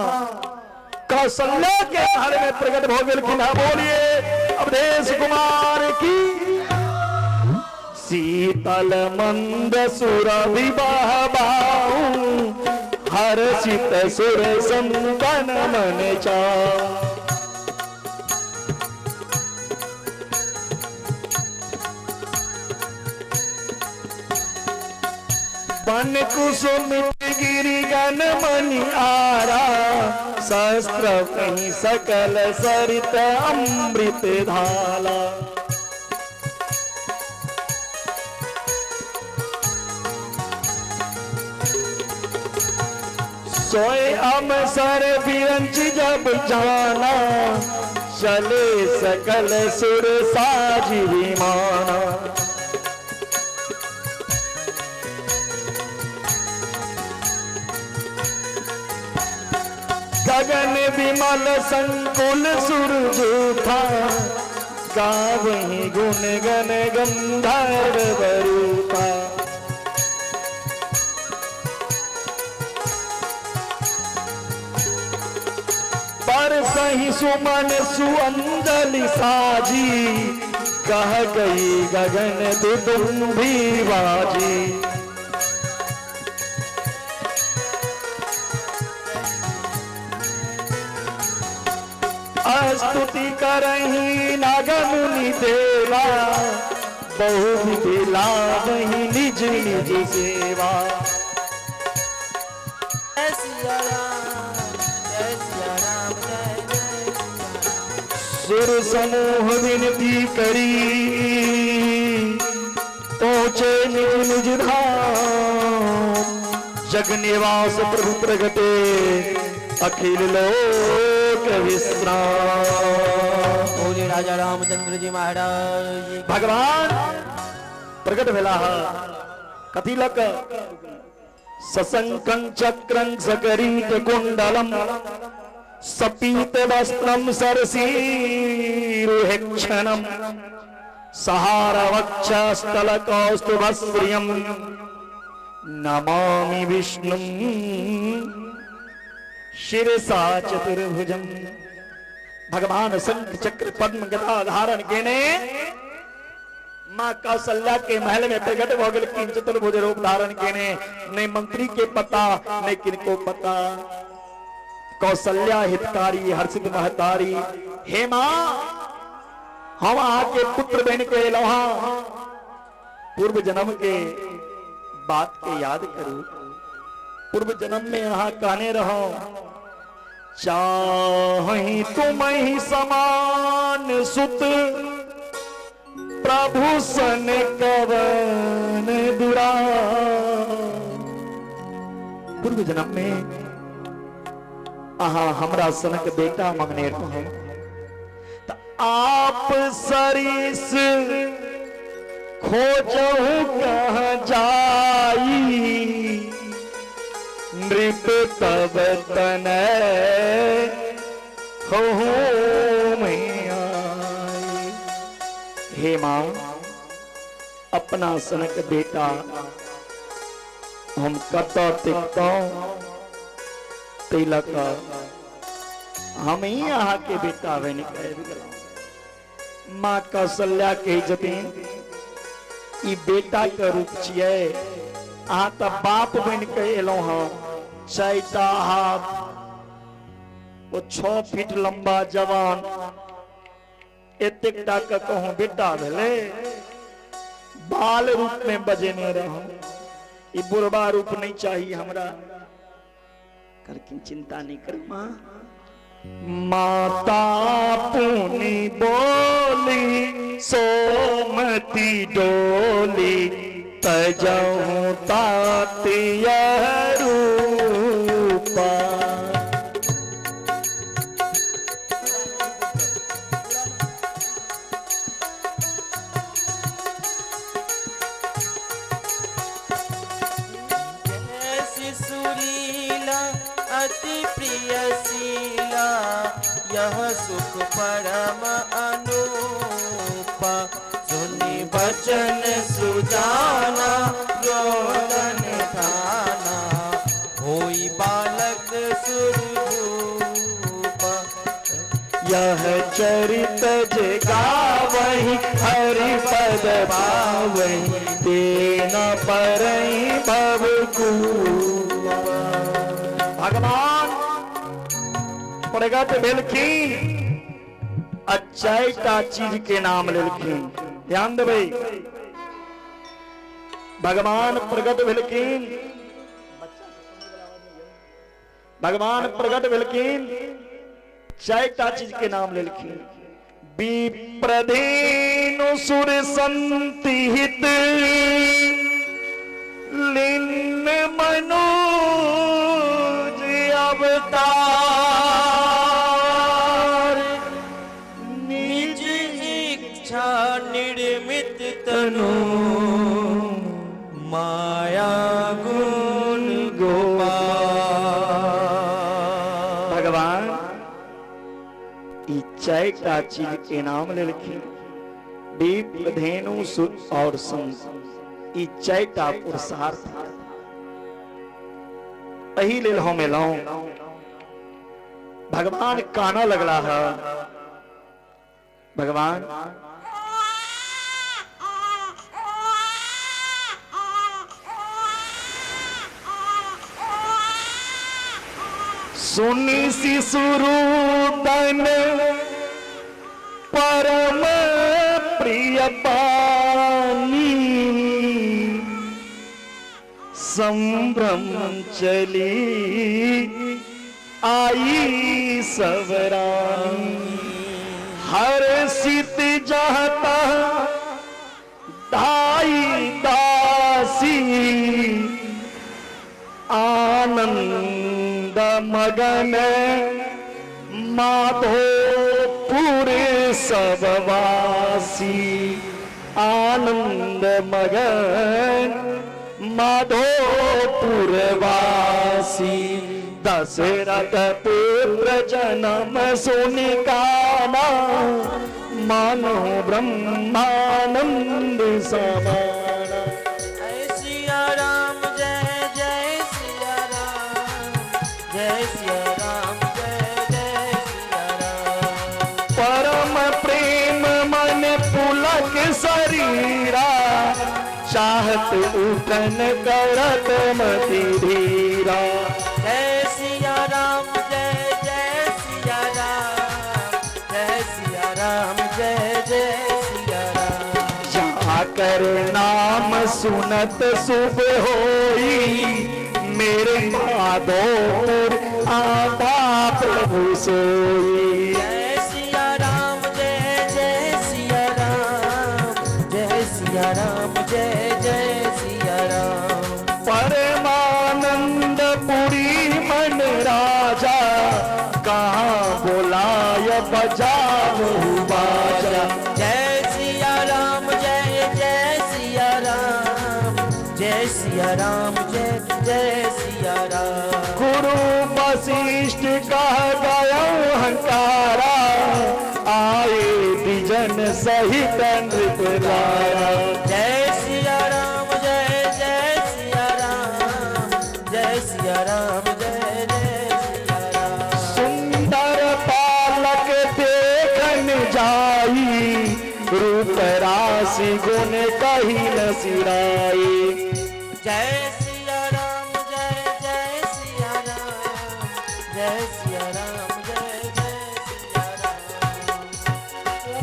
कौशल्या के घर में प्रकट भ गेलखिन। बोलिए अवधेश कुमार की। शीतल मंद सुर विवाह बाऊ, हर्षित सुर संतन मन चाऊ। बन कुसुम गिरि गण मणि आरा, शस्त्र कहीं सकल सरित अमृत धाला। सोए अमसर बिरंच जब जाना, चले सकल सुर साजी विमाना। गगन विमल संकुल सुर जूथा, गावही गुण गण गंधर्व बरूथा। पर सही सुमन सुअंजलि साजी, कह गई गगन दुदुम्भी बाजी। स्तुति करही नाग मुनि देवा, बहुविधि लाभहि निज निज सेवा। जय सिया राम, जय सिया राम, जय जय सिया राम। सुर समूह विनती करी, पहुँचे निज निज धाम। जग निवास प्रभु प्रगटे, अखिल लोक विश्राम। बोले राजा रामचंद्र जी महाराज। भगवान प्रकट भेला कथी लक सशंकं चक्रं सकरीट कुंडलम, सपीत वस्त्रम सरसीरुहेक्षणम, सहार वक्षस्थल कौस्तुभश्रियम, नमामि विष्णुं शिरसा चतुर्भुजम। भगवान शंख चक्र पद्म गदा धारण केने मां कौशल्या के महल में प्रकट भ गेलखिन। चतुर्भुज रूप धारण केने, नहीं मंत्री के पता नहीं किनको पता। कौशल्या हितकारी हर्षित महतारी, हे मां हम आके पुत्र बन के एलौं हँ, पूर्व जन्म के बात के याद करू। पूर्व जन्म में अहाँ कहने रहो, चाहि तुमहि समान सुत, प्रभु सन कवन दुरा। पूर्व जन्म में अहाँ हमरा सनक बेटा मंगने रहो, त आप सरिस खोजहु कहाँ जाई, नृप तब तनय होहु में आई। हे मां अपना सनक बेटा हम कतऽ तिकतौं, तिलक हम ही अहाँके बेटा बनि कऽ आबि गेलहुँ। माँ कौशल्या कहै छथिन, ई बेटा के रूप छियै, अहाँ तऽ बाप बनि कऽ एलहुँ हँ। 4टा हाथ, ओ 6 फीट लंबा जवान, एतेक टा के कहूँ बेटा भेलै, बाल रूप में बजेने रहूं, ई बुढ़बा रूप नहीं चाहिए हमरा। कहलखिन चिंता नहीं कर माँ। माता पुनि बोली सोमती डोली, तजहूँ तातिया रूपा। सुरीला अति प्रिय शीला, यह सुख परम अनूपा। सुनि बचन सुजाना रोदन ठाना, होई बालक सुरभूपा। यह चरित जे गावहि हरि पद पावहि, तेन परहि भव कूपा। भगवान प्रगट भेलखिन आ 4टा चीज के नाम लेलखिन। ध्यान देबै, भगवान प्रगट भेलखिन, भगवान प्रगट भेलखिन, 4टा चीज के नाम लेलखिन। विप्रधेनु सुर संतिहित, लिन मनुज अवतार, निज इच्छा निर्मित तनु, माया गुण गोपाल। भगवान ई 4टा चीज के नाम लेलखिन, विप्रधेनु सुर और संत, ई 4टा पुरुषार्थ। एहि लेल हम एलहुं। भगवान कानऽ लगला है। भगवान सुनी शिशुरुदन परम प्रिय पानी, संभ्रम चली आई सवरानी। हर्षित जहता धाई दासी, आनंद मगन माधोपुर सबवासी। आनंद मगन माधोपुर वासी। दशरथ पुत्र जन्म सुनि काना, मानो ब्रह्मानंद समाना। जय सिया राम जय जय सिया राम, जय सिया राम जय जय सिया राम। परम प्रेम मन पुलक शरीरा, चाहत उठन करत मति धीरा। जय सिया राम जय जय सिया राम, जय सिया राम जय जय सिया राम। जा कर नाम सुनत शुभ होई, मेरे माधोपुर आता प्रभु सोई। जय सिया राम जय जय सिया राम, जय सिया राम जय जय सिया राम। परमानंद पुरी मन राजा, कहाँ बोलाय बजाओ बाजा। जय सिया राम जय जय सिया राम, जय सिया राम जय जय सिया राम। गुरु वशिष्ठ कह गया हंकारा, आए द्विजन सहित नृप लाया। जय सिया राम जय जय सिया राम, जय सिया राम जय जय सिया राम। सुंदर रूप राशि गुण कही न सिराई। जय सिया राम जय जय सिया राम, जय सिया राम जय जय सिया राम।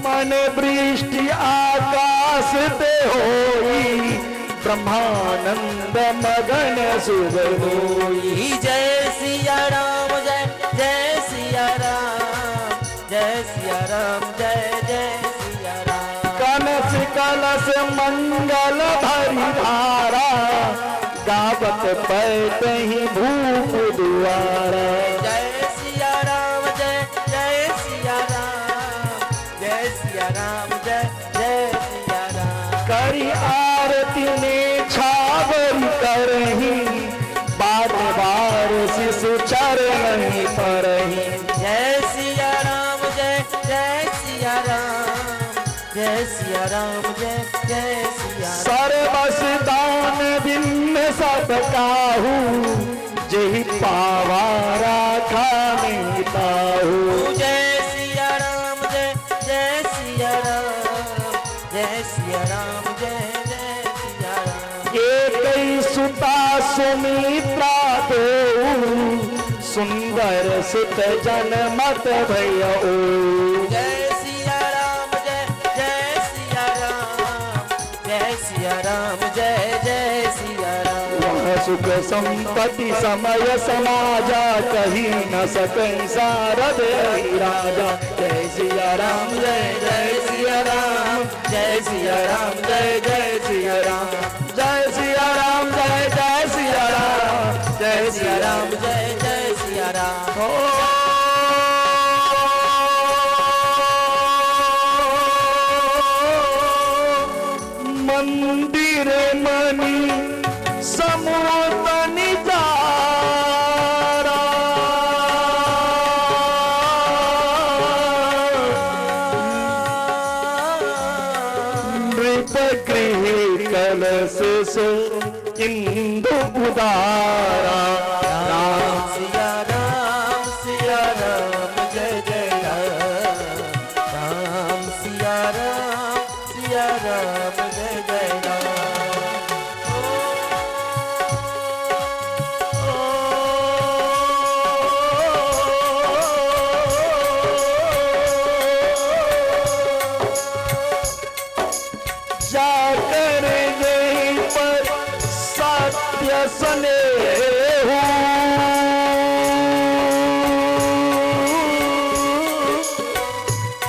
मन वृष्टि आकाश ते होई, ब्रह्मानंद मगन सुख होई। जय सिया राम जय जय सिया राम, जय सिया राम जय जय सिया राम। कलश कलश मंगल भरी धारा, गावत पैत ही भूप दुआरा। जय सिया राम जय जय सिया राम, जय सिया राम जय जय सिया राम। करी आरती ने छावर करही, बार बार शिशु चरण परही। जय सिया राम जय जय सिया राम, जय सिया राम जय जय सिया राम। सर्वस दान बिन सब काहू, जेहि पावा राखा मिताहू। जय सिया राम जय जय सिया राम, जय सिया राम जय जय सिया राम। एक सुता सुमित्रा देऊ, सुंदर सुत जन मत भयऊ। जय सिया राम जय जय सिया राम, जय सिया राम जय जय सिया राम। वह सुख संपत्ति समय समाजा, कही न सकै सारद राजा। जय सिया राम जय जय सिया राम, जय सिया राम जय जय सिया राम, जय सिया राम जय जय सिया राम, जय सिया राम जय जय सिया राम। मंदिर मणि समूतनि जारा, नृप गृह कलश सो इंदु उदारा। राम सिया राम सिया राम जय जय राम, राम सिया राम जय जय राम। जाकर गई पर सत्य सनेहू,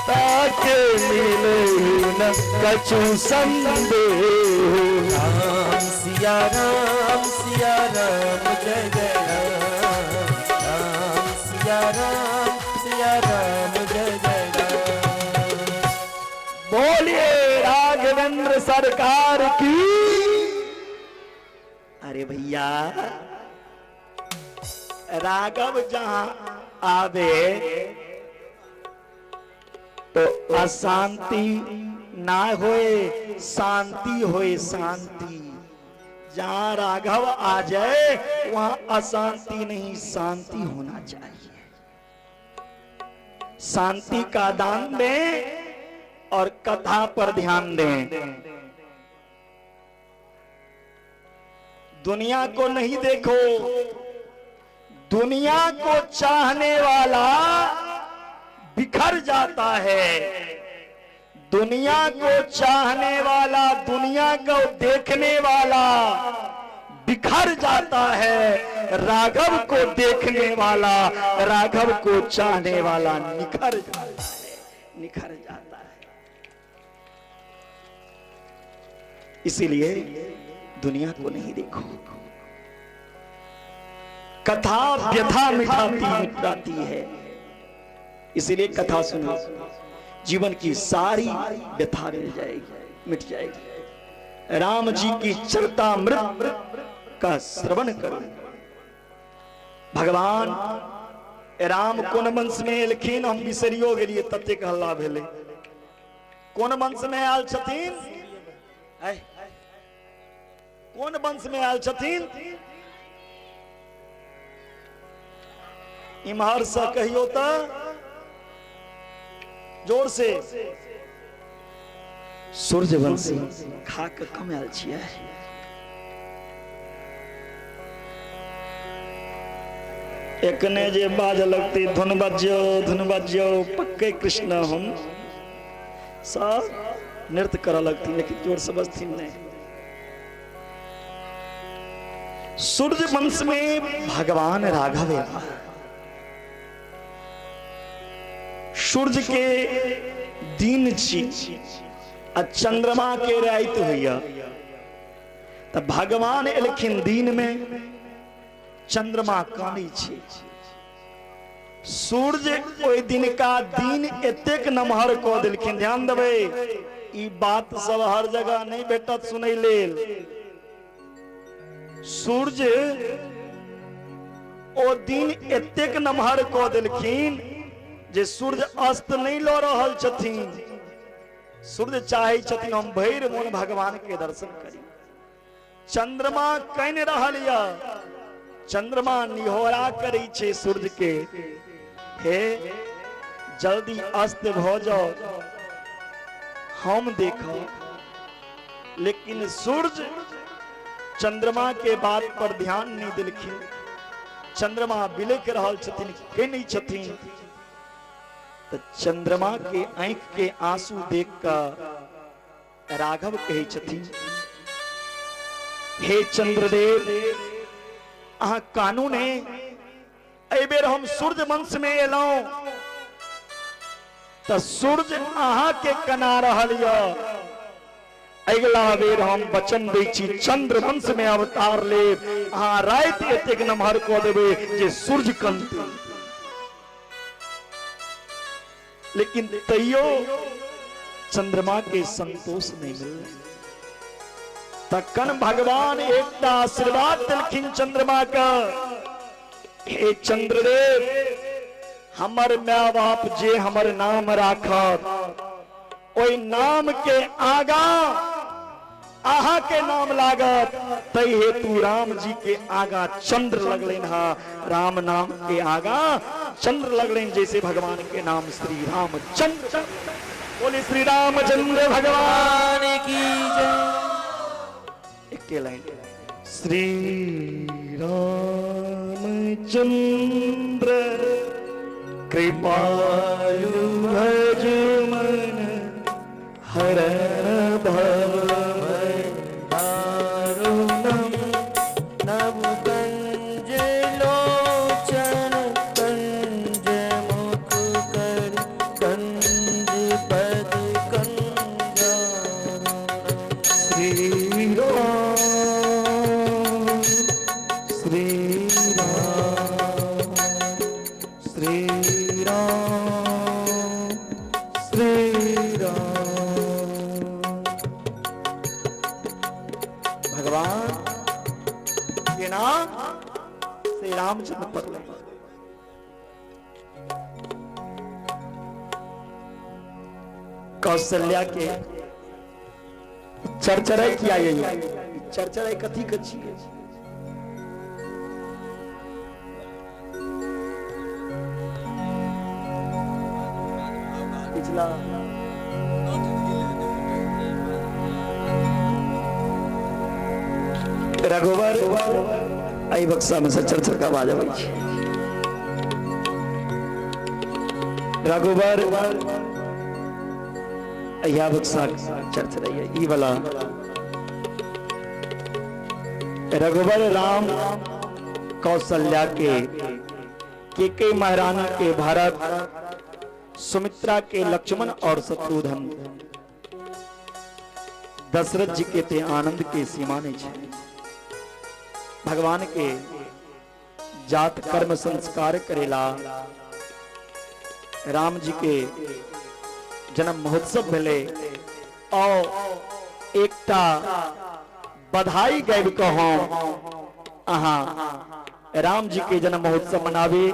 ताके मिले न कछु संदेह। राम सिया राम जय जय राम, राम सिया राम जय जय राम। बोलिए राघवेंद्र सरकार की। अरे भैया, राघव जहां आवे तो अशांति ना होए, शांति होए शांति। जहां राघव आ जाए वहां अशांति नहीं, शांति होना चाहिए। शांति का दान दें और कथा पर ध्यान दें। दुनिया को नहीं देखो, दुनिया को चाहने वाला बिखर जाता है। दुनिया को चाहने वाला, दुनिया को देखने वाला बिखर जाता है। राघव को देखने वाला, राघव को चाहने वाला निखर जाता है, निखर जाता है। इसीलिए दुनिया को नहीं देखो। कथा व्यथा मिटाती मिटाती है, इसीलिए कथा सुनो, जीवन की सारी व्यथा मिल जाएगी, मिट जाएगी। राम जी की चरितामृत का श्रवण करो। भगवान राम कोन वंश में एलखिन हम बिसरियो गेलिए, ततेक हल्ला भेलै। कोन वंश में आयल छथिन? कोन वंश में आयल छथिन? इम्हर से कहियो त जोर से। सूर्यवंशी खा के कम आयल छियै। एकने जे बाज लगती धुन बजियो धुन बजियो पक्के कृष्ण हम सब नृत्य करऽ लगथिन, लेकिन जोर से बजथिन नहीं। सूर्य वंश में भगवान राघव एला। सूर्य के दिन छी आ चंद्रमा के राति होइया, तऽ भगवान एलखिन दिन में, चंद्रमा कानै छै। सूर्य ओहि दिनका दिन एतेक नमहर कऽ देलखिन। ध्यान देबै, ई बात सब हर जगह नहि भेटत सुनै लेल। सूर्य ओ दिन एतेक नमहर कऽ देलखिन जे सूर्य अस्त नहि लऽ रहल छथिन। सूर्य चाहै छथिन हम भरि मोन भगवान के दर्शन करी। चंद्रमा कनि रहल यऽ, चंद्रमा निहोरा करै छै सूर्य के, हे जल्दी अस्त भऽ जाओ हम देखब। लेकिन सूर्य चंद्रमा के बात पर ध्यान नहीं देलखिन। चंद्रमा बिलक रहल छथिन, कनै छथिन, तऽ चंद्रमा के आँखि के आंसू देख कऽ राघव कहै छथिन, हे चंद्रदेव अहाँ कानू ने, एहि बेर हम सूर्य वंश में एलहुं तऽ सूर्य अहाँ के कना रहल यऽ, अगिला बेर हम वचन दै छी चंद्र वंश में अवतार लेब, अहाँ राति एतेक नमहर कऽ देबै जे सूर्य कनतै। लेकिन तैयो चंद्रमा के संतोष नहीं मिललै। तखन भगवान एकटा आशीर्वाद देलखिन चंद्रमा के, हे चंद्रदेव हमर my बाप जे हमर नाम राखत ओहि नाम के आगा अहाँ के नाम लागत, तै हेतु राम जी के आगा चंद्र लगलनि हा, राम नाम के आगा चंद्र लगलनि, जैसे भगवान के नाम श्री रामचंद्र। बोले श्री रामचंद्र भगवान की जय। एक लाइन, श्री रामचंद्र कृपालु भज मन हरण भव भय दारुणम नव कंज लोचन कंज मुख कर कंज पद कंजारुणम। श्री राम श्री राम श्री राम श्री राम। भगवान के नाम श्री रामचंद्र पड़लै। कौशल्या के चरचरै किया यही चरचरै कथी के छियै? पिछला रघुवर एहि बक्सा में से चरचर के आवाज अबै छै। रघुवर अहिया बक्सा चरचरैया ई वाला रघुवर राम कौशल्या के केके महारानी के भरत, सुमित्रा के लक्ष्मण और शत्रुघ्न, दशरथ जी के ते आनंद के सीमा नहीं छे। भगवान के जात कर्म संस्कार करेला राम जी के जन्म महोत्सव भेले और एकटा बधाई गाबि कऽ हम अहाँ राम जी के जन्म महोत्सव मनाबी।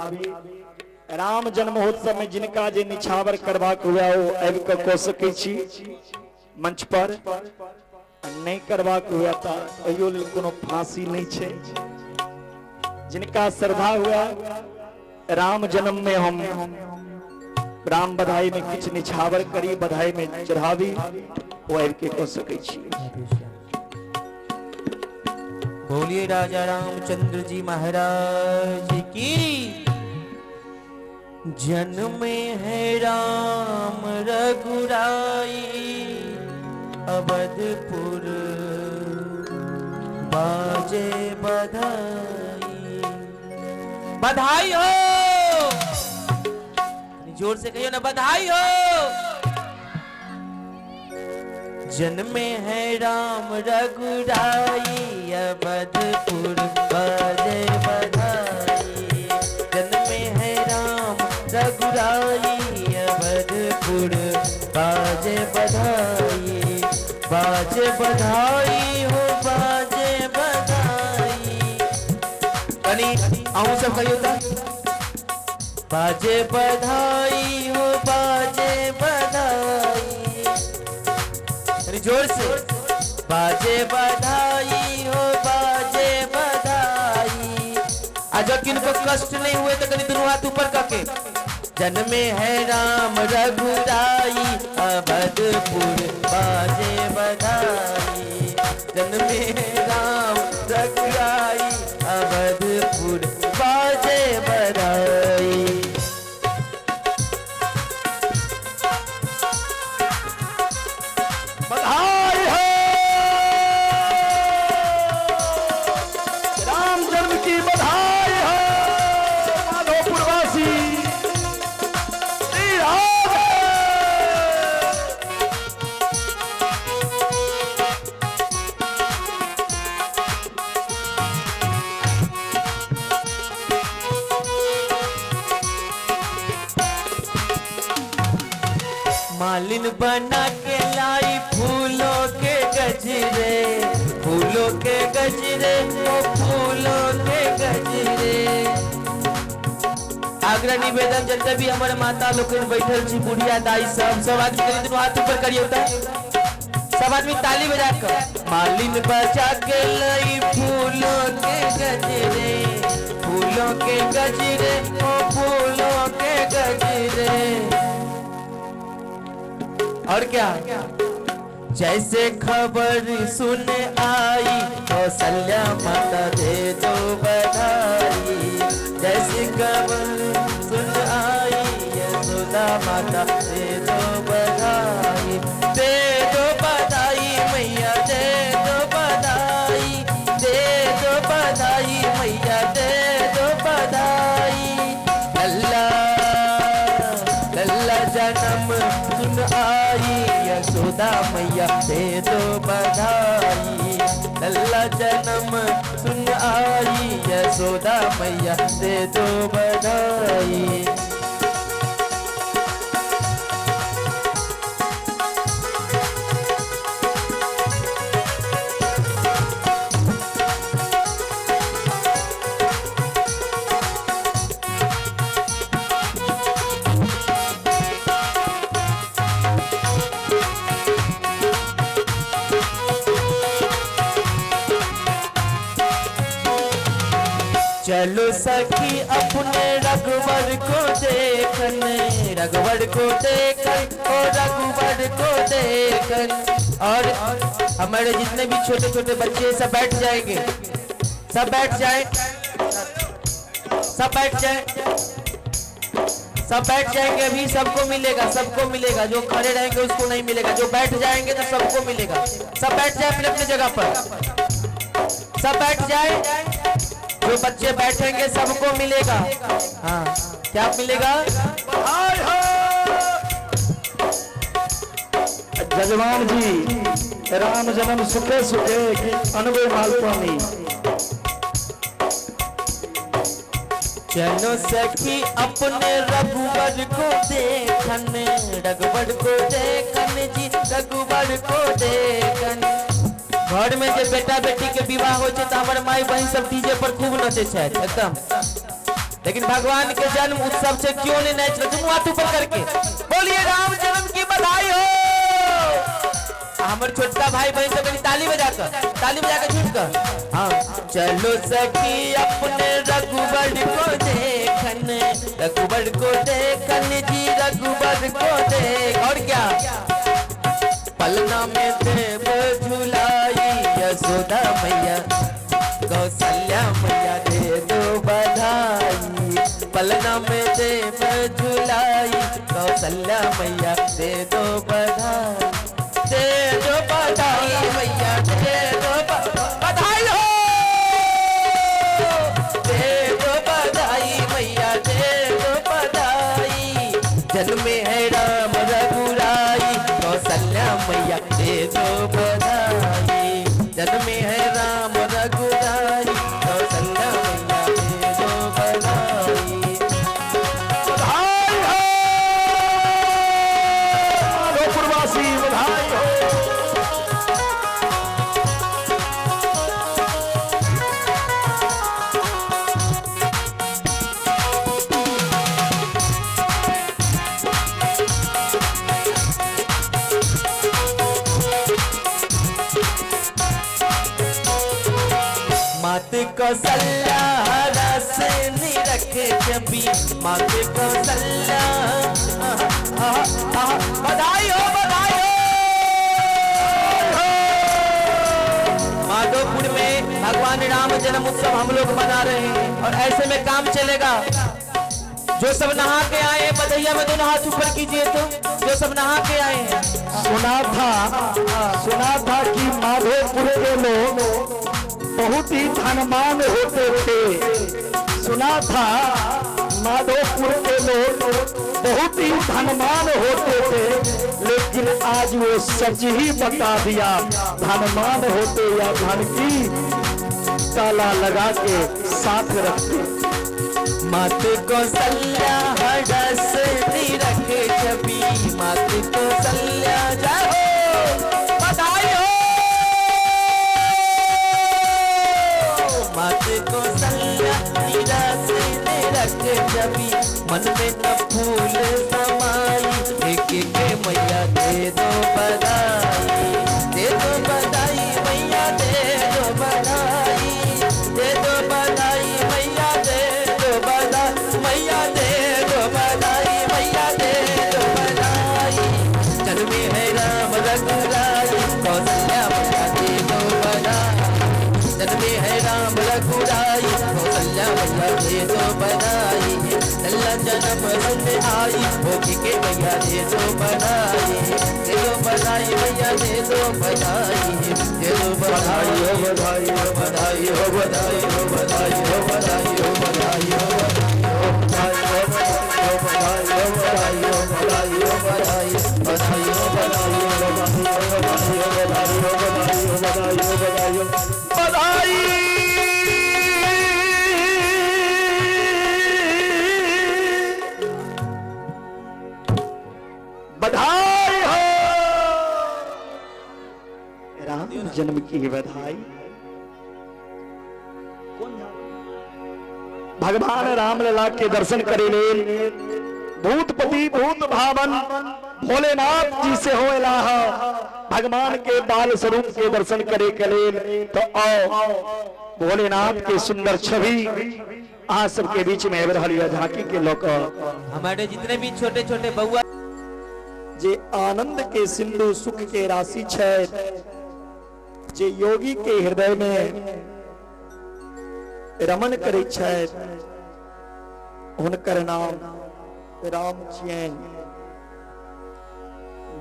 राम जन्म महोत्सव में जिनका जे निछावर करबाक हुए ओ आबि कऽ कऽ सकै छी मंच पर, नहीं करबाक हुए तऽ एहियो लेल कोनो फांसी नहीं छै। जिनका श्रद्धा हुआ राम जन्म में हम राम बधाई में किछु निछावर करी, बधाई में चढ़ाबी, ओ आबि के कऽ सकै छी। बोलिए राजा रामचंद्र जी महाराज की। जन्म है राम रघुराई, अवधपुर बाजे बधाई। बधाई हो, जोर से कहियो ना, बधाई हो। जन्मे है राम रघुराई, अवधपुर बाजे बधाई। जन्मे है राम रघुराई, अवधपुर बाजे बधाई। बाजे बधाई हो, बाजे बधाई। कनी अहूँ सब कहियो त बाजे बधाई हो, बाजे बधाई। अरे जोर से बाजे बधाई हो, बाजे बधाई। आ जब किनको कष्ट नहीं हुए तो कभी दोनों हाथ ऊपर करके। जन्मे है राम रघुराई, अवधपुर बाजे बधाई। जन्मे है राम रघुराई, अवधपुर बाजे बधाई। बधाई हो, राम जन्म की बधाई हो, माधोपुरवासी श्री राम। मालिन बना के लाई फूलों के गजरे, फूलों के गजरे, ओ फूलों के गजरे। आग्रह निवेदन जते भी हमारे माता लोकनि बैठल छी, बुढ़िया दाई सब, सब आदमी कनि दुनू हाथ ऊपर करियौ त सब आदमी ताली बजा कर। मालिन बजा के लाई फूलों के गजरे, फूलों के गजरे, ओ फूलों के गजरे। और क्या, जैसे खबर सुन आई कौशल्या माता दे दो बधाई। जैसे खबर सुन आई यशोदा माता दे दो बधाई। दे दो बधाई मैया, दे दो बधाई, दे दो बधाई मैया, दे दो बधाई। लल्ला लल्ला जन्म सुन आई यशोदा मैया दे दो बधाई। लल्ला जन्म सुन आई यशोदा मैया दे दो बधाई। चलो सखी अपने रघुवर को देखन, रघुवर को देखन, ओ रघुवर को देखन। और हमारे जितने भी छोटे छोटे बच्चे हैं, सब बैठ जाएंगे, सब बैठ जाए, सब बैठ जाए, सब बैठ जाएंगे। अभी सबको मिलेगा, सबको मिलेगा। जो खड़े रहेंगे उसको नहीं मिलेगा, जो बैठ जाएंगे तो सबको मिलेगा। सब बैठ जाए अपने अपने जगह पर, सब बैठ जाए। जो बच्चे बैठेंगे सबको मिलेगा। हाँ, क्या मिलेगा? जजमान जी राम जन्म सुखे सुखे कि अनबे मालपानी। चलो सखी अपने रघुवर को देखन, रघुवर को देखन जी, रघुवर को देखन। घर में जे बेटा बेटी के विवाह हो तो हमारे माई बहन सब डीजे पर खूब नचे छथि एकदम। लेकिन भगवान के जन्म उत्सव से क्यों नहीं नाच रहे? तुम हाथ ऊपर करके बोलिए राम जन्म की बधाई हो। हमारे छोटका भाई बहन सब ताली बजाकर, ताली बजाकर छूट कर। हाँ, चलो सखी अपने रघुवर को देखन, रघुवर को देखन जी, रघुवर को देख। और क्या, पलना में कौशल्या मैया दे दो बधाई, पलना में देव झुलाई, कौशल्या मैया दे दो बधाई, दे दो बधाई मैया दे दो बधाई हो, दे दो बधाई मैया दे दो बधाई, जन्म है राम रघुराई, कौशल्या मैया दे दो बधाई, जन्म है राम रघुराई, कौशल्या मैया दे दो बधाई। बधाई हो माधोपुरवासी, बधाई हो। मात कौशल्या रस निरख जबी, मात कौशल्या बधाई हो, बधाई हो। माधोपुर में भगवान राम जन्म उत्सव हम लोग मना रहे हैं और ऐसे में काम चलेगा। जो सब नहा के आए हैं बधैया में दोनों हाथ ऊपर कीजिए, तो जो सब नहा के आए हैं। सुना था कि माधोपुर के लोग बहुत ही धनवान होते थे। सुना था माधोपुर के लोग बहुत ही धनवान होते थे, लेकिन आज वो सच ही बता दिया, धनवान होते या धन की ताला लगा के साथ रखते। मात कौशल्या हरस निरख छवि, मात कौशल्या जय हो, बधाई हो। मात कौशल्या निरस निरख छवि, मन में न फूल समाई, एक एक मैया दे दो बधाई, दे दो बधाई मैया दे दो बधाई, दे दो बधाई मैया दे दो बधाई, मैया दे दो बधाई, मैया दे दो बधाई, जन्मे है राम रघुराई, कौशल्या मैया दे दो बधाई, जन्मे है राम रघुराई, कौशल्या मैया दे दो बधाई, लल्ला जन्म रंग आई, भोगी के मैया दे दो बधाई, दे दो बधाई मैया दे दो बधाई, दे दो बधाई हो, बधाई हो, बधाई हो, बधाई हो, बधाई हो, बधाई हो, बधाई हो, बधाई हो, बधाई हो, बधाई हो, बधाई हो, बधाई, बधाई हो, बधाई हो, बधाई हो, बधाई हो, बधाई हो, बधाई हो, बधाई हो, बधाई। बधाई हो, राम जन्म की बधाई। भगवान राम लला के दर्शन करे लेल भूतपति भूत भावन भोलेनाथ जी से हो इलाह, भगवान के बाल स्वरूप के दर्शन करे के लेल तो आओ भोलेनाथ के सुंदर छवि आज सबके बीच में आबि रहल यऽ झांकी के लऽ कऽ। हमारे जितने भी छोटे छोटे बउआ जे आनंद के सिंधु सुख के राशि छै, जे योगी के हृदय में रमन करै छै, हुनकर नाम राम छियनि।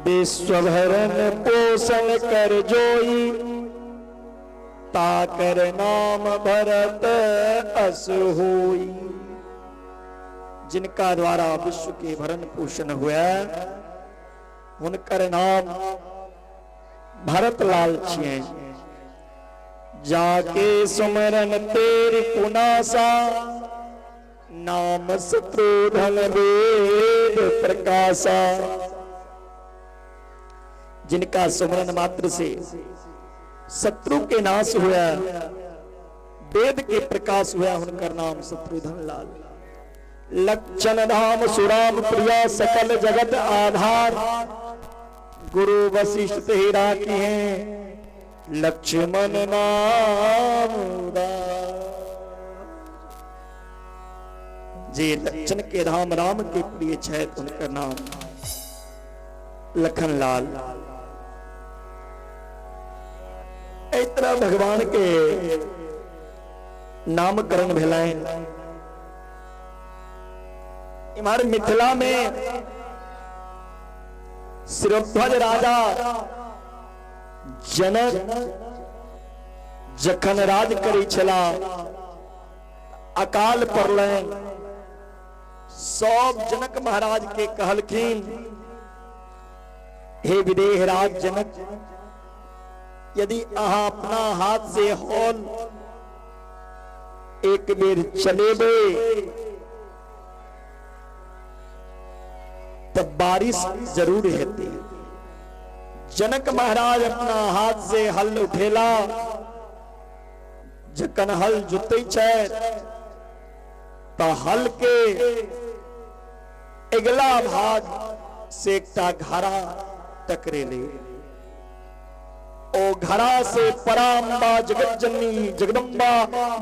विश्व भरण पोषण कर जोई, ताकर नाम भरत अस होई। जिनका द्वारा विश्व के भरण पोषण हुआ हुनकर नाम भरत लाल छियनि। जाके सुमरन तेरी पुनासा, नाम शत्रुघ्न वेद प्रकाशा। जिनका सुमरन मात्र से शत्रु के नाश हुआ, वेद के प्रकाश हुआ, हुनकर नाम शत्रुघ्न लाल। लक्षण धाम सुराम प्रिया सकल जगत आधार, गुरु वशिष्ठ ही राखी हैं लक्ष्मण नाम उदार। जे लक्षण के धाम राम के प्रिय छैथ उनकर नाम लखन लाल। एहि तरह भगवान के नामकरण भेलनि। इम्हर मिथिला में शिरोध्वज राजा जनक जखन राज करै छला, अकाल पड़लनि। सब जनक महाराज के कहलखिन, हे विदेह राज जनक, यदि अहाँ अपना हाथ से हॉल एक बेर चलेबै तऽ बारिश जरूर हेतै। जनक महाराज अपना हाथ से हल उठेला, जखन हल जोतै छथि तऽ हल के अगिला भाग से एकटा घड़ा टकरेले। ओ घड़ा से पराम्बा जगत जननी जगदम्बा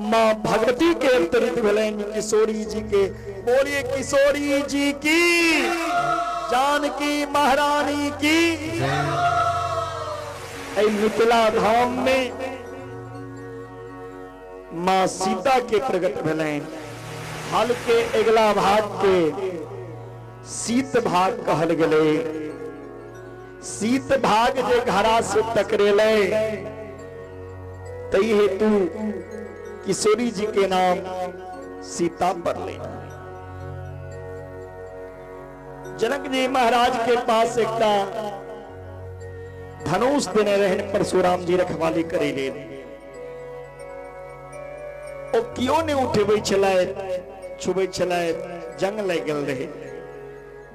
माँ भगवती के अवतरित भेलनि किशोरी जी के। बोलिए किशोरी जी की, जानकी महारानी की। एहि मिथिला धाम में माँ सीता के प्रकट भेलनि। हल के अगिला भाग के शीत भाग कहल गेलै। शीत भाग जे घड़ा से टकरेलै, तै हेतु किशोरी जी के नाम सीता पड़लै। जनक जी महाराज के पास एकटा धनुष देने रहन परशुराम जी रखवाली करे लेल। ओ कियो नहि उठेबै छलै, छुबै छलै, जंग लागि गेल रहे।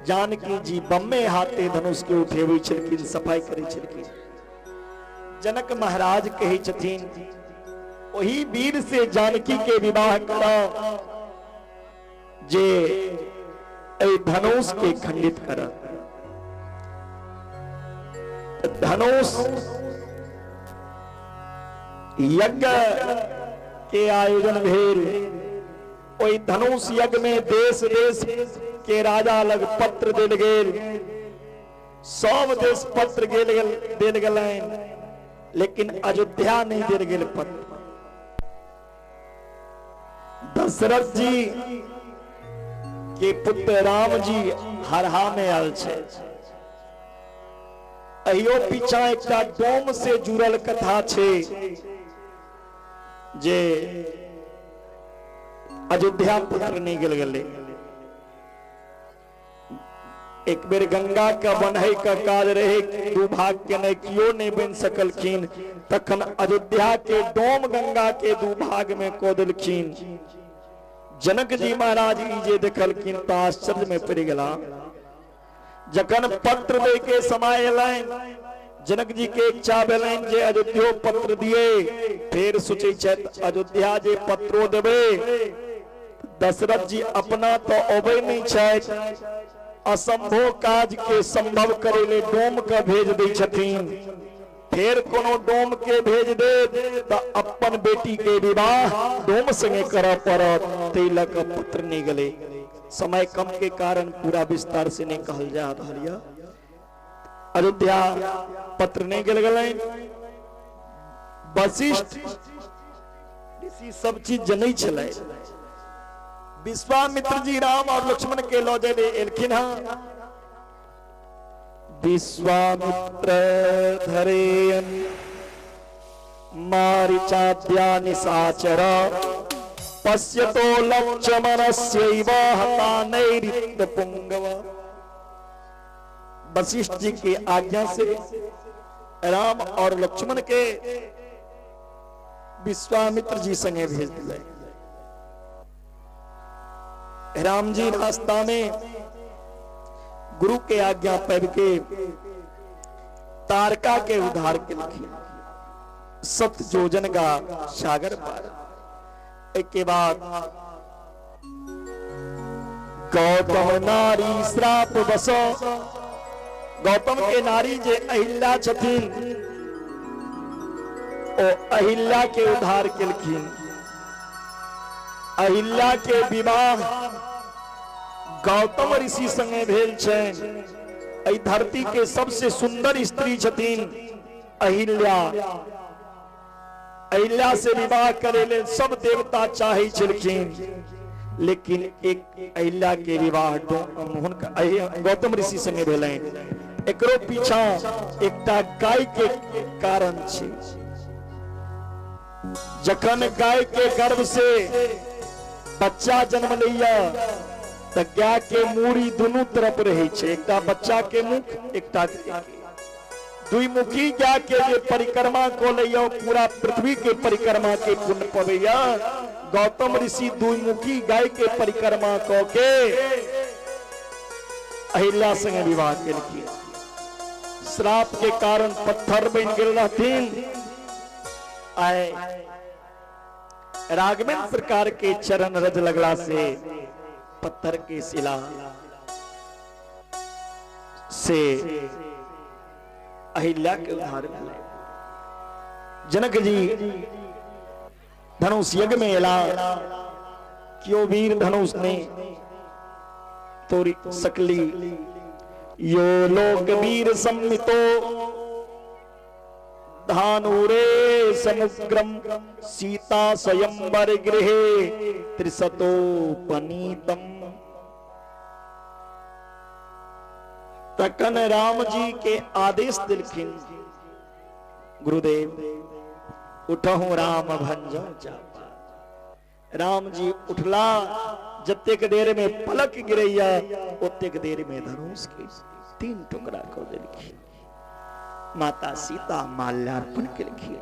जानकी जी बम्मे हाथे धनुष के उठेबै छलखिन, सफाई करै छलखिन। जनक महाराज कहै छथिन, ओही वीर से जानकी के विवाह करा जे एहि धनुष के खंडित करत। धनुष यज्ञ के आयोजन भेल। ओहि धनुष यज्ञ में देश देश के राजा लग पत्र देल गेल। सब देश पत्र गेल देल गेलनि, लेकिन अयोध्या नहीं देल गेल पत्र। दशरथ जी के पुत्र राम जी हरहा में आयल छै। अहियो पीछा एकटा डोम से जुड़ल कथा छै जे अयोध्या पत्र नहीं गेल गेलै। एक बेर गंगा के बन्है के काज रहे, दू भाग के नहीं, कियो नहीं बन सकलखिन। तखन अयोध्या के डोम गंगा के दू भाग में कऽ देलखिन। जनक जी महाराज ई जे देखलखिन तऽ आश्चर्य में पड़ि गेला। जखन पत्र दै के समय एलनि, जनक जी के इच्छा भेलनि जे अयोध्यो पत्र दिए। फेर सोचै छथि, अयोध्या जे पत्रो देबै, दशरथ जी अपना तो अबै नहीं छथि, असंभव काज के संभव करे ले डोम के भेज दै छथिन। फेर कोनो डोम के भेज दे तऽ अपन बेटी के विवाह डोम संगे करऽ पड़त, ताहि लऽ कऽ पत्र नहि गेलै। समय कम के कारण पूरा विस्तार से नहीं कहल जा रहल यऽ। अयोध्या पत्र नहीं गेल गेलनि। वशिष्ठ ऋषि सब चीज जनै छलै। विश्वामित्र जी राम और लक्ष्मण के लऽ जाय एलखिन हँ। विश्वामित्र धरेयन मारिचाद्या निशाचर पश्यतो लक्ष्मणस्यैव हता नैरित पुंगव। वशिष्ठ जी की आज्ञा से राम और लक्ष्मण के विश्वामित्र जी संगे भेज दिले। राम जी रास्ता में गुरु के आज्ञा पैब के तारका के उद्धार के लिखी सप्त जोजन का सागर पार। एक के बाद गौतम नारी श्राप बसो, गौतम के नारी जे अहिल्या छथिन ओ अहिल्या के उद्धार केलखिन। अहिल्या के विवाह गौतम ऋषि संगे भेल छनि। एहि धरती के सबसे सुंदर स्त्री छथिन अहिल्या। अहिल्या से विवाह करे ले सब देवता चाहे छलखिन, लेकिन एक अहिल्या के विवाह हुनका गौतम ऋषि संगे भेलनि। एकरो पीछा एकटा गाय के कारण छै। जखन गाय के गर्भ से बच्चा जन्म लैया त गाय के मूड़ी दुनू तरफ रहे छै, एकटा बच्चा के मुख एकटा गाय के। द्विमुखी गाय के जे परिक्रमा क लैया पूरा पृथ्वी के परिक्रमा के पुण्य पबैया। गौतम ऋषि द्विमुखी गाय के परिक्रमा क के अहिल्या संगे विवाह केलखिन। श्राप के कारण पत्थर बनि गेल रहथिन। आए राघवेंद्र सरकार के चरण रज लगला से पत्थर के शिला से अहिल्या के उद्धार भेलै। जनक जी धनुष यज्ञ में एला, क्यों वीर धनुष ने तोरी सकली। यो लोक वीर सम्मितो धानुरे समुग्रम सीता स्वयंवर गृहे त्रिशतोपनीतम। तखन राम जी के आदेश दिलखिन, गुरुदेव उठहु राम भंजो चापा। राम जी उठला, जतेक देर में पलक गिरैया ओतेक देर में धनुष के 3 टुकड़ा कर देलखिन। माता सीता माल्यार्पण केलखिन।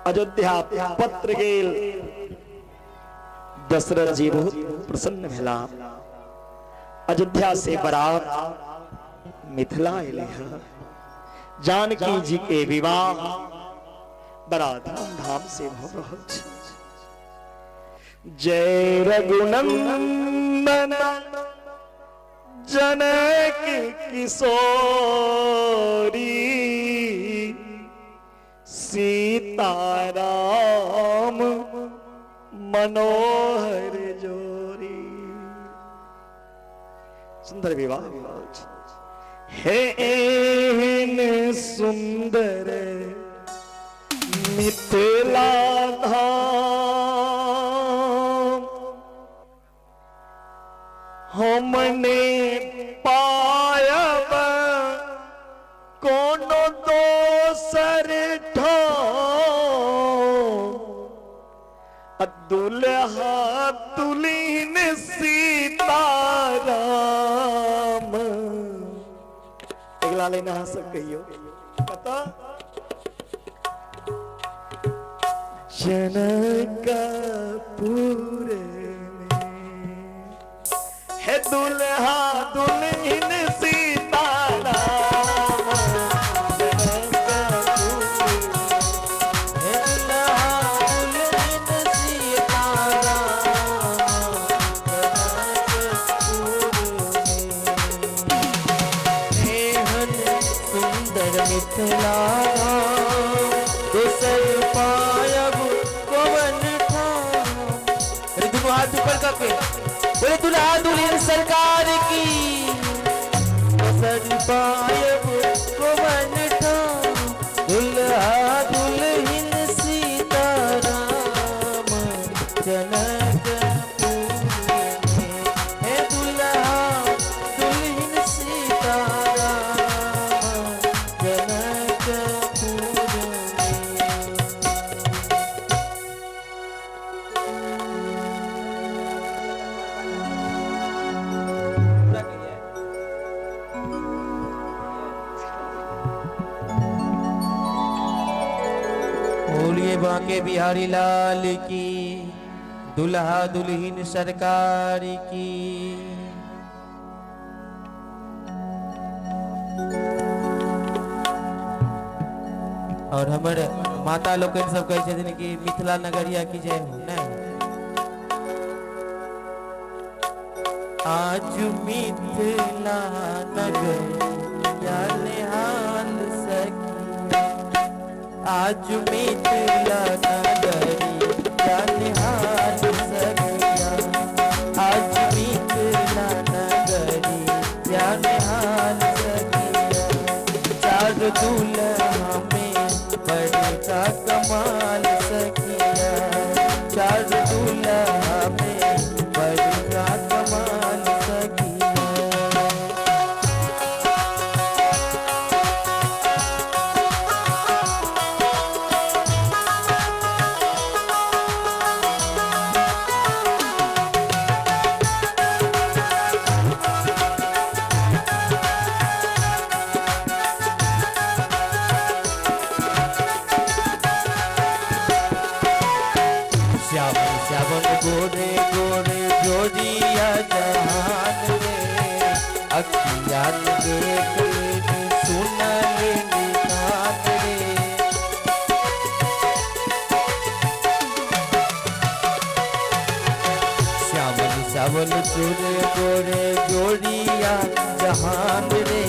अयोध्या पत्र गेल। दशरथ जी बहुत प्रसन्न भेला। अयोध्या से बारात मिथिला एलै है। जानकी जी के विवाह बड़ा धूमधाम से भ रहल छै। जय रघुनंदन जनक किशोरी, सीताराम मनोहर जोरी। सुंदर विवाह हे एहन सुंदर मिथिला धाम, हमने पायब कोनो दोसर ठाम। दुल्हा दुल्हन सीताराम। अगला लेना अहाँ सब कहियो कतऽ जनकपुर में हे दुल्हा दुल्हन सीताराम। जनकपुर हे दुल्हा दुल्हन सीताराम जनकपुर में। एहन सुंदर मिथिला धाम, दोसर पायब कोवन ठाम। अरे दोनों हाथ ऊपर करके बोले दुल्हा दुल्हन सरकार की। दोसर पायब कोवन ठाम, दुल्हा दुल्हन सीताराम जनकपुर में। हे दुल्हा दुल्हन सीताराम जनकपुर में। बोलिए बांके बिहारी लाल की, दुल्हा दुल्हन सरकार की। और हमर माता लोकनि सब कहै छथिन कि मिथिला नगरिया की जय हो। ने आज मिथिला नगरिया निहाल सखी, आज मिथिला नगरिया निहाल सखिया, आज मिथिला नगरिया निहाल सखिया। चार दुल्हा में बड़का अखिया देख लेनी सुन लेनी कान रे। श्यामल चावल चूर गोरे जोड़िया जहान रे।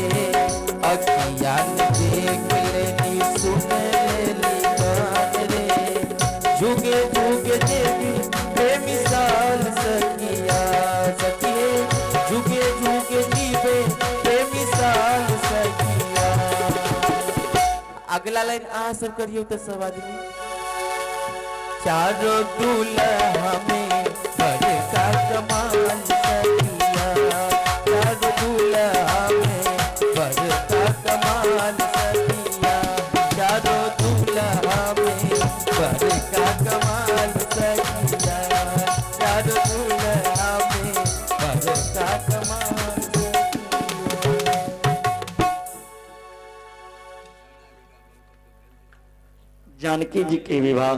अखिया देख लेनी सुन लेनी कान रे। जुगे जुगे देवी बेमिसाल सखिया सखिए। जुगे जुगे जीवे बेमिसाल सखिया। अगला लाइन अहाँ सब करियो तो सब आदमी। चारों दूल्हा में बर का कमाल सखिया। चारों दूल्हा में बर का कमाल सखिया। चारों दूल्हा में बर का कमाल सखिया। चारों दूल्हा में बर का कमाल सखिया। जानकी जी के विवाह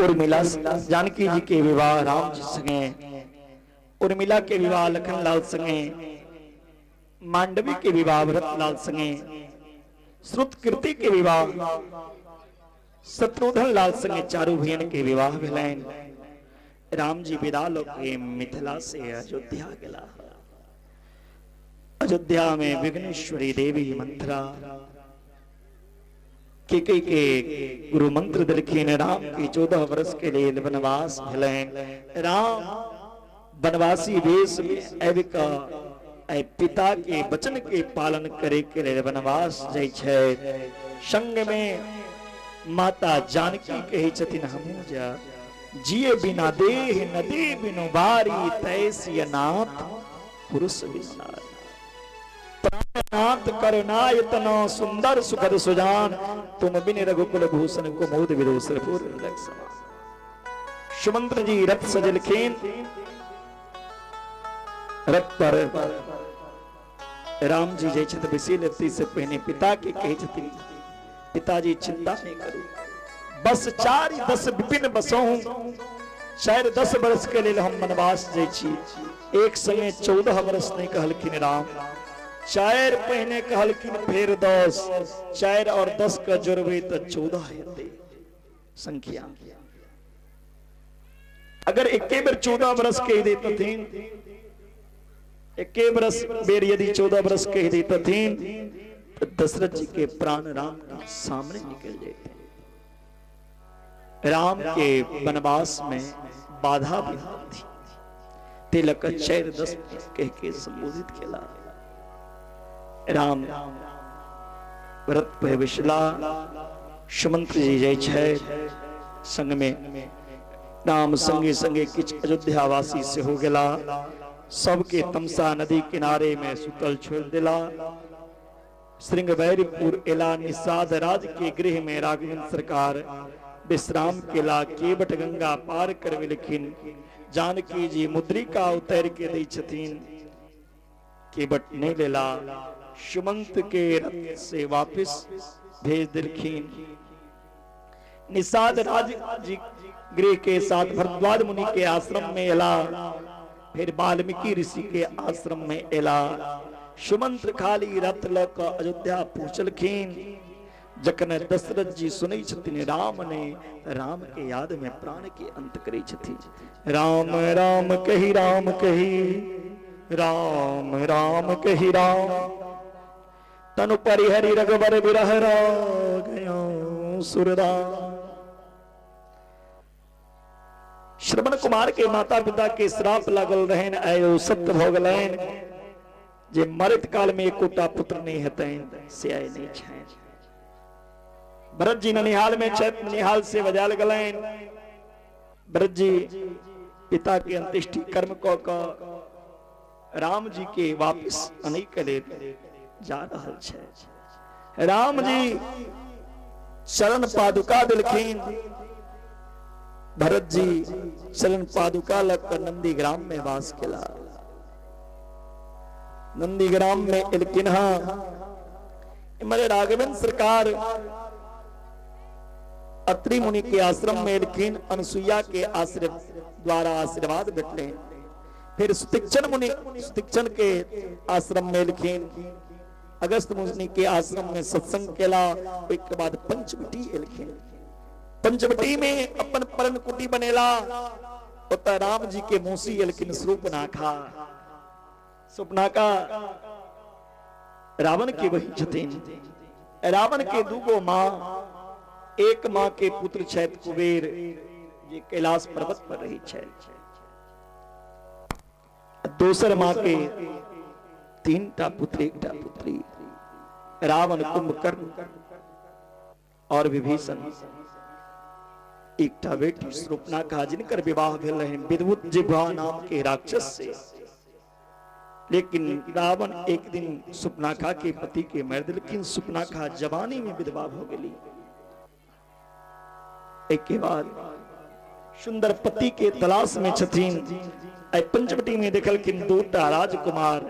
उर्मिला, जानकी जी के विवाह राम जी संगे, उर्मिला के विवाह लखनलाल संगे, मांडवी के विवाह भरतलाल संगे, श्रुतकीर्ति के विवाह शत्रुघ्न लाल संगे, चारू भैयन के विवाह भेलनि। राम जी विदा लोग के मिथिला से अयोध्या गेला। अयोध्या में विघ्नेश्वरी देवी मंथरा के के गुरु मंत्र देलखिन। राम के 14 वर्ष के लेल वनवास भेलनि। राम वनवासी वेश में आबि कऽ एहि पिता के वचन के पालन करे के लेल वनवास जाइ छथि। संग में माता जानकी कहै छथिन हमहूँ जायब। जिए बिना देह नदी बिनु बारी, तैसिय नाथ पुरुष बिनु नारी। प्राणनाथ करुणायतन सुंदर सुखद सुजान, तुम बिन रघुकुल भूषण कुमोद विदोसर पूर्ण समान। सुमंत्र जी रथ सजलखिन। रथ पर राम जी जाइ छथि बैसल से पहिने पिता के कहै छथिन, पिताजी चिंता नहीं करू, बस 4 10 विपिन बसहु। 4 10 वर्ष के लेल हम वनवास जाइ छी। एक संगे 14 वर्ष नहीं कहलखिन राम, 4 पहिने कहलखिन फेर 10, 4 और 10 के जोड़बै तो 14 हेतै संख्या। अगर एके बेर 14 वर्ष कहि दैतथिन, एके बरस बेर यदि 14 वर्ष कहि दैतथिन तो दशरथ जी के प्राण राम के सामने निकल जाते। राम के वनवास में बाधा भी थी, तिलक 4 10 कह के संबोधित केला। राम व्रत पर विशला, सुमंत्र जी जाइ छै संग में, राम संगे संगे किछु अयोध्यावासी सेहो गेला। सबके तमसा नदी किनारे में सुतल छोड़ दिला। श्रृंगवैरपुर एला, निषाद राज के गृह में राघवेंद्र सरकार विश्राम केला। केवट गंगा पार करवेलखिन। जानकी जी मुद्रिका उतार के दै छथिन, केवट नहीं लेला। सुमंत के रथ से वापस भेज दिलखिन। निषाद राज जी गृह के साथ भरद्वाज मुनि के आश्रम में एला, फिर वाल्मीकि ऋषि के आश्रम में एला। सुमंत्र खाली रथ ल क अयोध्या पहुंचलखिन। जखन दशरथ जी सुनै छथिन राम ने, राम के याद में प्राण के अंत करै छथिन। राम राम कही राम कही, राम राम कही राम, तनु परिहरि रघुबर बिरह गया सुरराम। श्रवण कुमार के माता पिता के श्राप लागल रहन, आयो सत्य भ गेलनि जे मरत काल में एकोटा पुत्र नहीं हेतनि, से आय नहीं छनि। भरत जी ननिहाल में छथि, ननिहाल से बजायल गेलनि। भरत जी पिता के अंत्येष्टि कर्म क क राम जी के वापस अनै के लेल जा रहल छै। राम जी चरण पादुका देलखिन। भरत जी चरण पादुका लग कर नंदीग्राम में वास केला। नंदीग्राम में एलखिन हँ। इम्हर राघवेंद्र सरकार अत्रि मुनि के आश्रम में एलखिन। अनुसुईया के आश्रय द्वारा आशीर्वाद भेटलनि। फिर सुतीक्षण मुनि सुतीक्षण के आश्रम में एलखिन, अगस्त मुनि के आश्रम में सत्संग केला। ओहिके बाद पंचवटी एलखिन। पंचवटी में अपन पर्णकुटी बनेला। ओतऽ राम जी के मौसी एलखिन शूर्पणखा। शूर्पणखा रावण के बहिन छथिन। रावण के दूगो माँ, एक माँ के पुत्र छथि कुबेर, जे कैलाश पर्वत पर रहे छथि। दोसर माँ के तीन टा पुत्र, एकटा पुत्री, रावण, कुंभकर्ण और विभीषण। एकटा बेटी शूर्पणखा, जिनकर विवाह भेल रहे विद्युत जिह्वा नाम के राक्षस से। लेकिन रावण एक दिन शूर्पणखा के पति के मार देलखिन। शूर्पणखा जवानी में विधवा भ गेली। एक के बाद सुंदर पति के तलाश में छथिन। आई पंचवटी में देखलखिन दूटा राजकुमार।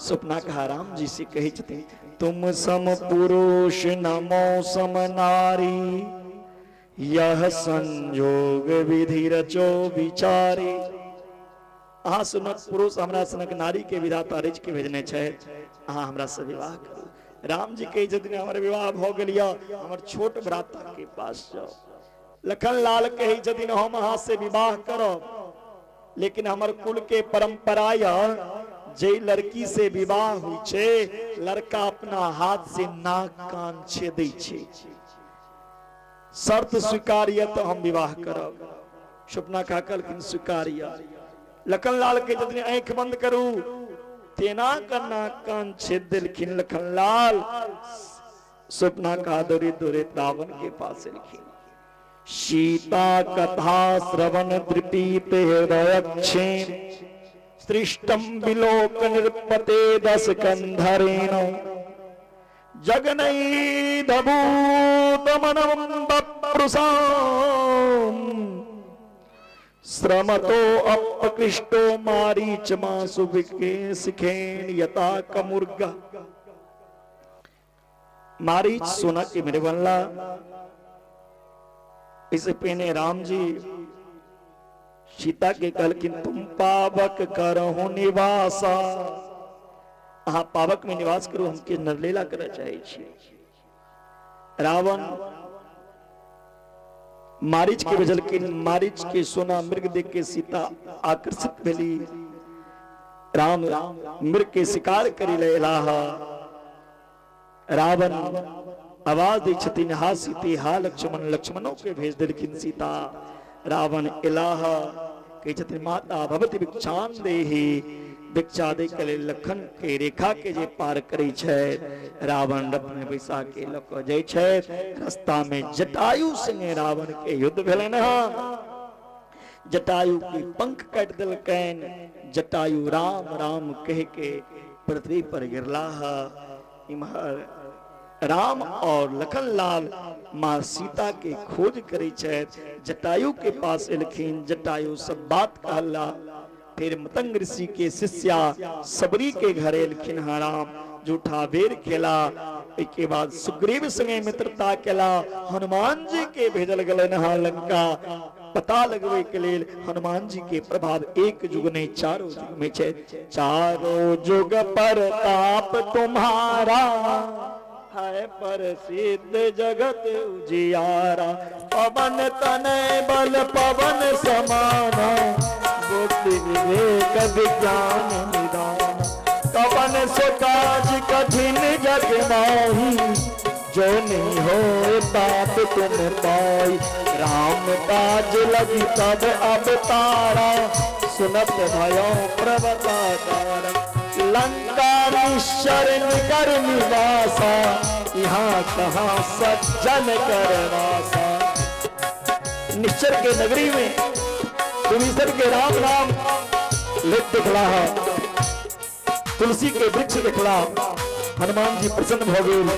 शूर्पणखा राम जी से कहै छथिन, तुम सम पुरुष नमो सम नारी, यह संजोग विधि रचो विचारी। अहाँ सनक पुरुष हमरा सनक नारी के विधाता रचि के भेजने छथि, अहाँ हमरा से विवाह करू। राम जी कहै छथिन, हमर विवाह भऽ गेल यऽ, हमर छोट भ्राता के पास जाओ। लखन लाल कहै छथिन, हम अहाँ से विवाह करब, लेकिन हमर कुल के परंपरा यऽ जे लड़की से विवाह होइ छै, लड़का अपना हाथ से नाक कान छेदै छै। शर्त स्वीकार यऽ तऽ हम विवाह करब। शूर्पणखा कहलखिन, स्वीकार यऽ। लखन लाल के जखन आँखि बंद करू, तेना का नाक कान छेद देलखिन लखन लाल। शूर्पणखा दौड़े दौड़े रावण के पास एलखिन। सीता कथा श्रवण दृपीत हृदय क्षेम, सृष्टम विलोक नृपते दस कंधरेण, जगनैधभूतमनं बप्रुषाम्, श्रमतो अपकृष्टो मारीच मासु विके सिखेन यता कमुर्गा। मारीच सोना के मेरे बनला। इसे पहने राम जी सीता के कहलखिन, तुम पावक करहु निवासा, अहाँ पावक में निवास करू, हम के नरलीला करऽ चाहै छी। रावण मारीच के भेजलखिन। मारीच के सोना मृग देख के सीता आकर्षित भेली। राम मृग के शिकार करी ले एलाह। रावण आवाज दै छथिन, हा सीते, हा लक्ष्मण। लक्ष्मणों के भेज देलखिन सीता। रावण एलाह, कहै छथिन, माता भवती भिक्षान देही। भिक्षा दै के लेल लखन के रेखा के जे पार करै छै, रावण रथ में बैसा के लऽ कऽ जाइ छै। रास्ता में जटायु संगे रावण के युद्ध भेलनि हँ। जटायु के पंख काटि देलकनि। जटायु राम राम कह के पृथ्वी पर गिरलाह। इम्हर राम और लखन लाल माँ सीता के खोज करे छथि। जटायु के पास एलखिन, जटायु सब बात कहला। फिर मतंग ऋषि के शिष्या सबरी के घर एलखिन हँ राम, जूठा बेर खेला। के बाद सुग्रीव संगे मित्रता केला। हनुमान जी के भेजल गेलनि हँ लंका पता लगवे के लेल। हनुमान जी के प्रभाव एक युग नहीं, चारों युग में छै। चारों युग पर ताप तुम्हारा है प्रसिद्ध जगत उजियारा, पवन तनय बल पवन समाना, बुद्धि विवेक विज्ञान निदान, कवन सो काज कठिन जग माही, जो नहीं हो तात तुम पाई, राम काज लगी तब अब तारा, सुनत भयो प्रभताकारा, लंका निश्चर कर निवासा, यहाँ कहाँ सज्जन कर वासा। निश्चर के नगरी में विभीषण के राम नाम लिख दिखला है, तुलसी के वृक्ष दिखला। हनुमान जी प्रसन्न भ गेल।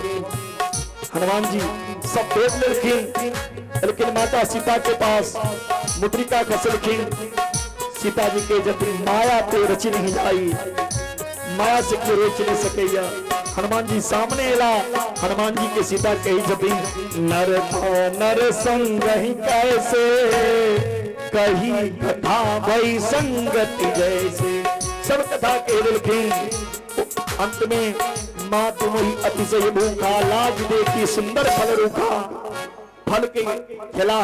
हनुमान जी सब देख लेलखिन, लेकिन माता सीता के पास मुद्रिका खसलखिन। सीता जी के जब माया पे रची नहीं जाई, माया से क्यों रोच नहीं सकैया। हनुमान जी सामने एला। हनुमान जी के सीता कही छथिन, नर नर संग ही कैसे कही कथा भई संगति जैसे। सब कथा कह देलखिन। अंत में माँ तुम ही अतिशय भूखा, लाज देखी सुंदर फल रूखा, फल के खिला।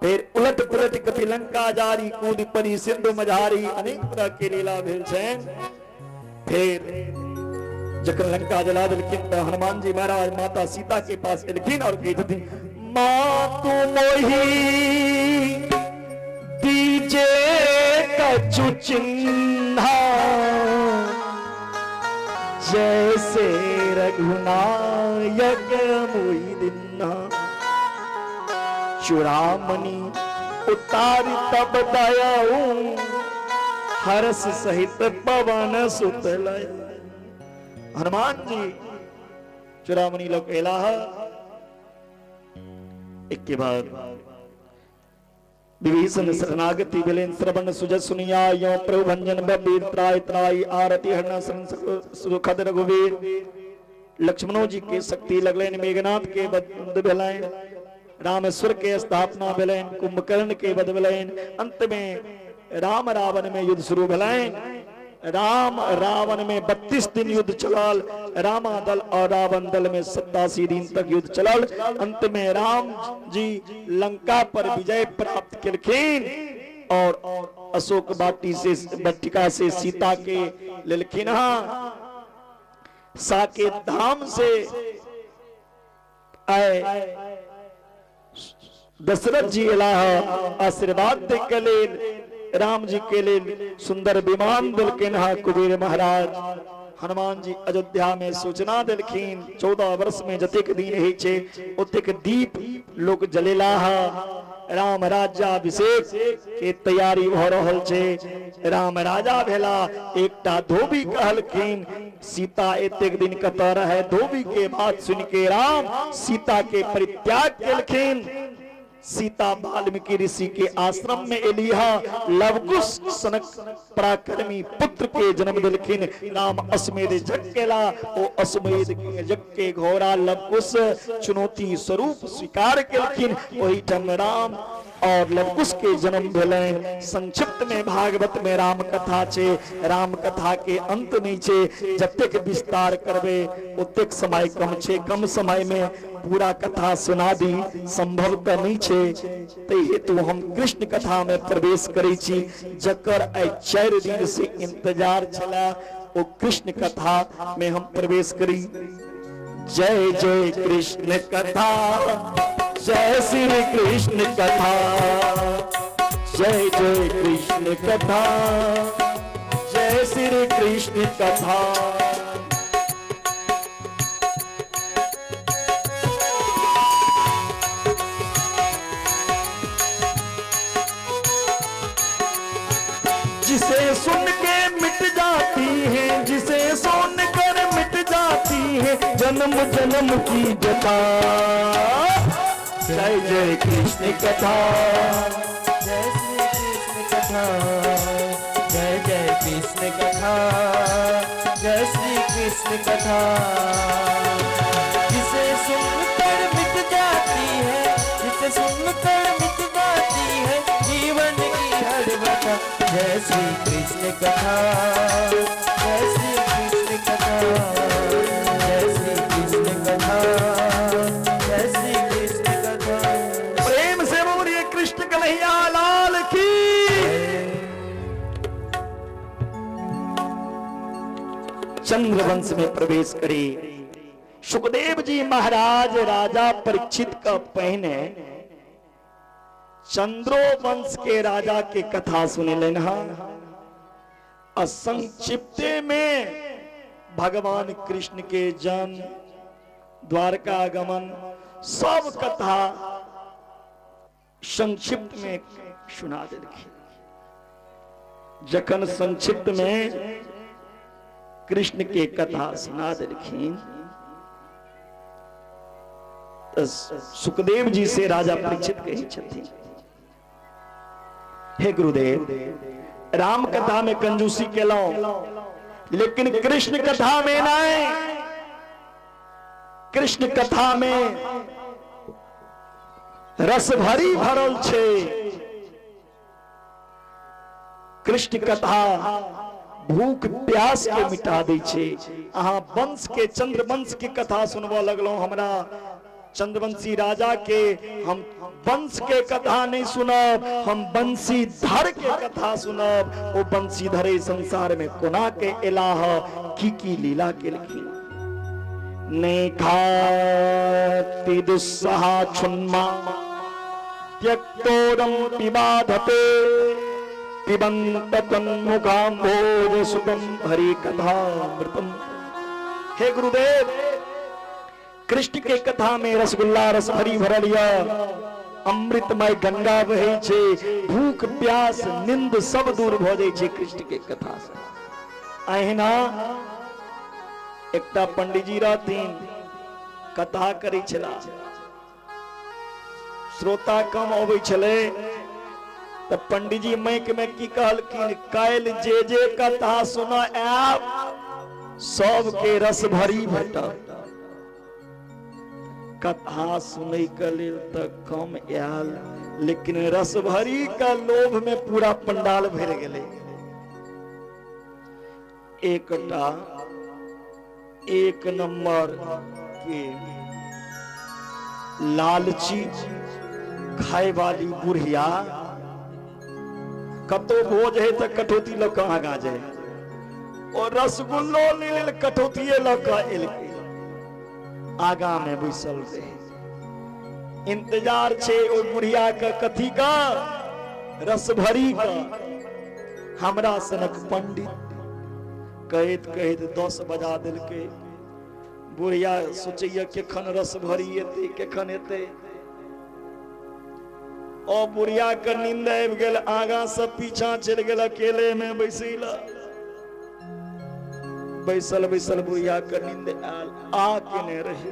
फिर उलट पुलट कपि लंका जारी, कूद परी सिंधु मझारी, अनेक तरह के लीला भेल छनि। फिर जखन लंका जला देलखिन तऽ हनुमान जी महाराज माता सीता के पास एलखिन और कहै छथिन, माँ तू मोही दीजे कछु चिन्हा, जैसे रघुनायक मोहि दिन्हा, चूड़ामणि उतार तब दयाऊ, हर्ष सहित पवन सुत लय। हनुमान जी चूड़ामणि लोक एलाह। एक के बाद विभीषण शरणागति भेलनि, श्रवण सुजस सुनिया यो प्रभु भंजन बबीर त्राय त्राय आरती हरण शरण सुखद रघुवीर। लक्ष्मणो जी के शक्ति लगलनि, मेघनाथ के वध भेलनि, रामेश्वर के स्थापना भेलनि, कुंभकर्ण के वध भेलनि। अंत में राम रावण में युद्ध शुरू भेलनि। राम रावण में 32 दिन युद्ध चलल, रामा दल और रावण दल में 87 दिन तक युद्ध चलल। अंत में राम जी लंका पर विजय प्राप्त केलखिन और अशोक बाटी से बटिका से सीता के लेलखिन। हाँ, साकेत धाम से आए दशरथ जी एलाह आशीर्वाद दे के लेल, राम जी के लेल सुंदर विमान देलखिन। हा कुबेर महाराज हनुमान जी अयोध्या में सूचना देलखिन, 14 वर्ष में जतेक दिन होइ छै ओतेक दीप लोक जलेलाह। राम राज्याभिषेक के तैयारी भ रहल छै। राम राजा भेला। एकटा धोबी कहलखिन, सीता एतेक दिन कतऽ रहे? धोबी के बात सुन के राम सीता के परित्याग केलखिन। सीता वाल्मीकि ऋषि के आश्रम में एलीह, लवकुश सनक पराक्रमी पुत्र के जन्म देलखिन। राम अश्वमेध यज्ञ केला, ओ अश्वमेध यज्ञ के घोड़ा लवकुश चुनौती स्वरूप स्वीकार केलखिन। ओहिठाम राम और लवकुश के जन्म भेलनि। संक्षिप्त में भागवत में राम कथा छे, राम कथा के अंत नहीं छे। जतेक विस्तार करबे ओतेक समय कम छे, कम समय में पूरा कथा सुना दी संभव तऽ नहीं छे। तै हेतु हम कृष्ण कथा में प्रवेश करै छी, जकर आइ 4 दिन से इंतजार छला, ओ कृष्ण कथा में हम प्रवेश करी। जय जय कृष्ण कथा, जय श्री कृष्ण कथा, जय जय कृष्ण कथा, जय श्री कृष्ण कथा। जिसे सुन के मिट जाती है, जिसे सुन कर मिट जाती है जन्म जन्म की जता, जय जय कृष्ण कथा, जय श्री कृष्ण कथा, जय जय कृष्ण कथा, जय श्री कृष्ण कथा। जिसे सुनकर मिट जाती है, जिसे सुनकर मिट जाती है जीवन की हर व्यथा, जय श्री कृष्ण कथा, जय श्री कृष्ण कथा, जय श्री कृष्ण कथा, जय श्री कृष्ण कथा। प्रेम से बोलिए कृष्ण कन्हैया लाल की। चंद्रवंश में प्रवेश करे सुखदेव जी महाराज राजा परीक्षित का पहने चंद्रो वंश के राजा के कथा सुने लेना। असंक्षिप्ते में भगवान कृष्ण के जन्म, द्वारका गमन, सब कथा संक्षिप्त में सुना देलखिन। जखन संक्षिप्त में कृष्ण के कथा सुना देलखिन तऽ सुखदेव जी से राजा परीक्षित कहै छथिन, हे गुरुदेव, राम कथा में कंजूसी केलहुं लेकिन कृष्ण कथा में नहीं। कृष्ण कथा में रस भरी भरल छे। कृष्ण कथा भूख प्यास के मिटा दै छै। अहाँ वंश के, चंद्रवंश के कथा सुनबऽ लगलहुँ हमरा। चंद्रवंशी राजा के हम वंश के कथा नहीं सुनब, हम बंशीधर के कथा सुनब। ओ बंशीधर संसार में कोना के एलाह, की की लीला केलखिन। ने खाति दुस्सहा छुन्मा त्यक्तोदम पिबाधते पिबंत तन्मुखाम्भोज सुतम हरि कथामृतम। हे गुरुदेव, कृष्ण के कथा में रसगुल्ला रस भरी भरल या अमृतमय गंगा बहे छे, भूख प्यास निंद सब दूर भ जाय छे कृष्ण के कथा से। अहिना एकटा पंडितजी रहथिन, कथा करै छला, श्रोता कम अबै छलै तऽ पंडितजी मैक में की कहलखिन, काल्हि जे जे कथा सुन आयब सबके रस भरी भेटत। कथा सुनै के लेल तऽ कम आयल, लेकिन रस भरी के लोभ में पूरा पंडाल भरि गेलै। एकटा एक नंबर के लालची खाय वाली बुढ़िया, कतो भोज है तऽ कटौती लऽ कऽ आगाँ जाय, ओ रसगुल्लो लेल कटौतिये लऽ कऽ एलकै, आगाँ में बैसल रहे। इंतजार छै ओहि बुढ़िया के कथी का, रसभरी का। हमरा सनक पंडित कहैत कहैत 10 बजा देलकै। बुढ़िया सोचैया केखन रस भरी एतै, केखन एतै। ओ बुढ़िया के नींद आबि गेल, आगा से पीछा चलि गेल, अकेले में बैसैला। बैसल बैसल बुढ़िया के नींद आयल, आ केने रहे,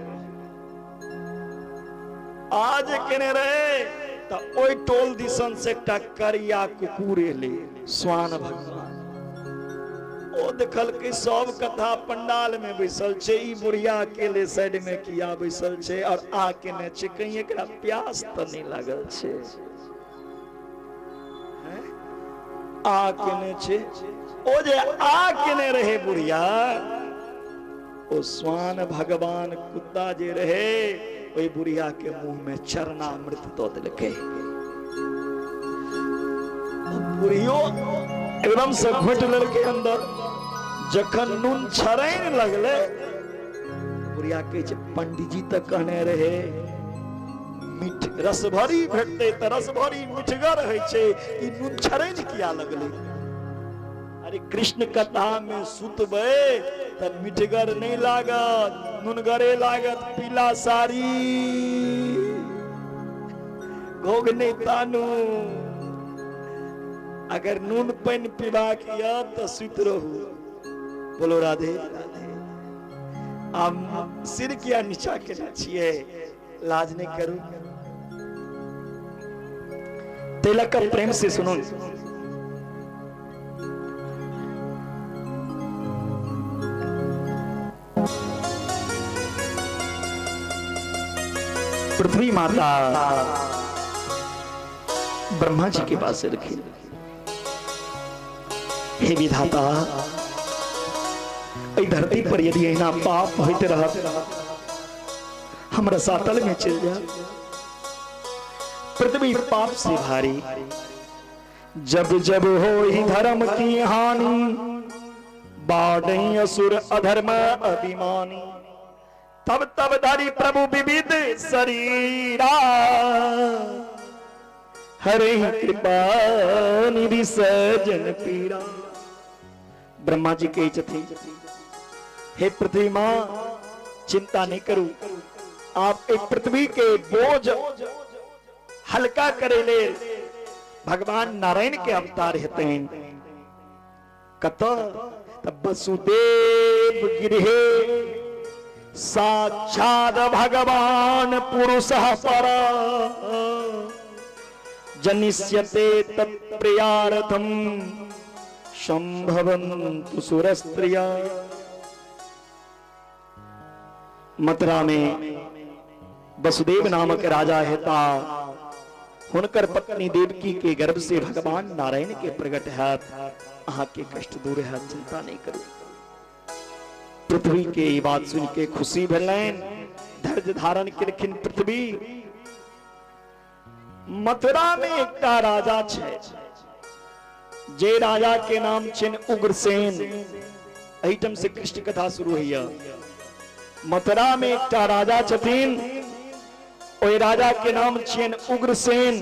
आ जे केने रहे तऽ ओहि टोल दिसन से एकटा करिया कुकुर एलै, स्वान भगवान। ओ देखलकै सब कथा पंडाल में बैसल छै, ई बुढ़िया अकेले साइड में किया बैसल छै और आ केने छै, कहीं एकरा प्यास तऽ नहि लागल छै, हैं? आ केने छै। ओ जे आ केने रहे बुढ़िया, ओ स्वान भगवान कुत्ता जे रहे ओहि बुढ़िया के मुंह में चरणामृत दऽ देलकै। बुढ़ियो एकदम से घोटि लेलकै अंदर। जखन नून छरैन लगलै, बुढ़िया कहै छै पंडीजी तऽ कहने रहे मीठ रसभरी भेटतै, तऽ रसभरी मिठगर होइ छै, ई नून छरैन किया लगलै? अरे कृष्ण कथा में सुतबै तऽ मिठगर नहि लागत, नुनगरे लागत। पीला साड़ी घोघ नहि तानू, अगर नून पानि पीबाक यऽ तऽ सुति रहू। बोलो राधे राधे। आब सिर किया नीचा केने छियै, लाज नहीं करू। तिलक का प्रेम से सुनो। पृथ्वी माता ब्रह्मा जी के पास से रखी, हे विधाता, एहि धरती पर यदि एहिना पाप होइत रहत, हम रसातल में चल जा। पृथ्वी पाप से भारी, जब जब हो ही धर्म की हानि, बाढ़ असुर अधर्म अभिमानी, तब तब धरि प्रभु विविध शरीरा, हरे कृपा निधि सजन पीरा। ब्रह्मा जी कहै छथिन, हे पृथ्वी मां, चिंता नहीं करू, आप एक पृथ्वी के बोझ हल्का करे लेल भगवान नारायण के अवतार हेते हैं। कत तब वसुदेव गृहे साक्षात भगवान पुरुष पर जनिष्यते तत्प्रियार्थम संभवन्तु सुरस्त्रिया। मथुरा में वसुदेव नामक राजा हेता, हुनकर पत्नी देवकी के गर्भ से भगवान नारायण के प्रकट हैत, अहाँ के कष्ट दूर हैत, चिंता नहीं करू। पृथ्वी के ई बात सुन के खुशी भेलनि, धैर्य धारण केलखिन पृथ्वी। मथुरा में एकटा राजा छै, जे राजा के नाम छिन उग्रसेन। एहिठाम से कृष्ण कथा शुरू होइया। मथुरा में एकटा राजा छथिन, ओहि राजा के नाम छियन उग्रसेन।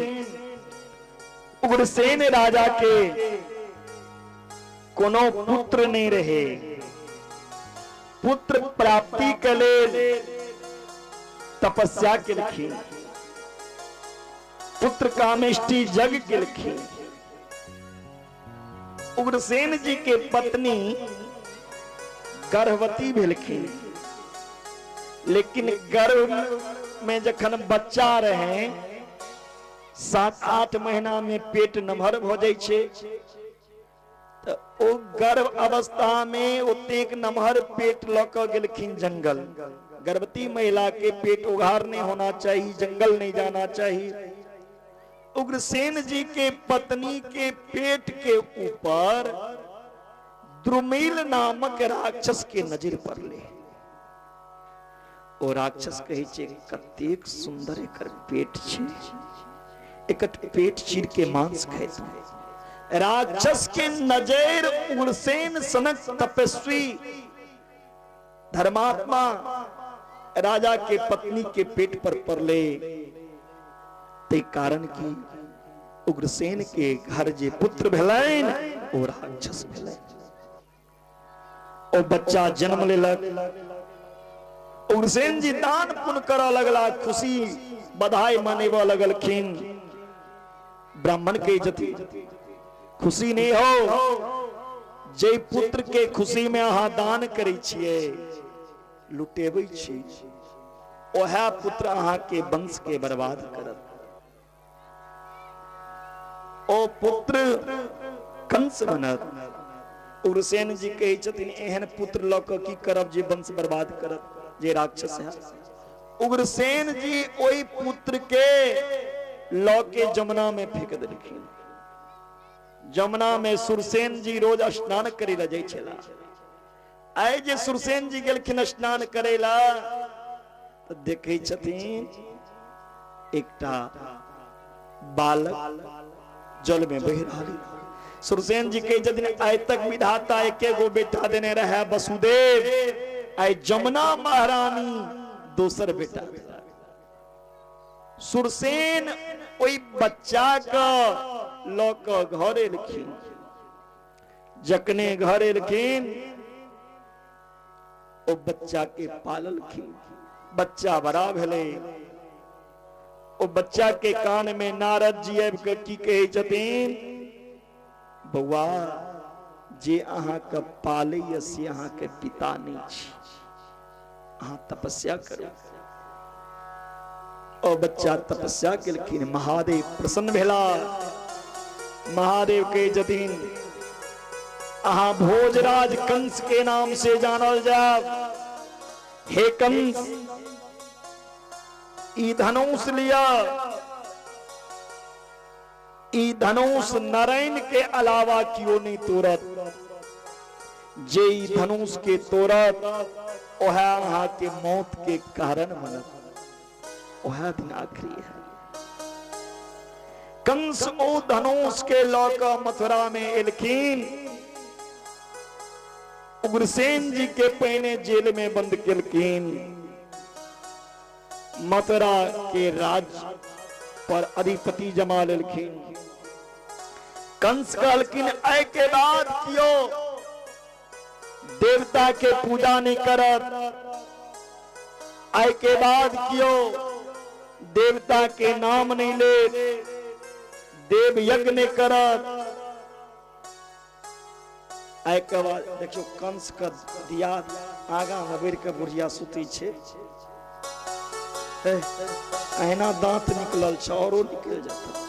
उग्रसेन राजा के कोनो पुत्र नहीं रहे। पुत्र प्राप्ति के लेल तपस्या केलखिन, पुत्र कामेष्टि यज्ञ केलखिन। उग्रसेन जी के पत्नी गर्भवती भेलखिन, लेकिन गर्भ में जखन बच्चा रहे 7-8 महीना में पेट नमहर भ जाइ छै, तऽ ओ गर्भ अवस्था में ओतेक नमहर पेट लऽ कऽ गेलखिन जंगल। गर्भवती महिला के पेट उघार नहीं होना चाहिए, जंगल नहीं जाना चाहिए। उग्रसेन जी के पत्नी के पेट के ऊपर द्रुमिल नामक राक्षस के नजर पड़ले। ओ राक्षस कहै छै कतेक सुंदर एकर पेट छै, एकर पेट चीर के मांस खैतौं। राक्षस के नजर उग्रसेन सनक तपस्वी धर्मात्मा राजा के पत्नी के पेट पर पड़ले। ते कारण की उग्रसेन के घर जे पुत्र भेलनि ओ राक्षस भेलनि। ओ बच्चा जन्म लेलक। उग्रसेन जी दान पुण्य करऽ लगला, खुशी बधाई मनेबऽ लगलखिन। ब्राह्मण के जति खुशी नहीं हो, जे पुत्र के खुशी में अहाँ दान करै छियै, लुटेबै छी, ओएह पुत्र अहाँ के वंश के बर्बाद करत। ओ पुत्र कंस बनत। उग्रसेन जी कहै छथिन एहन पुत्र लऽ कऽ की करब जे वंश बर्बाद करत, जे राक्षस है। उग्रसेन जी ओहि पुत्र के लऽ के जमुना में फेंक देलखिन। जमुना में सुरसेन जी रोज स्नान करे ला जाइ छला। आइ जे सुरसेन जी गेलखिन स्नान करे ला तऽ देखै छथिन एकटा बालक जल में बहि रहल। सुरसेन जी कहै छथिन आइ तक विधाता एके गो बेटा देने रहे वसुदेव, आइ जमुना महारानी दोसर बेटा देलक। सुरसेन ओहि बच्चा के लऽ कऽ घर एलखिन। जखने घर एलखिन ओ बच्चा के पाललखिन। बच्चा बड़ा भेलै। ओ बच्चा के कान में नारद जी आबि कऽ की कहै छथिन, बौआ जे अहाँके पालैया से अहाँके पिता नहि छी, अहाँ तपस्या करू। ओ बच्चा तपस्या केलखिन, महादेव प्रसन्न भेला। महादेव कहै छथिन अहाँ भोजराज कंस के नाम से जानल जायब। हे कंस, ई धनुष लिया, ई धनुष नारायण के अलावा कियो नहीं तोड़त। जे ई धनुष के तोड़त ओह अहाँ के मौत के कारण बनत, ओह दिन आखिरी है। कंस ओ धनुष के लऽ कऽ मथुरा में एलखिन। उग्रसेन जी के पहिने जेल में बंद केलखिन। मथुरा के राज्य पर अधिपति जमा लेलखिन। कंस कहलखिन एहि के बाद कियो देवता के पूजा नहीं करत, एहि के बाद कियो देवता के नाम नहीं ले, देव यज्ञ नहीं करत। एहि के बाद देखियो कंस के दिया आगा में बढ़ि के बुढ़िया सुती छै, अहिना दांत निकलल छै, औरो निकल जेतै।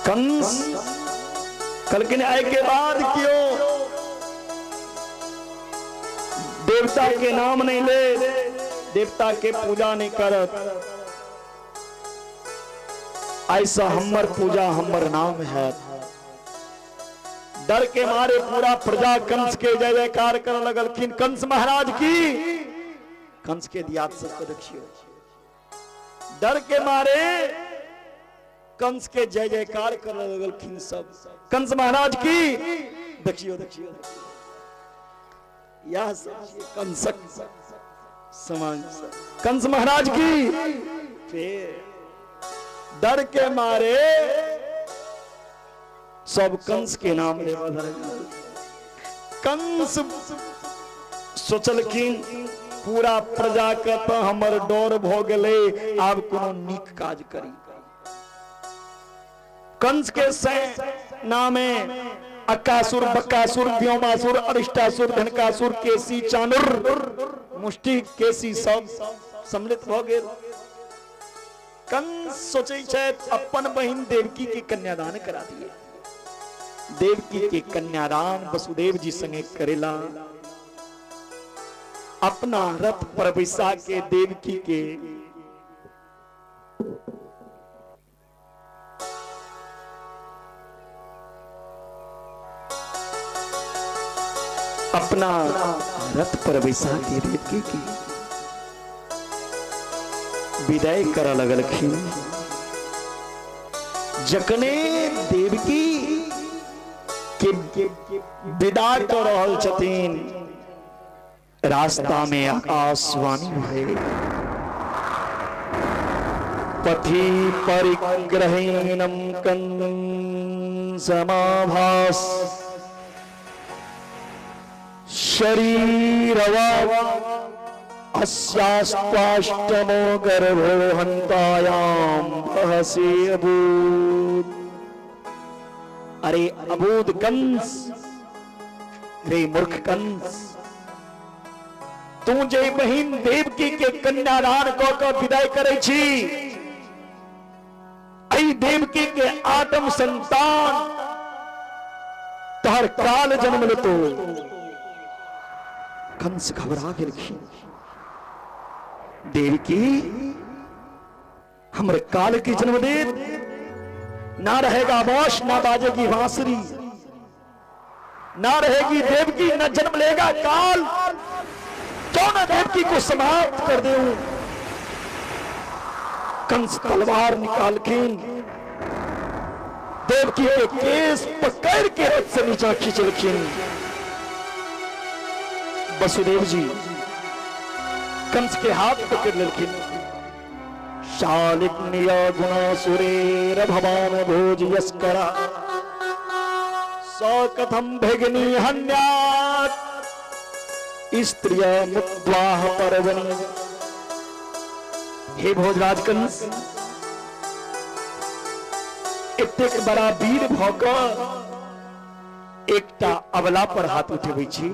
कंस कहलखिन एहि के बाद कियो देवता के नाम नहीं ले, देवता के पूजा नहीं करत, ऐसा हमर पूजा हमर नाम है। डर के मारे पूरा प्रजा कंस के जय जयकार कर लगलखिन। कंस महाराज की, कंस के दियाद सबके देखियो, डर के मारे कंस के जय जयकार कर लगलखिन सब। कंस महाराज की देखियो देखियो, यह सब कंसक समान। कंस महाराज की फिर डर के मारे सब कंस के नाम लेबऽ लगल। कंस सोचलखिन पूरा प्रजा के तऽ हमर डर भऽ गेलै, आब कोनो नीक काज करी। कंस के सेना में अकासुर, बकासुर, व्योमासुर, अरिष्टासुर, धनकासुर, केसी, चानुर, मुष्टि, केसी सब सम्मिलित भऽ गेल। कंस सोचै छथि अपन बहिन देवकी के कन्यादान करा दिए। देवकी के कन्यादान वसुदेव जी संगे करेला अपना रथ पर बैसा के देवकी के अपना रथ पर बैसा के देवकी के विदाई करऽ लगलखिन। जखने देवकी के विदा कऽ रहल छथिन, रास्ता में आकाशवाणी भए, पथि परिग्रहीणम कंसमाभास शरीरवा अस्यास्त्वाष्टमो गर्भो हंतायाम बहसे अबूत। अरे अबूत कंस, रे मूर्ख कंस, तू जे बहिन देवकी के कन्यादान कऽ कऽ विदाई करै छी, एहि देवकी के आठम संतान तोहर काल जन्म लेतो। कंस घबरा गेलखिन। देवकी हमर काल के जन्म देत, ना रहेगा वंश, ना बाजेगी बांसुरी, ना रहेगी देवकी, ना जन्म लेगा काल, क्यों ना देवकी को समाप्त कर दूं। कंस तलवार निकालखिन, देवकी के केस पकड़ के रथ से नीचा खींचलखिन। वसुदेव जी कंस के हाथ पकड़ लेलखिन। शालिग्निय गुणासुरेर भवान भोज यस्करा स कथम भगिनी हन्यात् स्त्रिय मुद्वाह पर्वणि। हे भोजराज कंस, एतेक बड़ा वीर भऽ कऽ एकटा अबला पर हाथ उठेबै छी,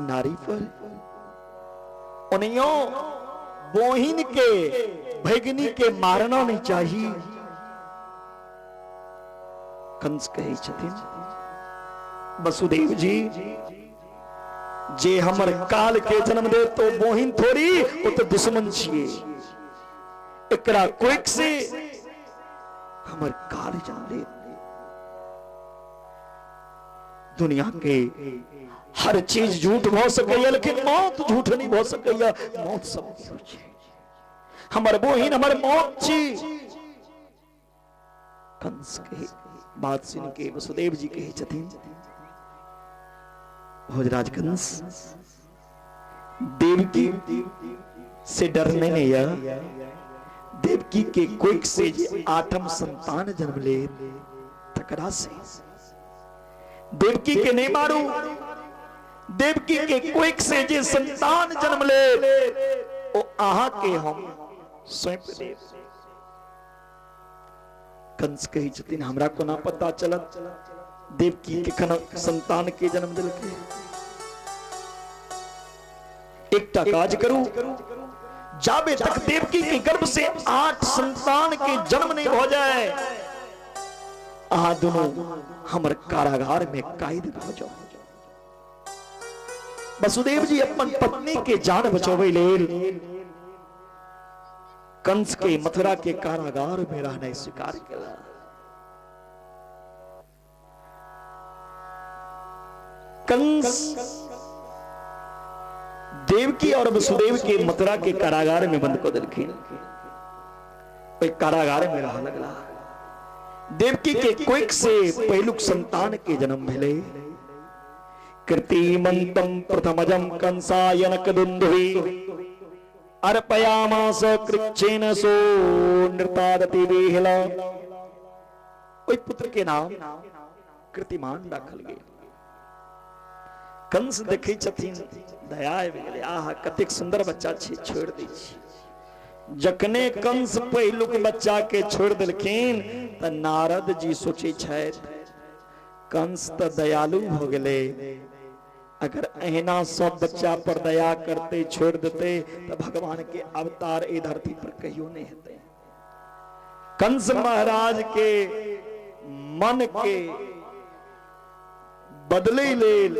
नारी पर। ओनहियो बोहिन के भगिनी के मारना नहीं चाही। कंस कहै छथिन, वसुदेव जी जे हमर काल के जन्म दे तो बोहिन थोड़ी, ओ तो दुश्मन छिए, एकरा कोइक से हमर काल जान ले। दुनिया के हर चीज झूठ भ सकैया, लेकिन मौत झूठ नहीं भ सकैया। मौत सब छै, हमर बोहिन हमर मौत छी। कंस के बात सुन के वसुदेव जी कहै छथिन, भोजराज कंस, देवकी से डरने नहीं है, देवकी के कोइक से जे आठम संतान जन्म ले तकरा से देवकी के नहीं मारू, देवकी के कोइक से जे संतान जन्म ले ओ अहा के हम सौंप देब। कंस कहै छथिन, हमरा कोना पता चलत देवकी के कखन संतान के जन्म देलकै। एकटा काज करू, जाबे तक देवकी के गर्भ से 8 संतान के जन्म नहीं हो जाए, अहाँ दोनों हमर कारागार में कैद भ जाओ। वसुदेव जी अपन पत्नी के जान बचबै लेल कंस के मथुरा के कारागार में रहनाइ स्वीकार केला। कंस देवकी और वसुदेव के मथुरा के कारागार में बंद कऽ देलखिन। ओहि कारागार में रह लगला। देवकी के कोइक से पहिलुक संतान के जन्म भेलै। कृतिमंतम प्रथमजम कंसायनक दुंदुभि अर्पयामास कृच्छेन सो नृतादति बेहला। ओहि पुत्र के नाम कृतिमान राखल गेल। कंस देखै छथिन, दया आबि गेलै, आहा कतेक सुंदर बच्चा छै, छोड़ि दै छी। जखने कंस पहिलुक बच्चा के छोड़ि देलखिन तऽ नारद जी सोचै छथि, कंस तऽ दयालु भऽ गेलै, अगर एहिना सब बच्चा पर दया करते छोड़ि देतै तऽ भगवान के अवतार एहि धरती पर कहियो नहि हेतै। कंस महाराज के मन के बदलै लेल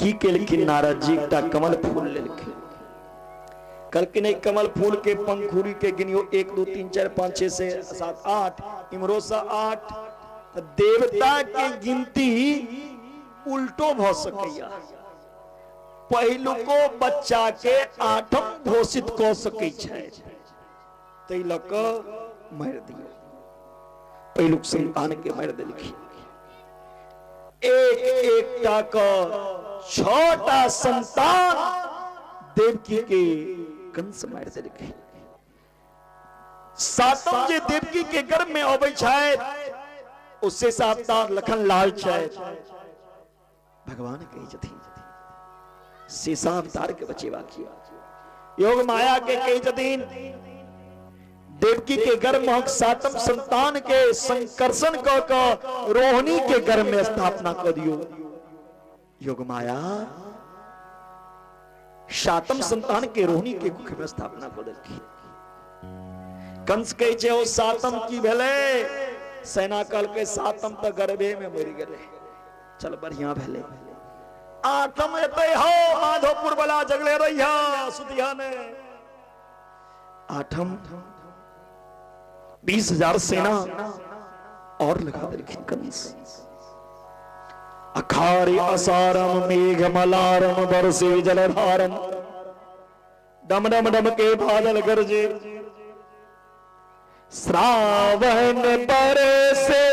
की केलखिन नारद जी? एकटा कमल फूल लेलखिन, कहलखिन एहि कमल फूल के पंखुड़ी के गिनियो, 1 2 3 4 5 6 से 7 8, इम्हरो से 8, तऽ देवता के गिनती उल्टो भऽ सकैया। पहिलुको बच्चा के आठम घोषित कऽ सकै छै, ताहि लऽ कऽ मारि दियौ। पहिलुक संतान के मारि देलखिन। एक एकटा क 6टा संतान देवकी के कंस मारि देलखिन। सातम जे देवकी के गर्भ में अबै छथि ओ शेषावतार लखन लाल छथि। भगवान कहै छथिन शेषावतार के बचेबाक यऽ। योग माया के कहै छथिन देवकी के गर्भ महक सातम संतान के संकर्षण क क रोहिणी के गर्भ में स्थापना क दियौ। योग माया सातम संतान के रोहिणी के कुख में स्थापना क देलखिन। कंस कहै छै ओ सातम की भेलै? सेना कहलकै सातम तऽ गर्भे में मरि गेलै। चल बढ़िया भेलै। आठम एतै हो माधोपुर वाला जगले रहिया सुतिया ने। आठम 20,000 सेना और लगा देलखिन कंस। अखारे असारम मेघ मलारम बरसे जलधारम डम डम डम के बादल गरजे श्रावण बरसे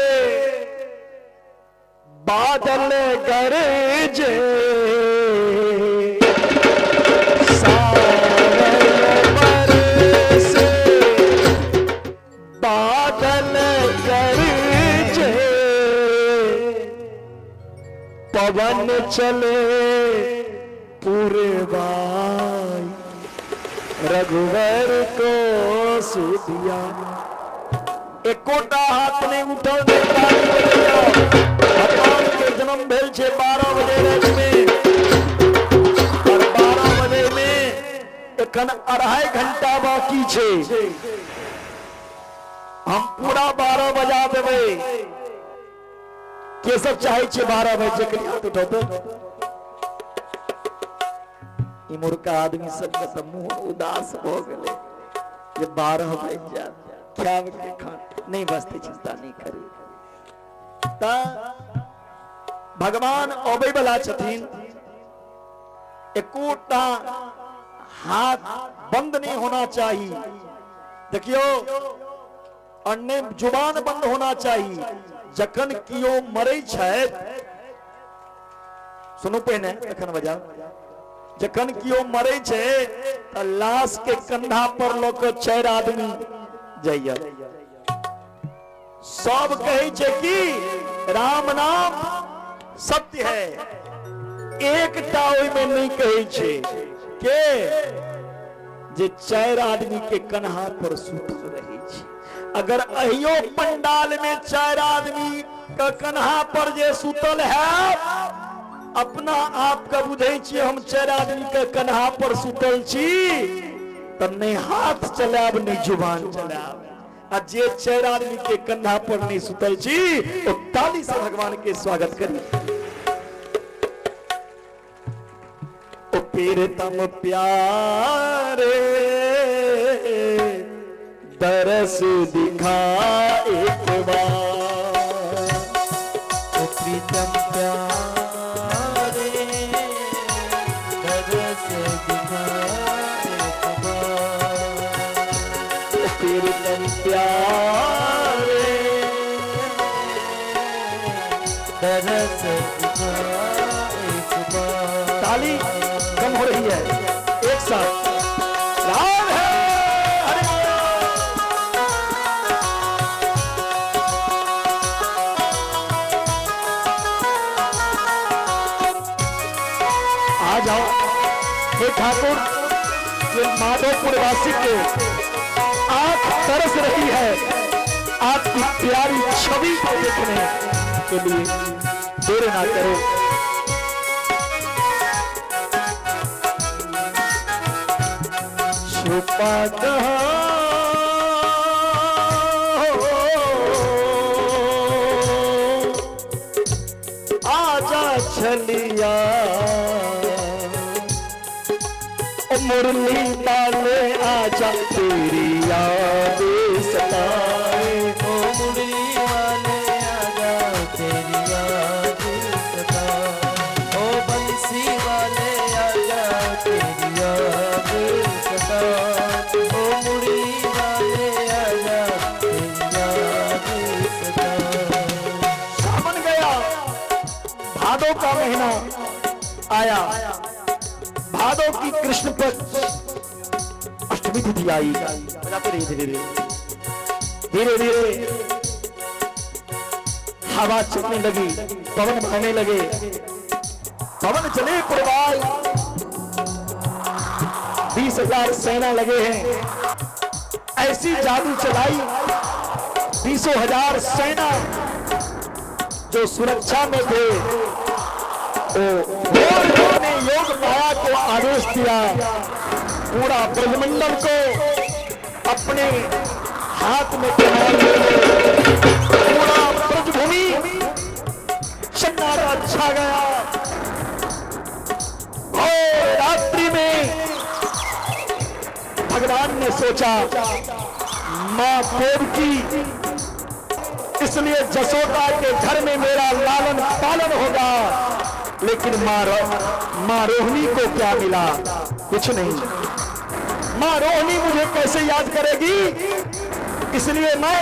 बादल गरजे सावन बरसे बादल गरजे पवन चले पुरवाई रघुवर को सुधिया। एकोटा हाथ नहीं उठल, नहीं ताली बजैया। भगवान के जन्म भेल छे 12 बजे राति में और 12 बजे में एखन 2.5 घंटा बाकी छे। हम पूरा 12 बजा देबै। के सब चाहे छे 12 बजे के हाथ उठाओ तो? इमुरका आदमी सबके तऽ मुंह उदास भऽ गेलै जे 12 बज जायत, खायब के खान नहीं बसते, चिंता नहीं करी। तऽ भगवान अबै वाला छथिन, एकोटा हाथ बंद नहीं होना चाहिए। देखियो अन्य जुबान बंद होना चाहिए। जखन कियो मरै छथि, सुनू पहिने तखन बजाउ, जखन कियो मरै छै तऽ लाश के कंधा पर लऽ कऽ 4 आदमी जाइए। सब कहै छै कि राम नाम सत्य है, एकटा ओहिमे नहि कहै छै के जे 4 आदमी के कन्हा पर सुतल रहै छै। अगर अहियो पंडाल में 4 आदमी के कन्हा पर जे सुतल है, अपना आप के बुझै छियै हम 4 आदमी के कन्हा पर सुतल छी, तऽ नहि हाथ चलायब नहि जुबान चलायब। आ जे 4 आदमी के कंधा पर नहीं सुतल छी ओ ताली से भगवान के स्वागत करी। प्रीतम प्यारे दरस दिखा एक बार। ओ प्रीतम प्यारे दरस दिखा एक बार। ओ प्रीतम प्यारे दरस दिखा एक बार। ताली कम हो रही है, एक साथ राम है हरे। आ जाओ हे ठाकुर, ये माधोपुर वासी के आंख तरस रही है आपकी प्यारी छवि को देखने के लिए, देर ना करो। छुपा कहाँ हो, आजा छलिया, ओ मुरली वाले आजा, तेरी याद सताए। ओ मुरली वाले आजा, तेरी याद सताए। ओ बंसी वाले आजा, तेरी याद सताए। ओ मुरली वाले आजा, तेरी याद सताए। सावन गया, भादों का महीना आया, भादों की कृष्ण पक्ष अष्टमी तिथि आई। बजाते रहिए धीरे धीरे धीरे धीरे हवा चलने लगी, पवन बहने लगे, पवन चले पुरवाई, 20,000 सेना लगे हैं, ऐसी जादू चलाई 20,000 सेना जो सुरक्षा में थे, तो ने योग माया को आदेश दिया, पूरा ब्रजमंडल को अपने हाथ में कमाल ले लो। पूरा ब्रजभूमि सन्नाटा छा गया। और रात्रि में भगवान ने सोचा मां देवकी, इसलिए जसोदा के घर में मेरा लालन पालन होगा, लेकिन मां रोहिणी को क्या मिला? कुछ नहीं। मां रोहिणी मुझे कैसे याद करेगी, इसलिए मैं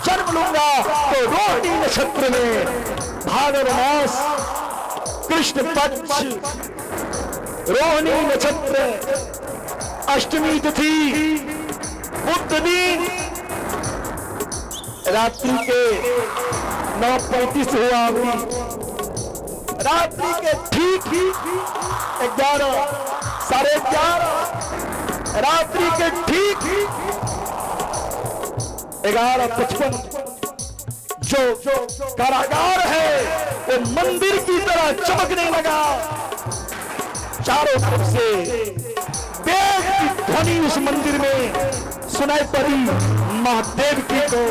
जन्म लूंगा तो रोहिणी नक्षत्र में, भाद्र मास कृष्ण पक्ष रोहिणी नक्षत्र अष्टमी तिथि बुध दिन रात्रि के 9:35 हुआ, रात्रि के ठीक 11, 11:30, रात्रि के ठीक 11:55 जो कारागार है वो मंदिर की तरह चमकने लगा। चारों तरफ से वेद की ध्वनि उस मंदिर में सुनाई पड़ी मां देवकी को।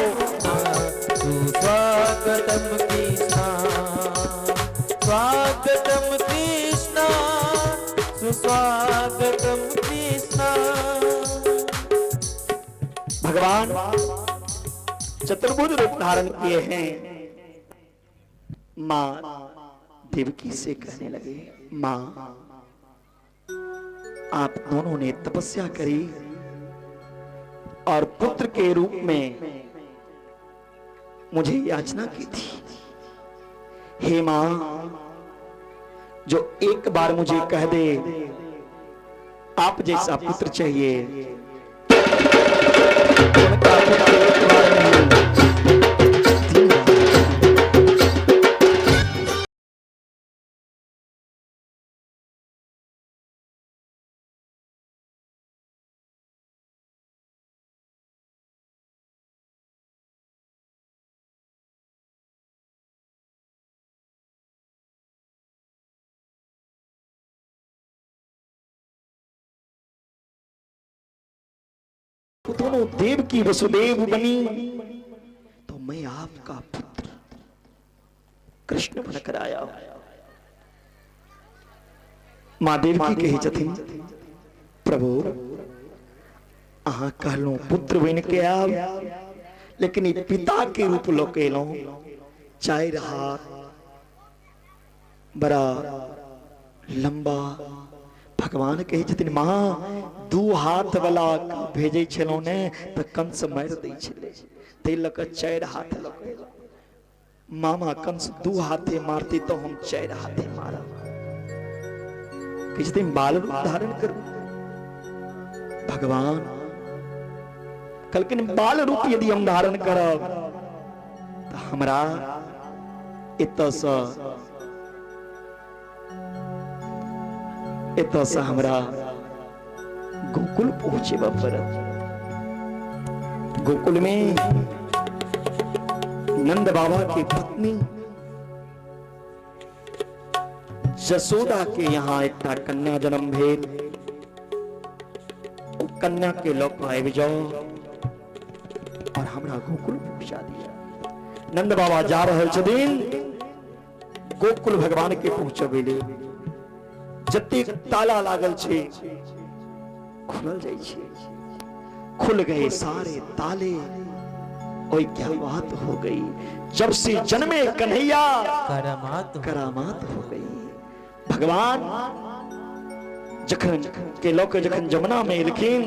स्वागतम कृष्णा, स्वागतम कृष्णा, सुस्वागतम कृष्णा। भगवान चतुर्भुज रूप धारण किए हैं। मां देवकी से कहने लगे, मां आप दोनों ने तपस्या करी और पुत्र के रूप में मुझे याचना की थी। हे मां, जो एक बार मुझे कह दे आप जैसा पुत्र चाहिए, उनका पुत्र एक बार नहीं, 3 बार। दोनों देव की वसुदेव बनी तो मैं आपका पुत्र कृष्ण बनकर आया हूं। माँ देवकी कहै छथिन, प्रभु अहाँ कहलहुँ पुत्र बनि के आब, लेकिन ई पिता के रूप लऽ के एलहुँ। 4 हाथ बड़ा लंबा। भगवान कहै छथिन, माँ 2 हाथ वाला भेजै छलहुँ ने तऽ कंस मारि दै छलै, ताहि लऽ कऽ 4 हाथ लऽ कऽ एलहुँ। मामा कंस 2 हाथे मारती तो हम 4 हाथे मारब। कहै छथिन बाल रूप धारण करू। भगवान कहलखिन बाल रूप यदि हम धारण करब तऽ हमरा एतऽ से हमरा गोकुल पहुँचेबऽ पड़त। गोकुल में नंद बाबा के पत्नी जसोदा के यहाँ एकटा कन्या जन्म भेल। ओ कन्या के लऽ कऽ आबि जाओ और हमरा गोकुल पहुंचा दिया। नंद बाबा जा रहल छथिन गोकुल भगवान के पहुंचबै लेल। जतेक ताला लागल छै खुलल जाइ छै, खुल गए सारे ताले। ओए क्या बात हो गई, जब से जन्मे कन्हैया करामात करामात हो गई। भगवान जखन के लऽ के जखन जमुना में एलखिन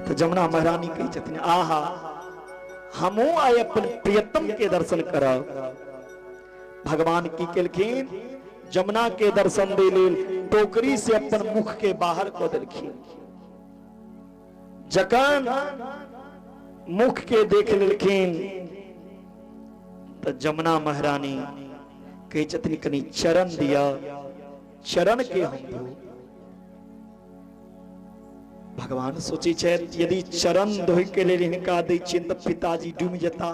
तऽ जमुना महारानी कहै छथिन, आहा हमहूँ आइ अपन प्रियतम के दर्शन करब। भगवान की केलखिन, जमुना के दर्शन दे लेल टोकरी से अपन मुख के बाहर कऽ देलखिन। जखन मुख के देख लेलखिन तऽ जमुना महारानी कहै छथिन, कनि चरण दिया, चरण के हम धो। भगवान सोचै छथि यदि चरण धोइ के लेल हिनका दै छियनि तऽ पिताजी डूबि जेता।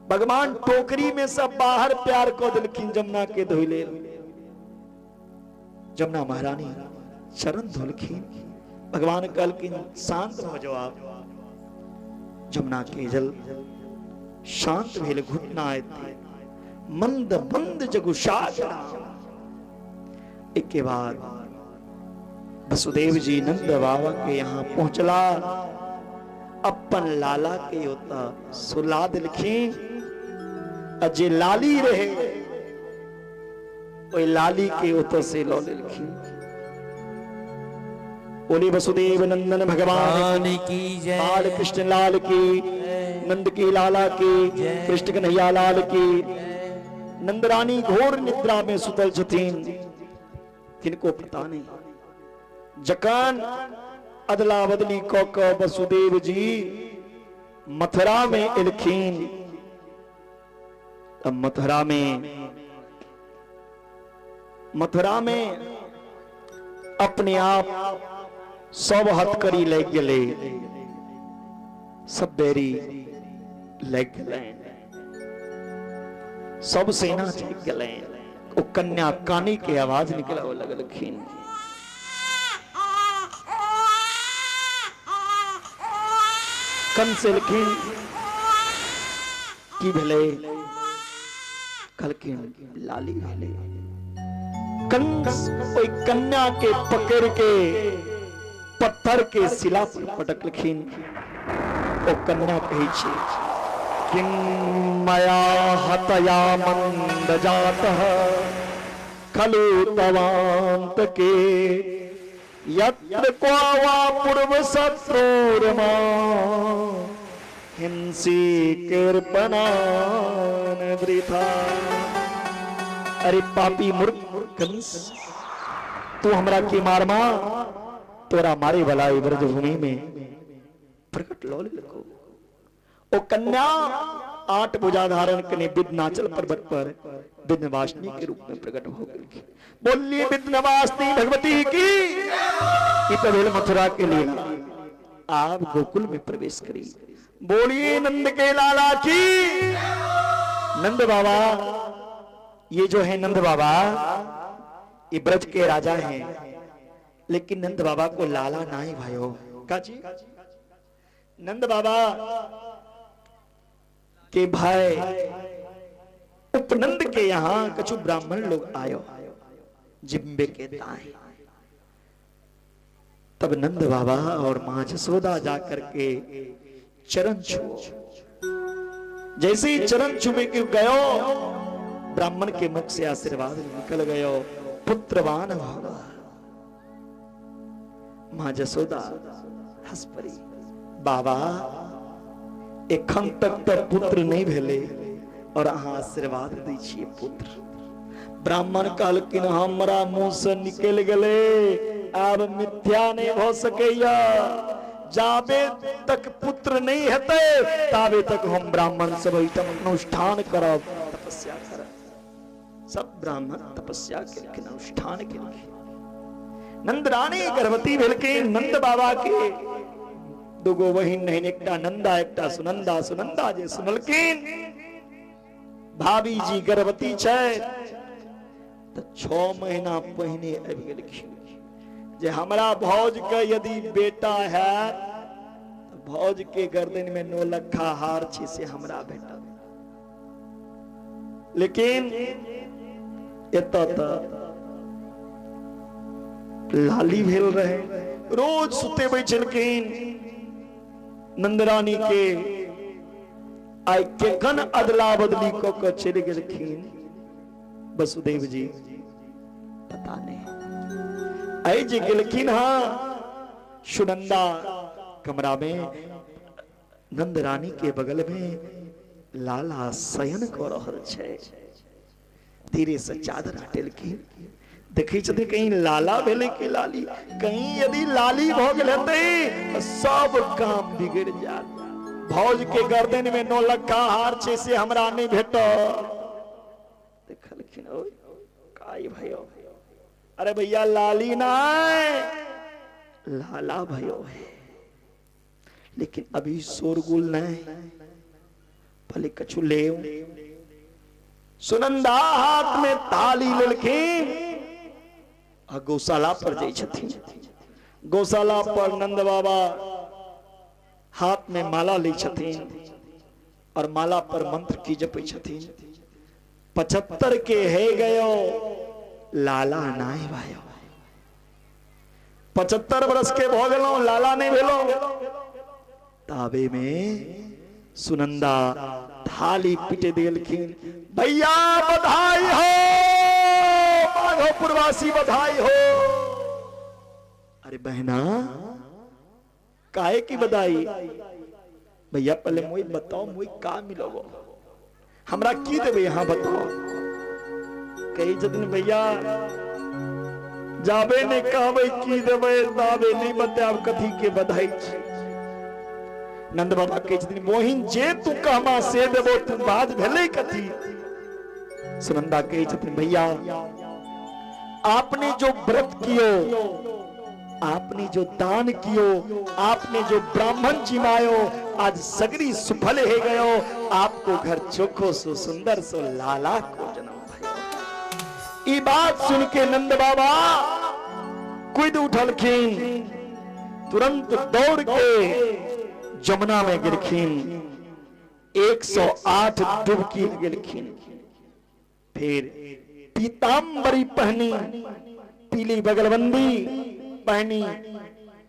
भगवान टोकरी में सब बाहर प्यार कऽ देलखिन जमुना के धोइ लेल। जमुना महारानी चरण धोलखिन। भगवान कहलखिन शांत भऽ जाओ आप। जमुना के जल शांत भेल, घुटना एते मंद मंद जगु सागरा। एक के बाद वसुदेव जी नंद बाबा के यहाँ पहुंचला, अपन लाला के ओतऽ सुला देलखिन। आ जे लाली रहे ओहि लाली के ओतऽ से लऽ लेलखिन। बोले वसुदेव नंदन भगवान की जय, बाल कृष्ण लाल की, नंद की लाला की, कृष्ण कन्हैया लाल की। नंदरानी घोर निद्रा में सुतल छथिन, किनको पता नहीं। जखन अदला बदली कऽ कऽ वसुदेव जी मथुरा में एलखिन तब मथुरा में अपने आप सब हथकड़ी लग गेलै, सब बेरी लग गेलै, सब सेना चलि गेलै। ओ कन्या कानी के आवाज निकलाबऽ लगलखिन। कंस एलखिन, की भेलै? कहलखिन लाली भेलै। कंस ओहि कन्या के पकड़ के पत्थर के शिला पर पटकलखिन। ओ कन्या कहै छै, किं मया हतया मंद जातः खलु तवांत के यत्र क्वा वा पूर्व शत्रुर्मा हिंसी कृपणान वृथा। अरे पापी मूर्ख कंस, तू हमरा की मारमा, तोरा मारे वाला ई ब्रजभूमि में प्रकट लऽ लेलको। ओ कन्या 8 भुजा धारण कने विघ्नाचल पर्वत पर विघ्नवासिनी के रूप में प्रकट हो गई। बोलिए विघ्नवासिनी भगवती की। ई तो भेल मथुरा के लीला। आप गोकुल में प्रवेश करी। बोलिए नंद के लाला की। नंद बाबा, ये जो है नंद बाबा, ये ब्रज के राजा हैं, लेकिन नंद बाबा को लाला नहीं भाइयों। काजी नंद बाबा के भाई उपनंद के यहाँ कछु ब्राह्मण लोग आयो। जिम्बे के दाएं। तब नंद बाबा और मां जसोदा जाकर के चरण छुओ। जैसे ही चरण छुमे के गयो, ब्राह्मण के मुख से आशीर्वाद निकल गयो, पुत्रवान भव। मां जसोदा हंस पड़ी, बाबा एखन तक तो पुत्र नहीं भेले और अहाँ आशीर्वाद दै छियै पुत्र। ब्राह्मण कहलखिन हमरा मुंह से निकल गेलै, आब मिथ्या नहीं भ सकैया। जाबे तक पुत्र नहीं हेतै ताबे तक हम ब्राह्मण सब एहिठाम अनुष्ठान करब, तपस्या करब। सब ब्राह्मण तपस्या केलखिन, अनुष्ठान केलखिन। नंद रानी गर्भवती भेलखिन। नंद बाबा के दुगो बहिन नहीं, एकटा नंदा एकटा सुनंदा। सुनंदा जे सुनलखिन भाभी जी गर्भवती छै तऽ 6 महीना पहिने आबि गेलखिन जे हमरा भौज के यदि बेटा है तऽ भौज के गर्दन में 9 लखा हार छै से हमरा भेटत। लेकिन एतऽ तऽ लाली भेल रहे, रोज सुतेबै छलखिन नंदरानी के। आइ केखन अदला बदली कऽ के चलि गेलखिन वसुदेव जी पता नहीं। आइ जे गेलखिन हँ सुनंदा कमरा में नंद रानी के बगल में लाला शयन कऽ रहल छै। धीरे से चादर हटेलखिन, देखै छथिन कहीं लाला भेलै कि लाली। कहीं यदि लाली भऽ गेल हेतै तऽ सब काम बिगड़ि जायत। भौज के गर्दन में 9 लखा हार छै से हमरा नहि भेटत। देखलखिन ओय काय भयो, अरे भैया लाली नहीं लाला भयो है, लेकिन अभी शोरगुल नहीं, भले कछु ले। सुनंदा हाथ में थाली लेलखिन आ गौशाला पर जाइ छथिन। गौशाला पर नंद बाबा हाथ में माला लै छथिन और माला पर मंत्र की जपै छथिन। 75 के है गयो लाला नाय भायो। 75 बरस के भऽ गेलहुँ, लाला नहीं भेलहुँ। ताबे में सुनंदा थाली पीटे देलखिन, भैया बधाई हो, माधोपुरवासी बधाई हो। अरे बहना काहे की बधाई? भैया पहले मोई बताओ मोई का मिलोगो, हमरा की देबे यहाँ बताओ। कही छथिन भैया जाबे नहीं कहबे की देबे ताबे नहीं बतायब कथी के बधाई छी। नंद बाबा कहै छथिन मोहिन जे तू कहमा से देबो, तू बाज भेलै कथी? सुनंदा कहै छथिन भैया आपने जो व्रत कियो, आपने जो दान कियो, आपने जो ब्राह्मण जिमायो, आज सगरी सुफल हे गयो, आपको घर चोखो सो सुंदर सो लाला को जन्म भयो। ई बात सुन के नंद बाबा कूद उठलखिन, तुरंत दौड़ के जमुना में गिरखिन, 108 डुबकी लगेलखिन। फिर पीताम्बरी पहनी, पीली बगलबंदी पहनी,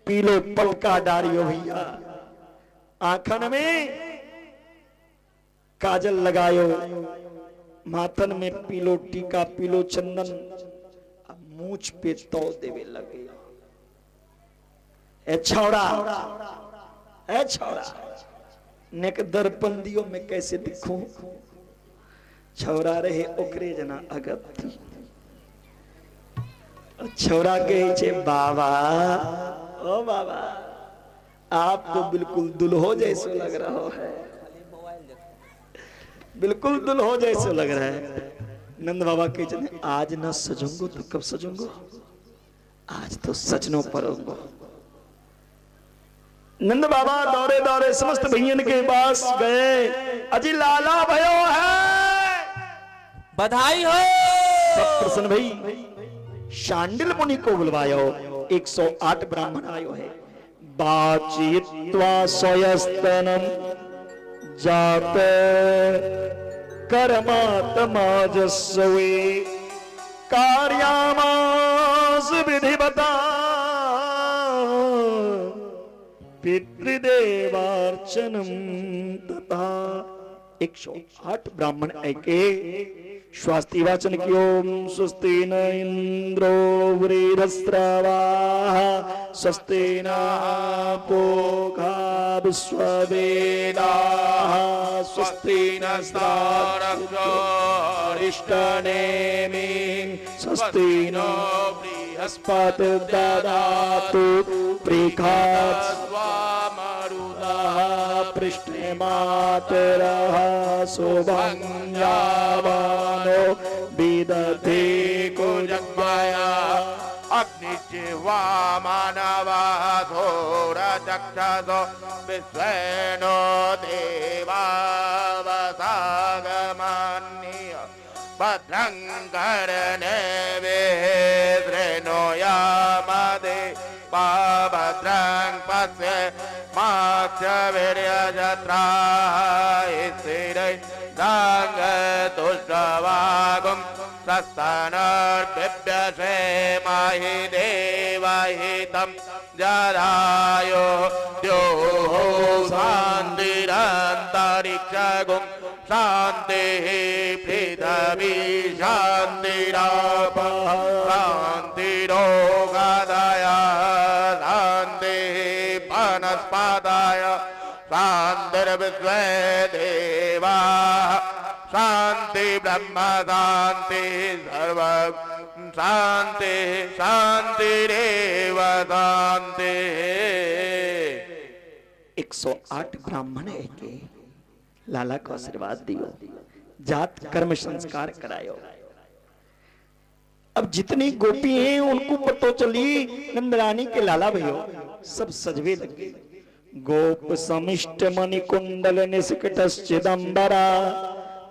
पीलो पलका डारियो भैया, आंखन में काजल लगायो, माथन में पीलो टीका पीलो चंदन, अब मूछ पे तो देवे लगे। ए छौड़ा, ए छौड़ा, नेक दर्पण दियो में कैसे दिखूं? छौड़ा रहे ओकरे जना अगत्ती। छौड़ा कहे छे बाबा ओ बाबा आप तो बिल्कुल दुल्हो जैसो लग रहा है, बिल्कुल दुल्हो जैसो लग रहा है। नंद बाबा कहे छे आज न सजूंगो तो कब सजूंगो, आज तो सजनो पड़ोगो। नंद बाबा दौड़े दौड़े समस्त भैयन के पास गए, अजी लाला भयो है, बधाई हो। सब प्रसन्न भई। शांडिल मुनि को बुलवायो, 108 ब्राह्मण आयो है। बाचित्वा स्वयस्तनम जात कर्मात्माजस्वे। कार्यामास विधि बता पितृदेवार्चनम तथा। 108 ब्राह्मण ऐके स्वास्ति वाचन की ओम स्वस्ति न इंद्रो वृद्धस्रवाः स्वस्ति न पोखा विश्ववेदाः स्वस्ति नस्तारक्षरिष्टनेमि स्वस्ति नो बृहस्पतिर्दधातु प्रीखात् स्वामरुदः पृष्ठमातरः शुभं यावानो विदधे कुजग्मया अग्निजिह्वा मानवः घोरचक्षसो विश्वेनो देवावसागमान्य भद्रं कर्णे वेद्रेणो यामदे भद्रं पश्य माक्षवीर्यजत्रा स्थिरै तुष्टवागुं सस्तनर्बिभ्यसे महि देवहितं जरायो द्योः शान्तिरन्तरिक्षगुं शान्तिः पृथिवी शान्तिरापः शान्तिरोगदय शान्तिः वनस्पतय शान्तिर्विश्वे देवाः शान्ति ब्रह्म शान्ति सर्व शान्ति शान्तिरेव शान्ति। 108 ब्राह्मण के लाला को आशीर्वाद दियो, जात कर्म संस्कार करायो। अब जितनी गोपी हैं उनको पतो चली नंदरानी के लाला भयो, सब सजवे लगे। गोप समिष्ट मणि कुंडल निष्कटश्चिदंबरा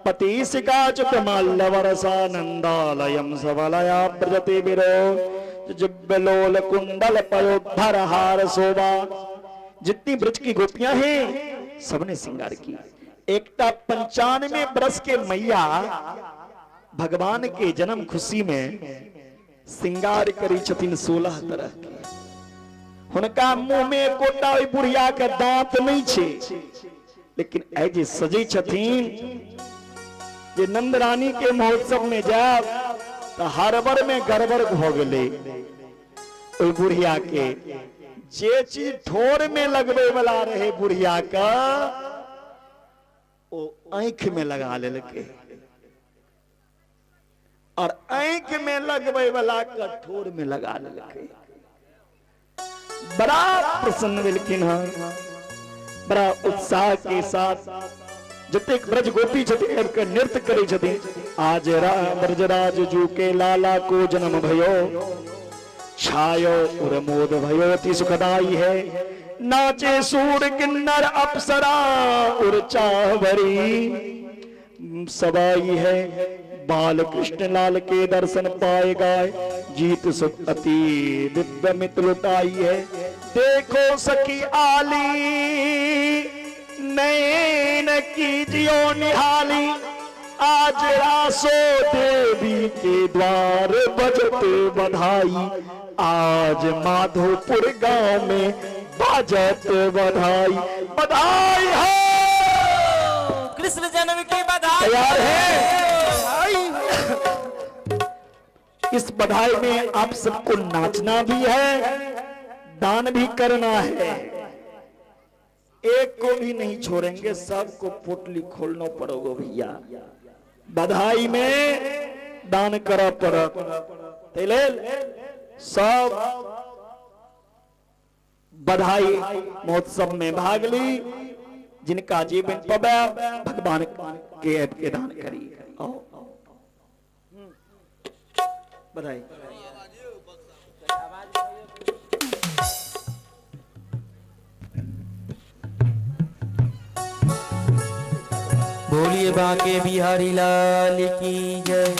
पति सिकाचुतमाल्लवरसा नंदालयम सवलया ब्रजति विरो जिब्बलोल कुंडल पयोधर हार शोभा। जितनी ब्रज की गोपियां हैं सबने श्रृंगार की। एकटा 95 बरस के मैया भगवान के जन्म खुशी में श्रृंगार करी छथिन 16 तरह के। हुनका मुंह में एकोटा ओहि बुढ़िया के दांत नहीं छे, लेकिन ऐ जे सजै छथिन जे नंदरानी के महोत्सव में जाब तो हरबर में गड़बड़ भ गेलै ओहि बुढ़िया के। जे चीज ठोर में लगबे वाला रहे बुढ़िया का, ओ आंख में लगा लेलकै, और आंख में लगबे वाला का ठोर में लगा लेलकै। बड़ा प्रसन्न भेलखिन हन, बड़ा उत्साह के साथ जतेक ब्रज गोपी छथिन आबि के नृत्य करै छथिन। आज ब्रजराज जू के लाला को जन्म भयो, छायो उर्मोद भयो अति सुखदाई है। नाचे सूर किन्नर अप्सरा उर चावरी सबाई है। बाल कृष्ण लाल के दर्शन पाए गाय, जीत सुख अति दिव्य मित लुटाई है। देखो सखी आली नैन कीजियो निहाली, आज रासो देवी के द्वार बजत बधाई। आज माधोपुर गांव में बाजत बधाई, बधाई हो कृष्ण जन्म की बधाई। तैयार है इस बधाई में आप सबको नाचना भी है, दान भी करना है। एक को भी नहीं छोड़ेंगे, सबको पोटली खोलना पड़ेगा भैया। बधाई में दान करा पड़त। सब बधाई महोत्सव में भाग ली, जिनका जीवन पबे भगवान के ऐप के दान करी। आओ बधाई। बोलिए बांके बिहारी लाल की जय।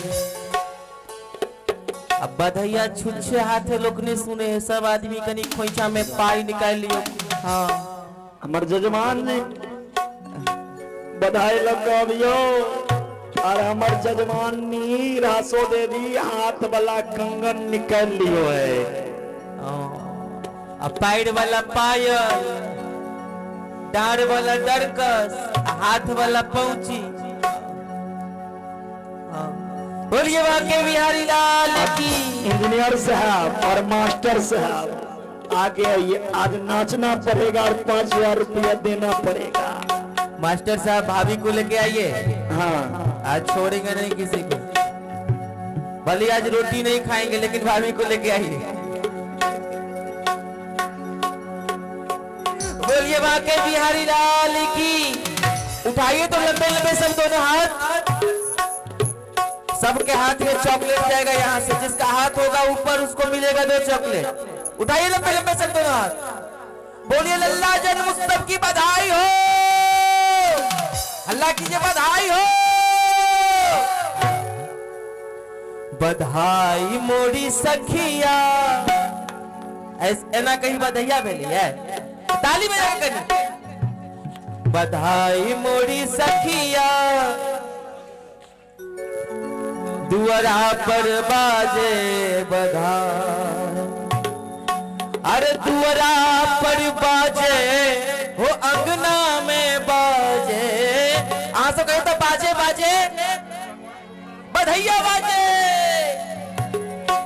अब बधैया छुच्छे हाथे लोग ने सुने हैं, सब आदमी कनी खोइछा में पाई निकाल लियो। हाँ हमर जजमान ने बधाई लगावियो। और हमर जजमानी रासो देवी हाथ वाला कंगन निकाल लियो है। आ पैर वाला पायल, डार वाला डरकस, हाथ वाला पहुंची। बोलिए बाके बिहारी लाल की। इंजीनियर साहब और मास्टर साहब आगे आइए, आज नाचना पड़ेगा और 5000 रुपया देना पड़ेगा। मास्टर साहब भाभी को लेके आइए। हाँ, आज छोड़ेंगे नहीं किसी को, भले आज रोटी नहीं खाएंगे लेकिन भाभी को लेके आइए। बोलिए बाके बिहारी लाल की। उठाइए तो लंबे लंबे सब दोनों हाथ, सबके हाथ में चॉकलेट जाएगा यहाँ से, जिसका हाथ होगा ऊपर उसको मिलेगा 2 चॉकलेट। उठाइए लंबे लंबे सब दोनों हाथ। बोलिए लल्ला जन्म उत्सव की बधाई हो, हल्ला कीजिए बधाई हो। बधाई मोरी सखिया, एना कहीं बधैया भेली है, ताली बजा के कही बधाई मोरी सखिया, दुआरा पर बाजे बधाई। अरे दुआरा पर बाजे हो अंगना में बाजे, आंसू कहो तो बाजे बाजे बधैया बाजे।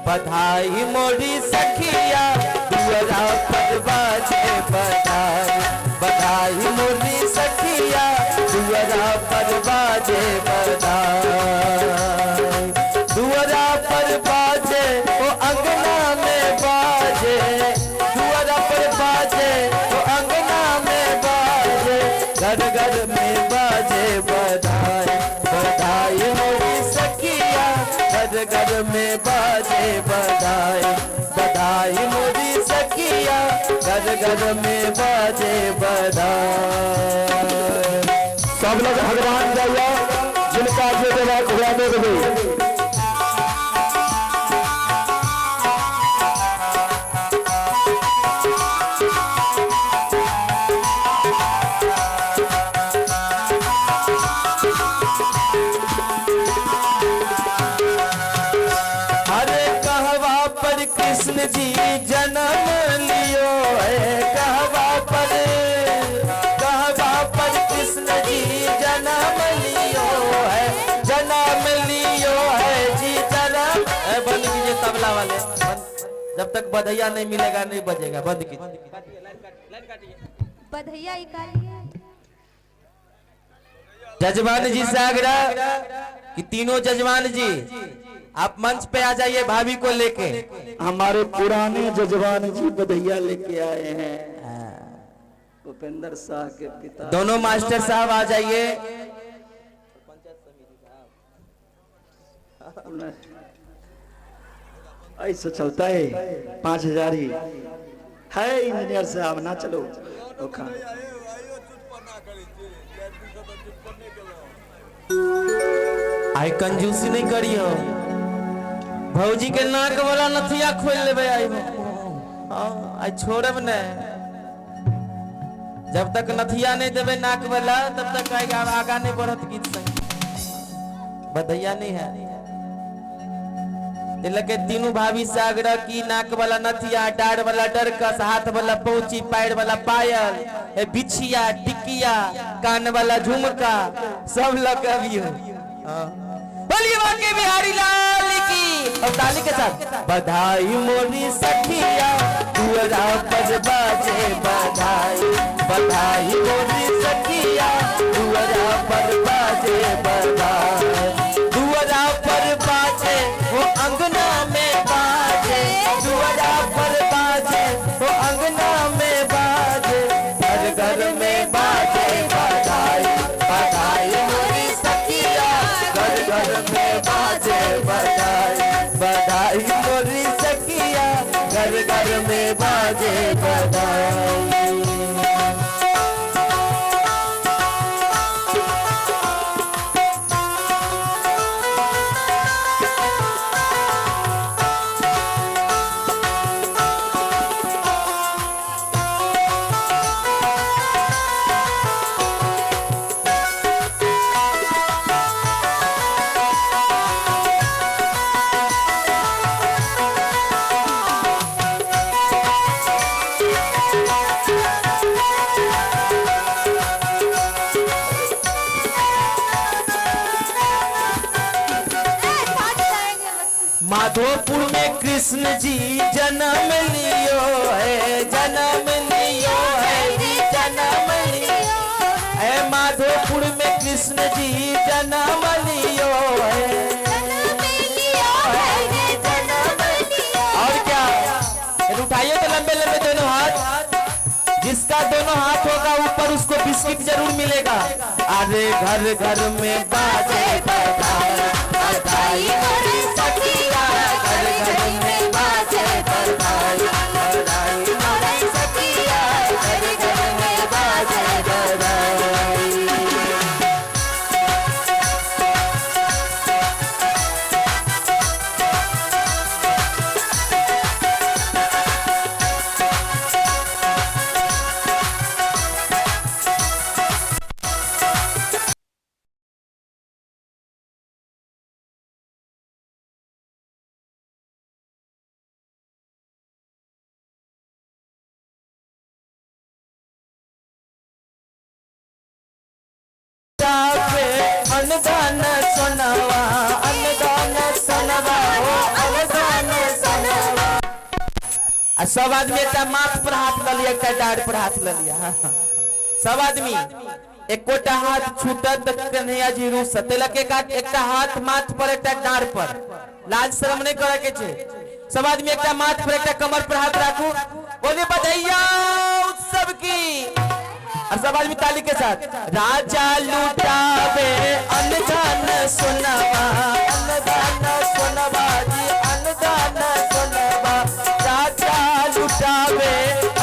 बधाई मोरी सखिया, दुआरा पर बाजे बधाई। बधाई मोरी सखिया, दुआरा पर बाजे बधाई। दुआरा पर बाजे ओ अंगना में बाजे, दुआरा पर बाजे ओ अंगना में बाजे, घर घर में बाजे बधाई। बधाई मोरी सखिया, घर घर में बाजे बधाई। बधाई मोरी सखिया, घर घर में बाजे बधाई। सब लोग भगवान जाइए, जिनका जे देवा घुरा दे देवे। अरे कहवा पर कृष्ण जी जन्म लियो है, कहवा पर, कहवा पर कृष्ण जी जन्म लियो है, जन्म लियो है जी जन्म। बंद कीजिए तबला वाले, बंद। जब तक बधैया नहीं मिलेगा नहीं बजेगा, बंद कीजिए बधैया निकालिए। जजमान जी से आग्रह कि तीनों जजमान जी आप मंच पे आ जाइए भाभी को लेके। हमारे पुराने जजमान जी बधैया लेके आए हैं, भूपेंद्र शाह के पिता। दोनों मास्टर साहब आ जाइए। ऐसा चलता है, 5000 ही है इंजीनियर साहब, ना चलो ओखा। आई कंजूसी नहीं करियो, भौजी के नाक वाला नथिया खोल लेबे आई। आई छोड़ब ने, जब तक नथिया नहीं देबे नाक वाला तब तक आई आगा नहीं बढ़त गीत संग। बधैया नहीं है तिलक के तीनों भाभी से आग्रह की नाक वाला नथिया, डार वाला डरकस, हाथ वाला पहुंची, पैर वाला पायल, बिछिया टिकिया, कान वाला झुमका, सब लग अभी हो। बोलिए बाके बिहारी लाल की। और ताली के साथ बधाई मोरी सखिया, दुआरा पर बाजे बधाई। बधाई मोरी सखिया, दुआरा पर बाजे बधाई। दुआरा पर बाजे वो अंगना में बाजे, दुआरा पर बाजे वो अंगना में बाजे, घर घर में बाजे बधाई। बधाई मोरी सखिया, घर घर में बाजे बधाई। बधाई मोरी सखिया, घर घर में बाजे बधाई। माधोपुर में कृष्ण जी जन्म लियो है, जन्म लियो है, जन्म लियो है। माधोपुर में कृष्ण जी जन्म लियो है, और क्या उठाइए तो लंबे लंबे दोनों हाथ, जिसका दोनों हाथ होगा ऊपर उसको बिस्किट जरूर मिलेगा। अरे घर घर में बाजे बधाई, बधाई मोरी सखिया, घर घर में बाजे बधाई, बधाई मोरी सखिया, घर घर में बाजे बधाई। अन्नदान सोनवा, अन्नदान सोनवा, अन्नदान सोनवा। आ सब आदमी एकटा माथ पर हाथ ल लिया, एकटा डाढ़ पर हाथ ल लिया। सब आदमी एकोटा हाथ छूटत त कन्हैया जी रूसत, तेलक एकटा हाथ माथ पर एकटा डाढ़ पर, लाज शर्म नहीं करे के छै। सब आदमी एकटा माथ पर एकटा कमर पर हाथ राखू, बोले बधैया उत्सव की। और सब आदमी ताली के साथ। राजा लुटावे अन्नदान सोनवा, अन्नदान सोनवा जी, अन्नदान सोनवा। राजा लुटावे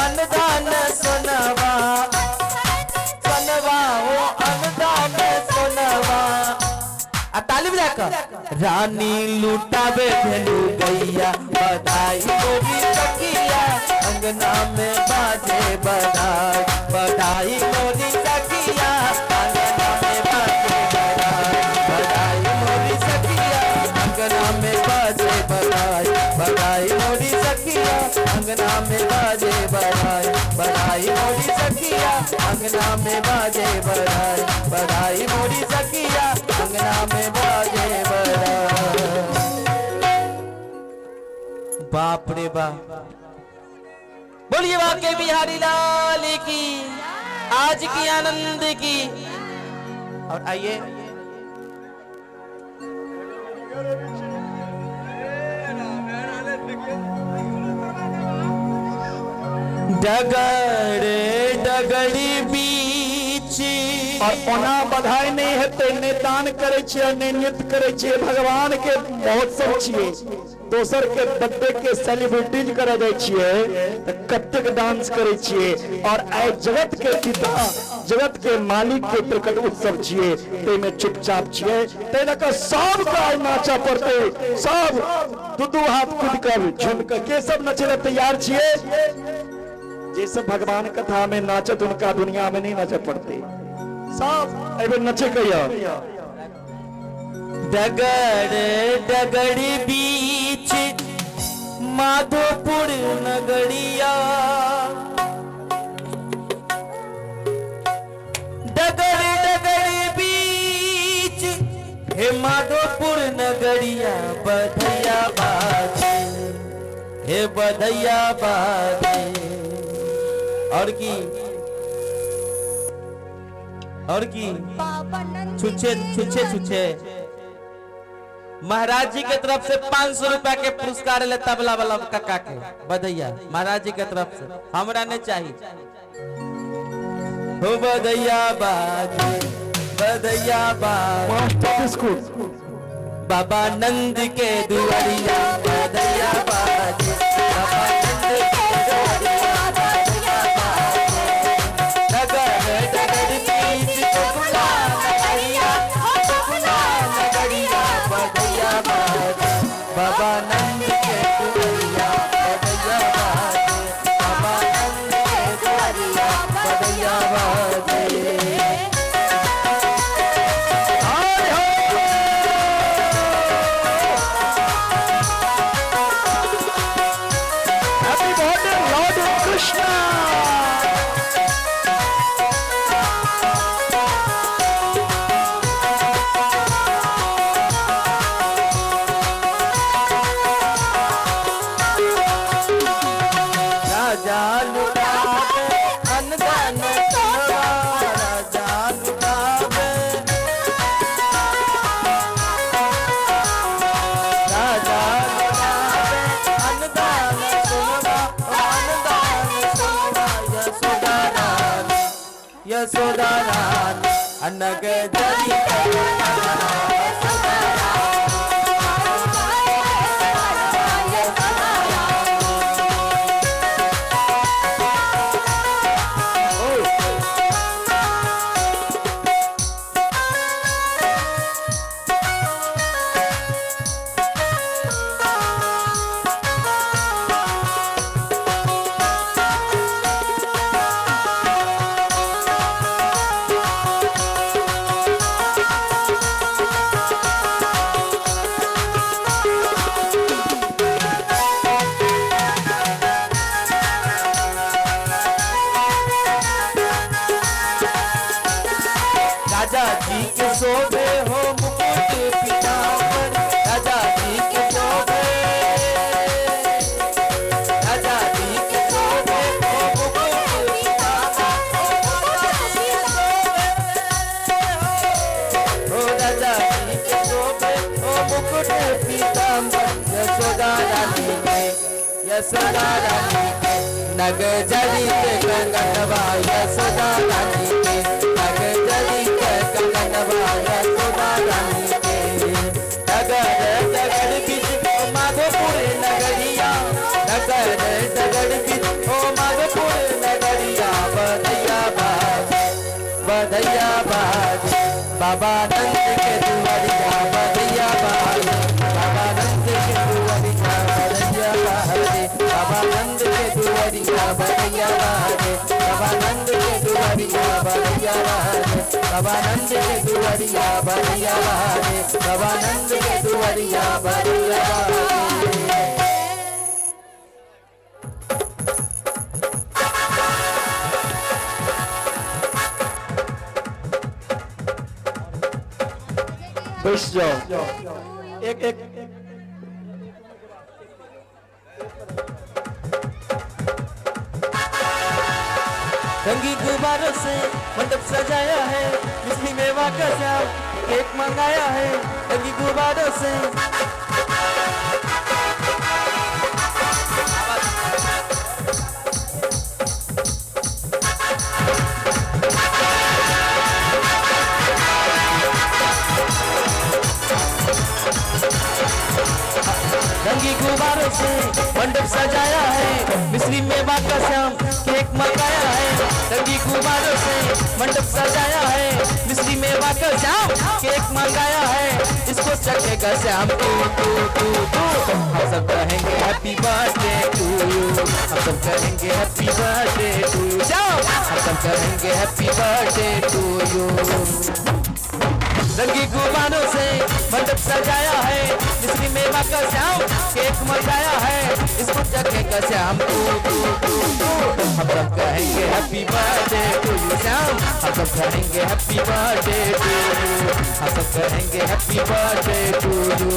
अन्नदान सोनवा, सोनवा ओ अन्नदान सोनवा। आ ताली बजा कर। रानी लुटावे भेलू गैया, बधाई मोरी सखिया, अंगना में बाजे बधाई, बधाई मोरी सखिया, अंगना में बाजे बधाई, बधाई मोरी सखिया, अंगना में बाजे बधाई, बधाई मोरी सखिया, अंगना में बाजे बधाई, बधाई मोरी सखिया, अंगना में बाजे बधाई, बधाई मोरी सखिया, अंगना में बाजे बधाई। बाप रे बाप, बोलिए बाके बिहारी लाल की, आज की आनंद की। और आइए डगर डगरी बीच। और ओना बधाई नहीं हेतै, नहि दान करै छियै, नहि नृत्य करै छियै, भगवान के महोत्सव छियै, दोसर के बर्थडे के सेलिब्रिटीज करे जाइ छियै तऽ कतेक डांस करै छियै। और आइ जगत के पिता, जगत के मालिक के प्रकट उत्सव छियै, ताहिमे चुपचाप छियै, ताहि लऽ कऽ सबके आइ नाचऽ पड़तै। सब दू दू हाथ कूद कऽ झुमि कऽ के सब नचै लए तैयार छियै? जे सब भगवान कथा में नाचत उनका दुनिया में नहीं नाचे पड़ते। सब एहि बेर नचे के यऽ। डगर डगरी बीच माधोपुर नगरिया, डगर डगर बीच हे माधोपुर नगरिया, बधैया बाजे हे बधैया बाजे। और की, और की छुछे छुछे छुछे। महाराज जी के तरफ से 500 रुपया के पुरस्कार ले तबला वाला काका के बधैया, महाराज जी के तरफ से, हमरा नहीं चाहिए। हो बधैया बाजे, बधैया बाजे, बाबा नंद के दुआरिया, बधैया बाजे, बाबा नंद के दुआरिया, बधैया बाजे। डगर डगर बीच गोकुला नगरिया, गोकुला नगरिया, बधैया बाजे, बाबा नंद के दुआरिया, बधैया बाजे, बाबा नंद के दुआरिया, बधैया बाजे। यशोदा रानी अनग जरी राजा जी के शोभे हो मुकुट पीताम्बर, राजा जी के शोभे, राजा जी के शोभे हो मुकुट पीताम्बर, हो राजा जी के शोभे हो मुकुट पीताम्बर, यशोदा रानी के, यशोदा रानी के नग जरी के कंगनवा, यशोदा रानी के नग जरी के कंगनवा, यशोदा रानी के नगर डगर बिच ओ माधोपुर नगरिया, नगर डगर बिच ओ माधोपुर नगरिया, बधैया बाजे, बधैया बाजे बाबा नंद के दुआरिया, बधैया बाजे बाबा नंद के दुआरिया, बधैया बाजे बाबा नंद के दुआरिया, बधैया बाजे बाबा नंद के दुआरिया, बधैया बाजे बाबा नंद के दुआरिया, बधैया बाजे बाबा नंद के दुआरिया, बधैया बाजे। बैठ जाओ। एक एक रंगी गुब्बारों से मंडप सजाया है, मिश्री मेवा का श्याम केक मंगाया है, रंगी गुब्बारों से। रंगी गुब्बारों से मंडप सजाया है, मिश्री मेवा का श्याम केक मंगाया है, रंगी गुब्बारों से मंडप सजाया है, मिश्री मेवा का श्याम केक मंगाया है, इसको चखेगा श्याम तू तू तू तू। हम सब कहेंगे हैप्पी बर्थडे टू you, हम सब कहेंगे हैप्पी बर्थडे टू श्याम, हम सब कहेंगे हैप्पी बर्थडे टू you. रंगी गुब्बारों से मंडप सजाया है, मिश्री मेवा का श्याम केक मंगाया है, इसको चखेगा श्याम तू तू तू तू। हम सब कहेंगे happy birthday to you Shyam, हम सब कहेंगे हैप्पी बर्थडे टू you, हम सब कहेंगे happy birthday to you.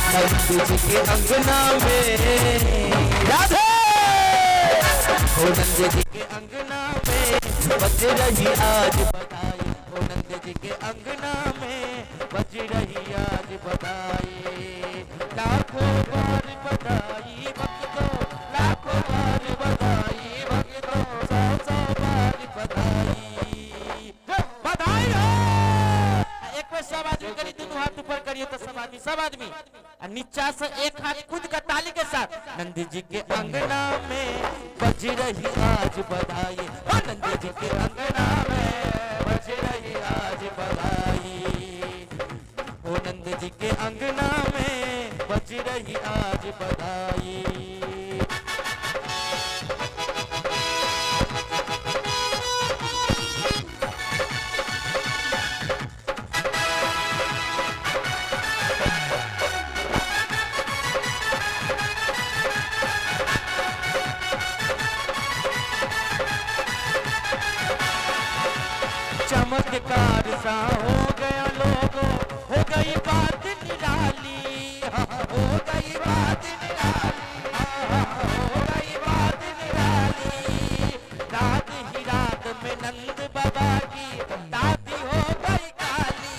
Nand ji के अंगना में राधे, हो नंद जी के अंगना में बज रही आज बधाई, हो नंद जी के अंगना में बज रही आज बधाई। लाखों बार बधाई भक्तों, लाखों बार बधाई भक्तों, सौ सौ बार बधाई, बधाई हो। एक बार सब आदमी करी, दोनों हाथ ऊपर करिए तो सब आदमी, सब आदमी नीचा से एक हाथ कूद कर ताली के साथ। नंद जी के अंगना में बज रही आज बधाई, ओ नंद जी के अंगना में बज रही आज बधाई, ओ नंद जी के अंगना में बज रही आज बधाई। चमत्कार सा हो गया लोगों, हो गई बात निराली, हाँ हो गई बात निराली, हाँ हो गई बात निराली। रात ही रात में नंद बाबा की दादी हो गई काली,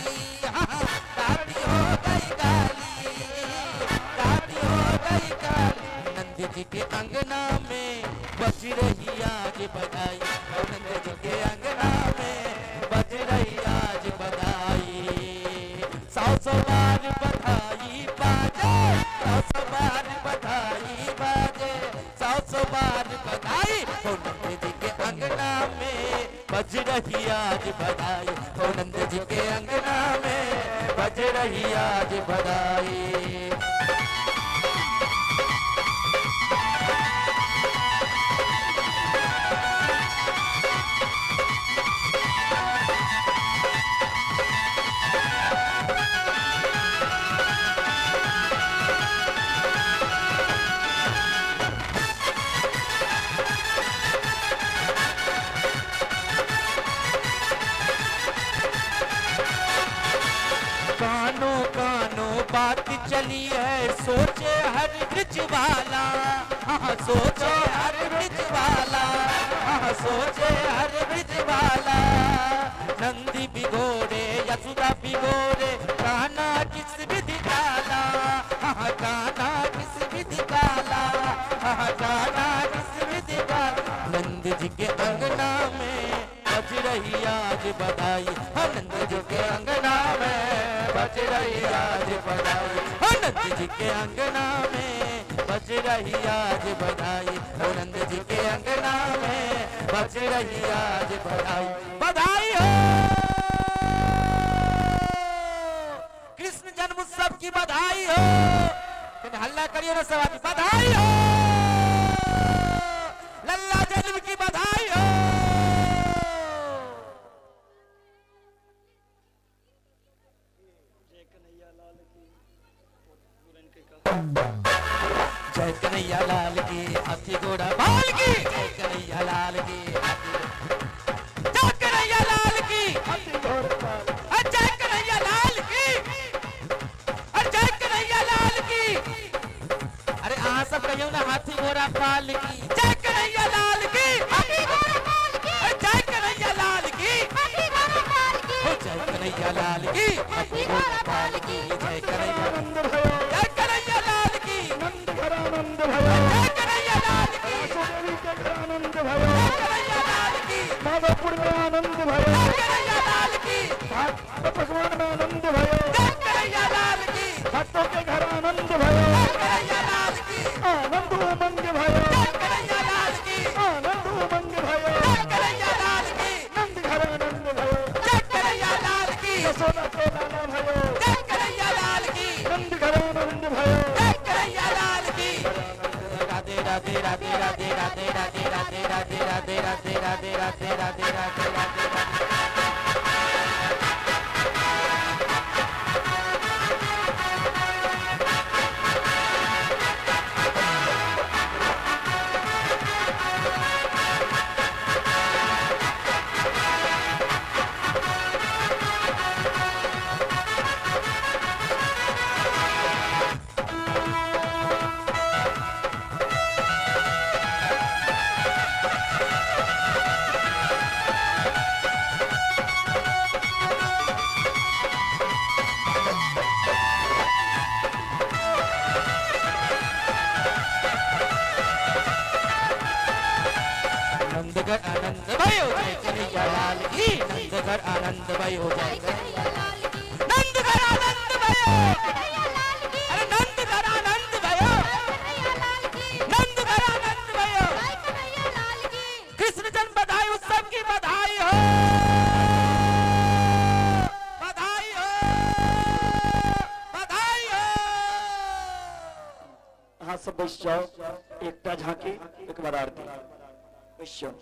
हाँ दादी हो गई काली, दादी हो गई काली। नंद जी के अंगना में बज रही आज बधाई, नंद जी के अंगना में बज रही आज बधाई। सौ सौ बार बधाई बाजे, सौ सौ बार बधाई बाजे, सौ सौ बार बधाई। हो नंद जी के अंगना में बज रही आज बधाई, हो नंद जी के अंगना में बज रही आज बधाई। कानों कानों बात चली है, सोचे हर ब्रिज वाला, हाँ सोचे हर ब्रिज वाला, हाँ सोचे हर ब्रिज वाला। नंदी बिगोड़े यशोदा बिगोड़े, काना किस विधि काला, हाँ काना किस विधि काला, हाँ काना किस विधि काला। नंद जी के अंगना में बज रही आज बधाई, नंद जी के अंगना में बज रही आज बधाई, नंद जी के अंगना में बज रही आज बधाई, नंद जी के अंगना में बज रही आज बधाई। बधाई हो कृष्ण जन्म उत्सव की बधाई हो। हल्ला करिए ना सब आदमी, बधाई हो लल्ला जन्म की बधाई हो। जय कन्हैया लाल की हाथी घोड़ा बाल की, जय कन्हैया लाल की, जय कन्हैया लाल की, जय कन्हैया लाल की, जय कन्हैया लाल की। अरे आ सब कहियो ना हाथी घोड़ा पाल की, जय कन्हैया लाल की, जय कन्हैया लाल की, जय कन्हैया लाल की, हाथी घोड़ा पाल की, जय कन्हैया, जय कन्हैया लाल की, जय कन्हैया लाल की, जय कन्हैया लाल की, माधवपुर में आनंद भयो, जय कन्हैया लाल की, भगवान में आनंद भयो, जय कन्हैया लाल की, भक्तों के घर आनंद भयो, जय कन्हैया लाल की, आनंद उमंग भयो, जय कन्हैया लाल की, आनंद उमंग भयो, जय कन्हैया लाल की, नंद घर आनंद भयो, जय कन्हैया लाल की, यशोदा के लाला भयो, जय कन्हैया लाल की, नंद घर आनंद भयो, जय कन्हैया लाल की। राधे राधे राधे राधे राधे राधे राधे राधे राधे राधे राधे राधे राधे राधे राधे राधे। आनंदमय हो जाएगा। नंद घर आनंद भयो, अरे नंद घर आनंद भयो, नंद घर आनंद भयो। कृष्ण जन्म बधाई उत्सव की बधाई हो, बधाई हो, बधाई हो। हाँ सब बैस जाओ, एकटा झांकी एक बार आरती, बैस जाओ।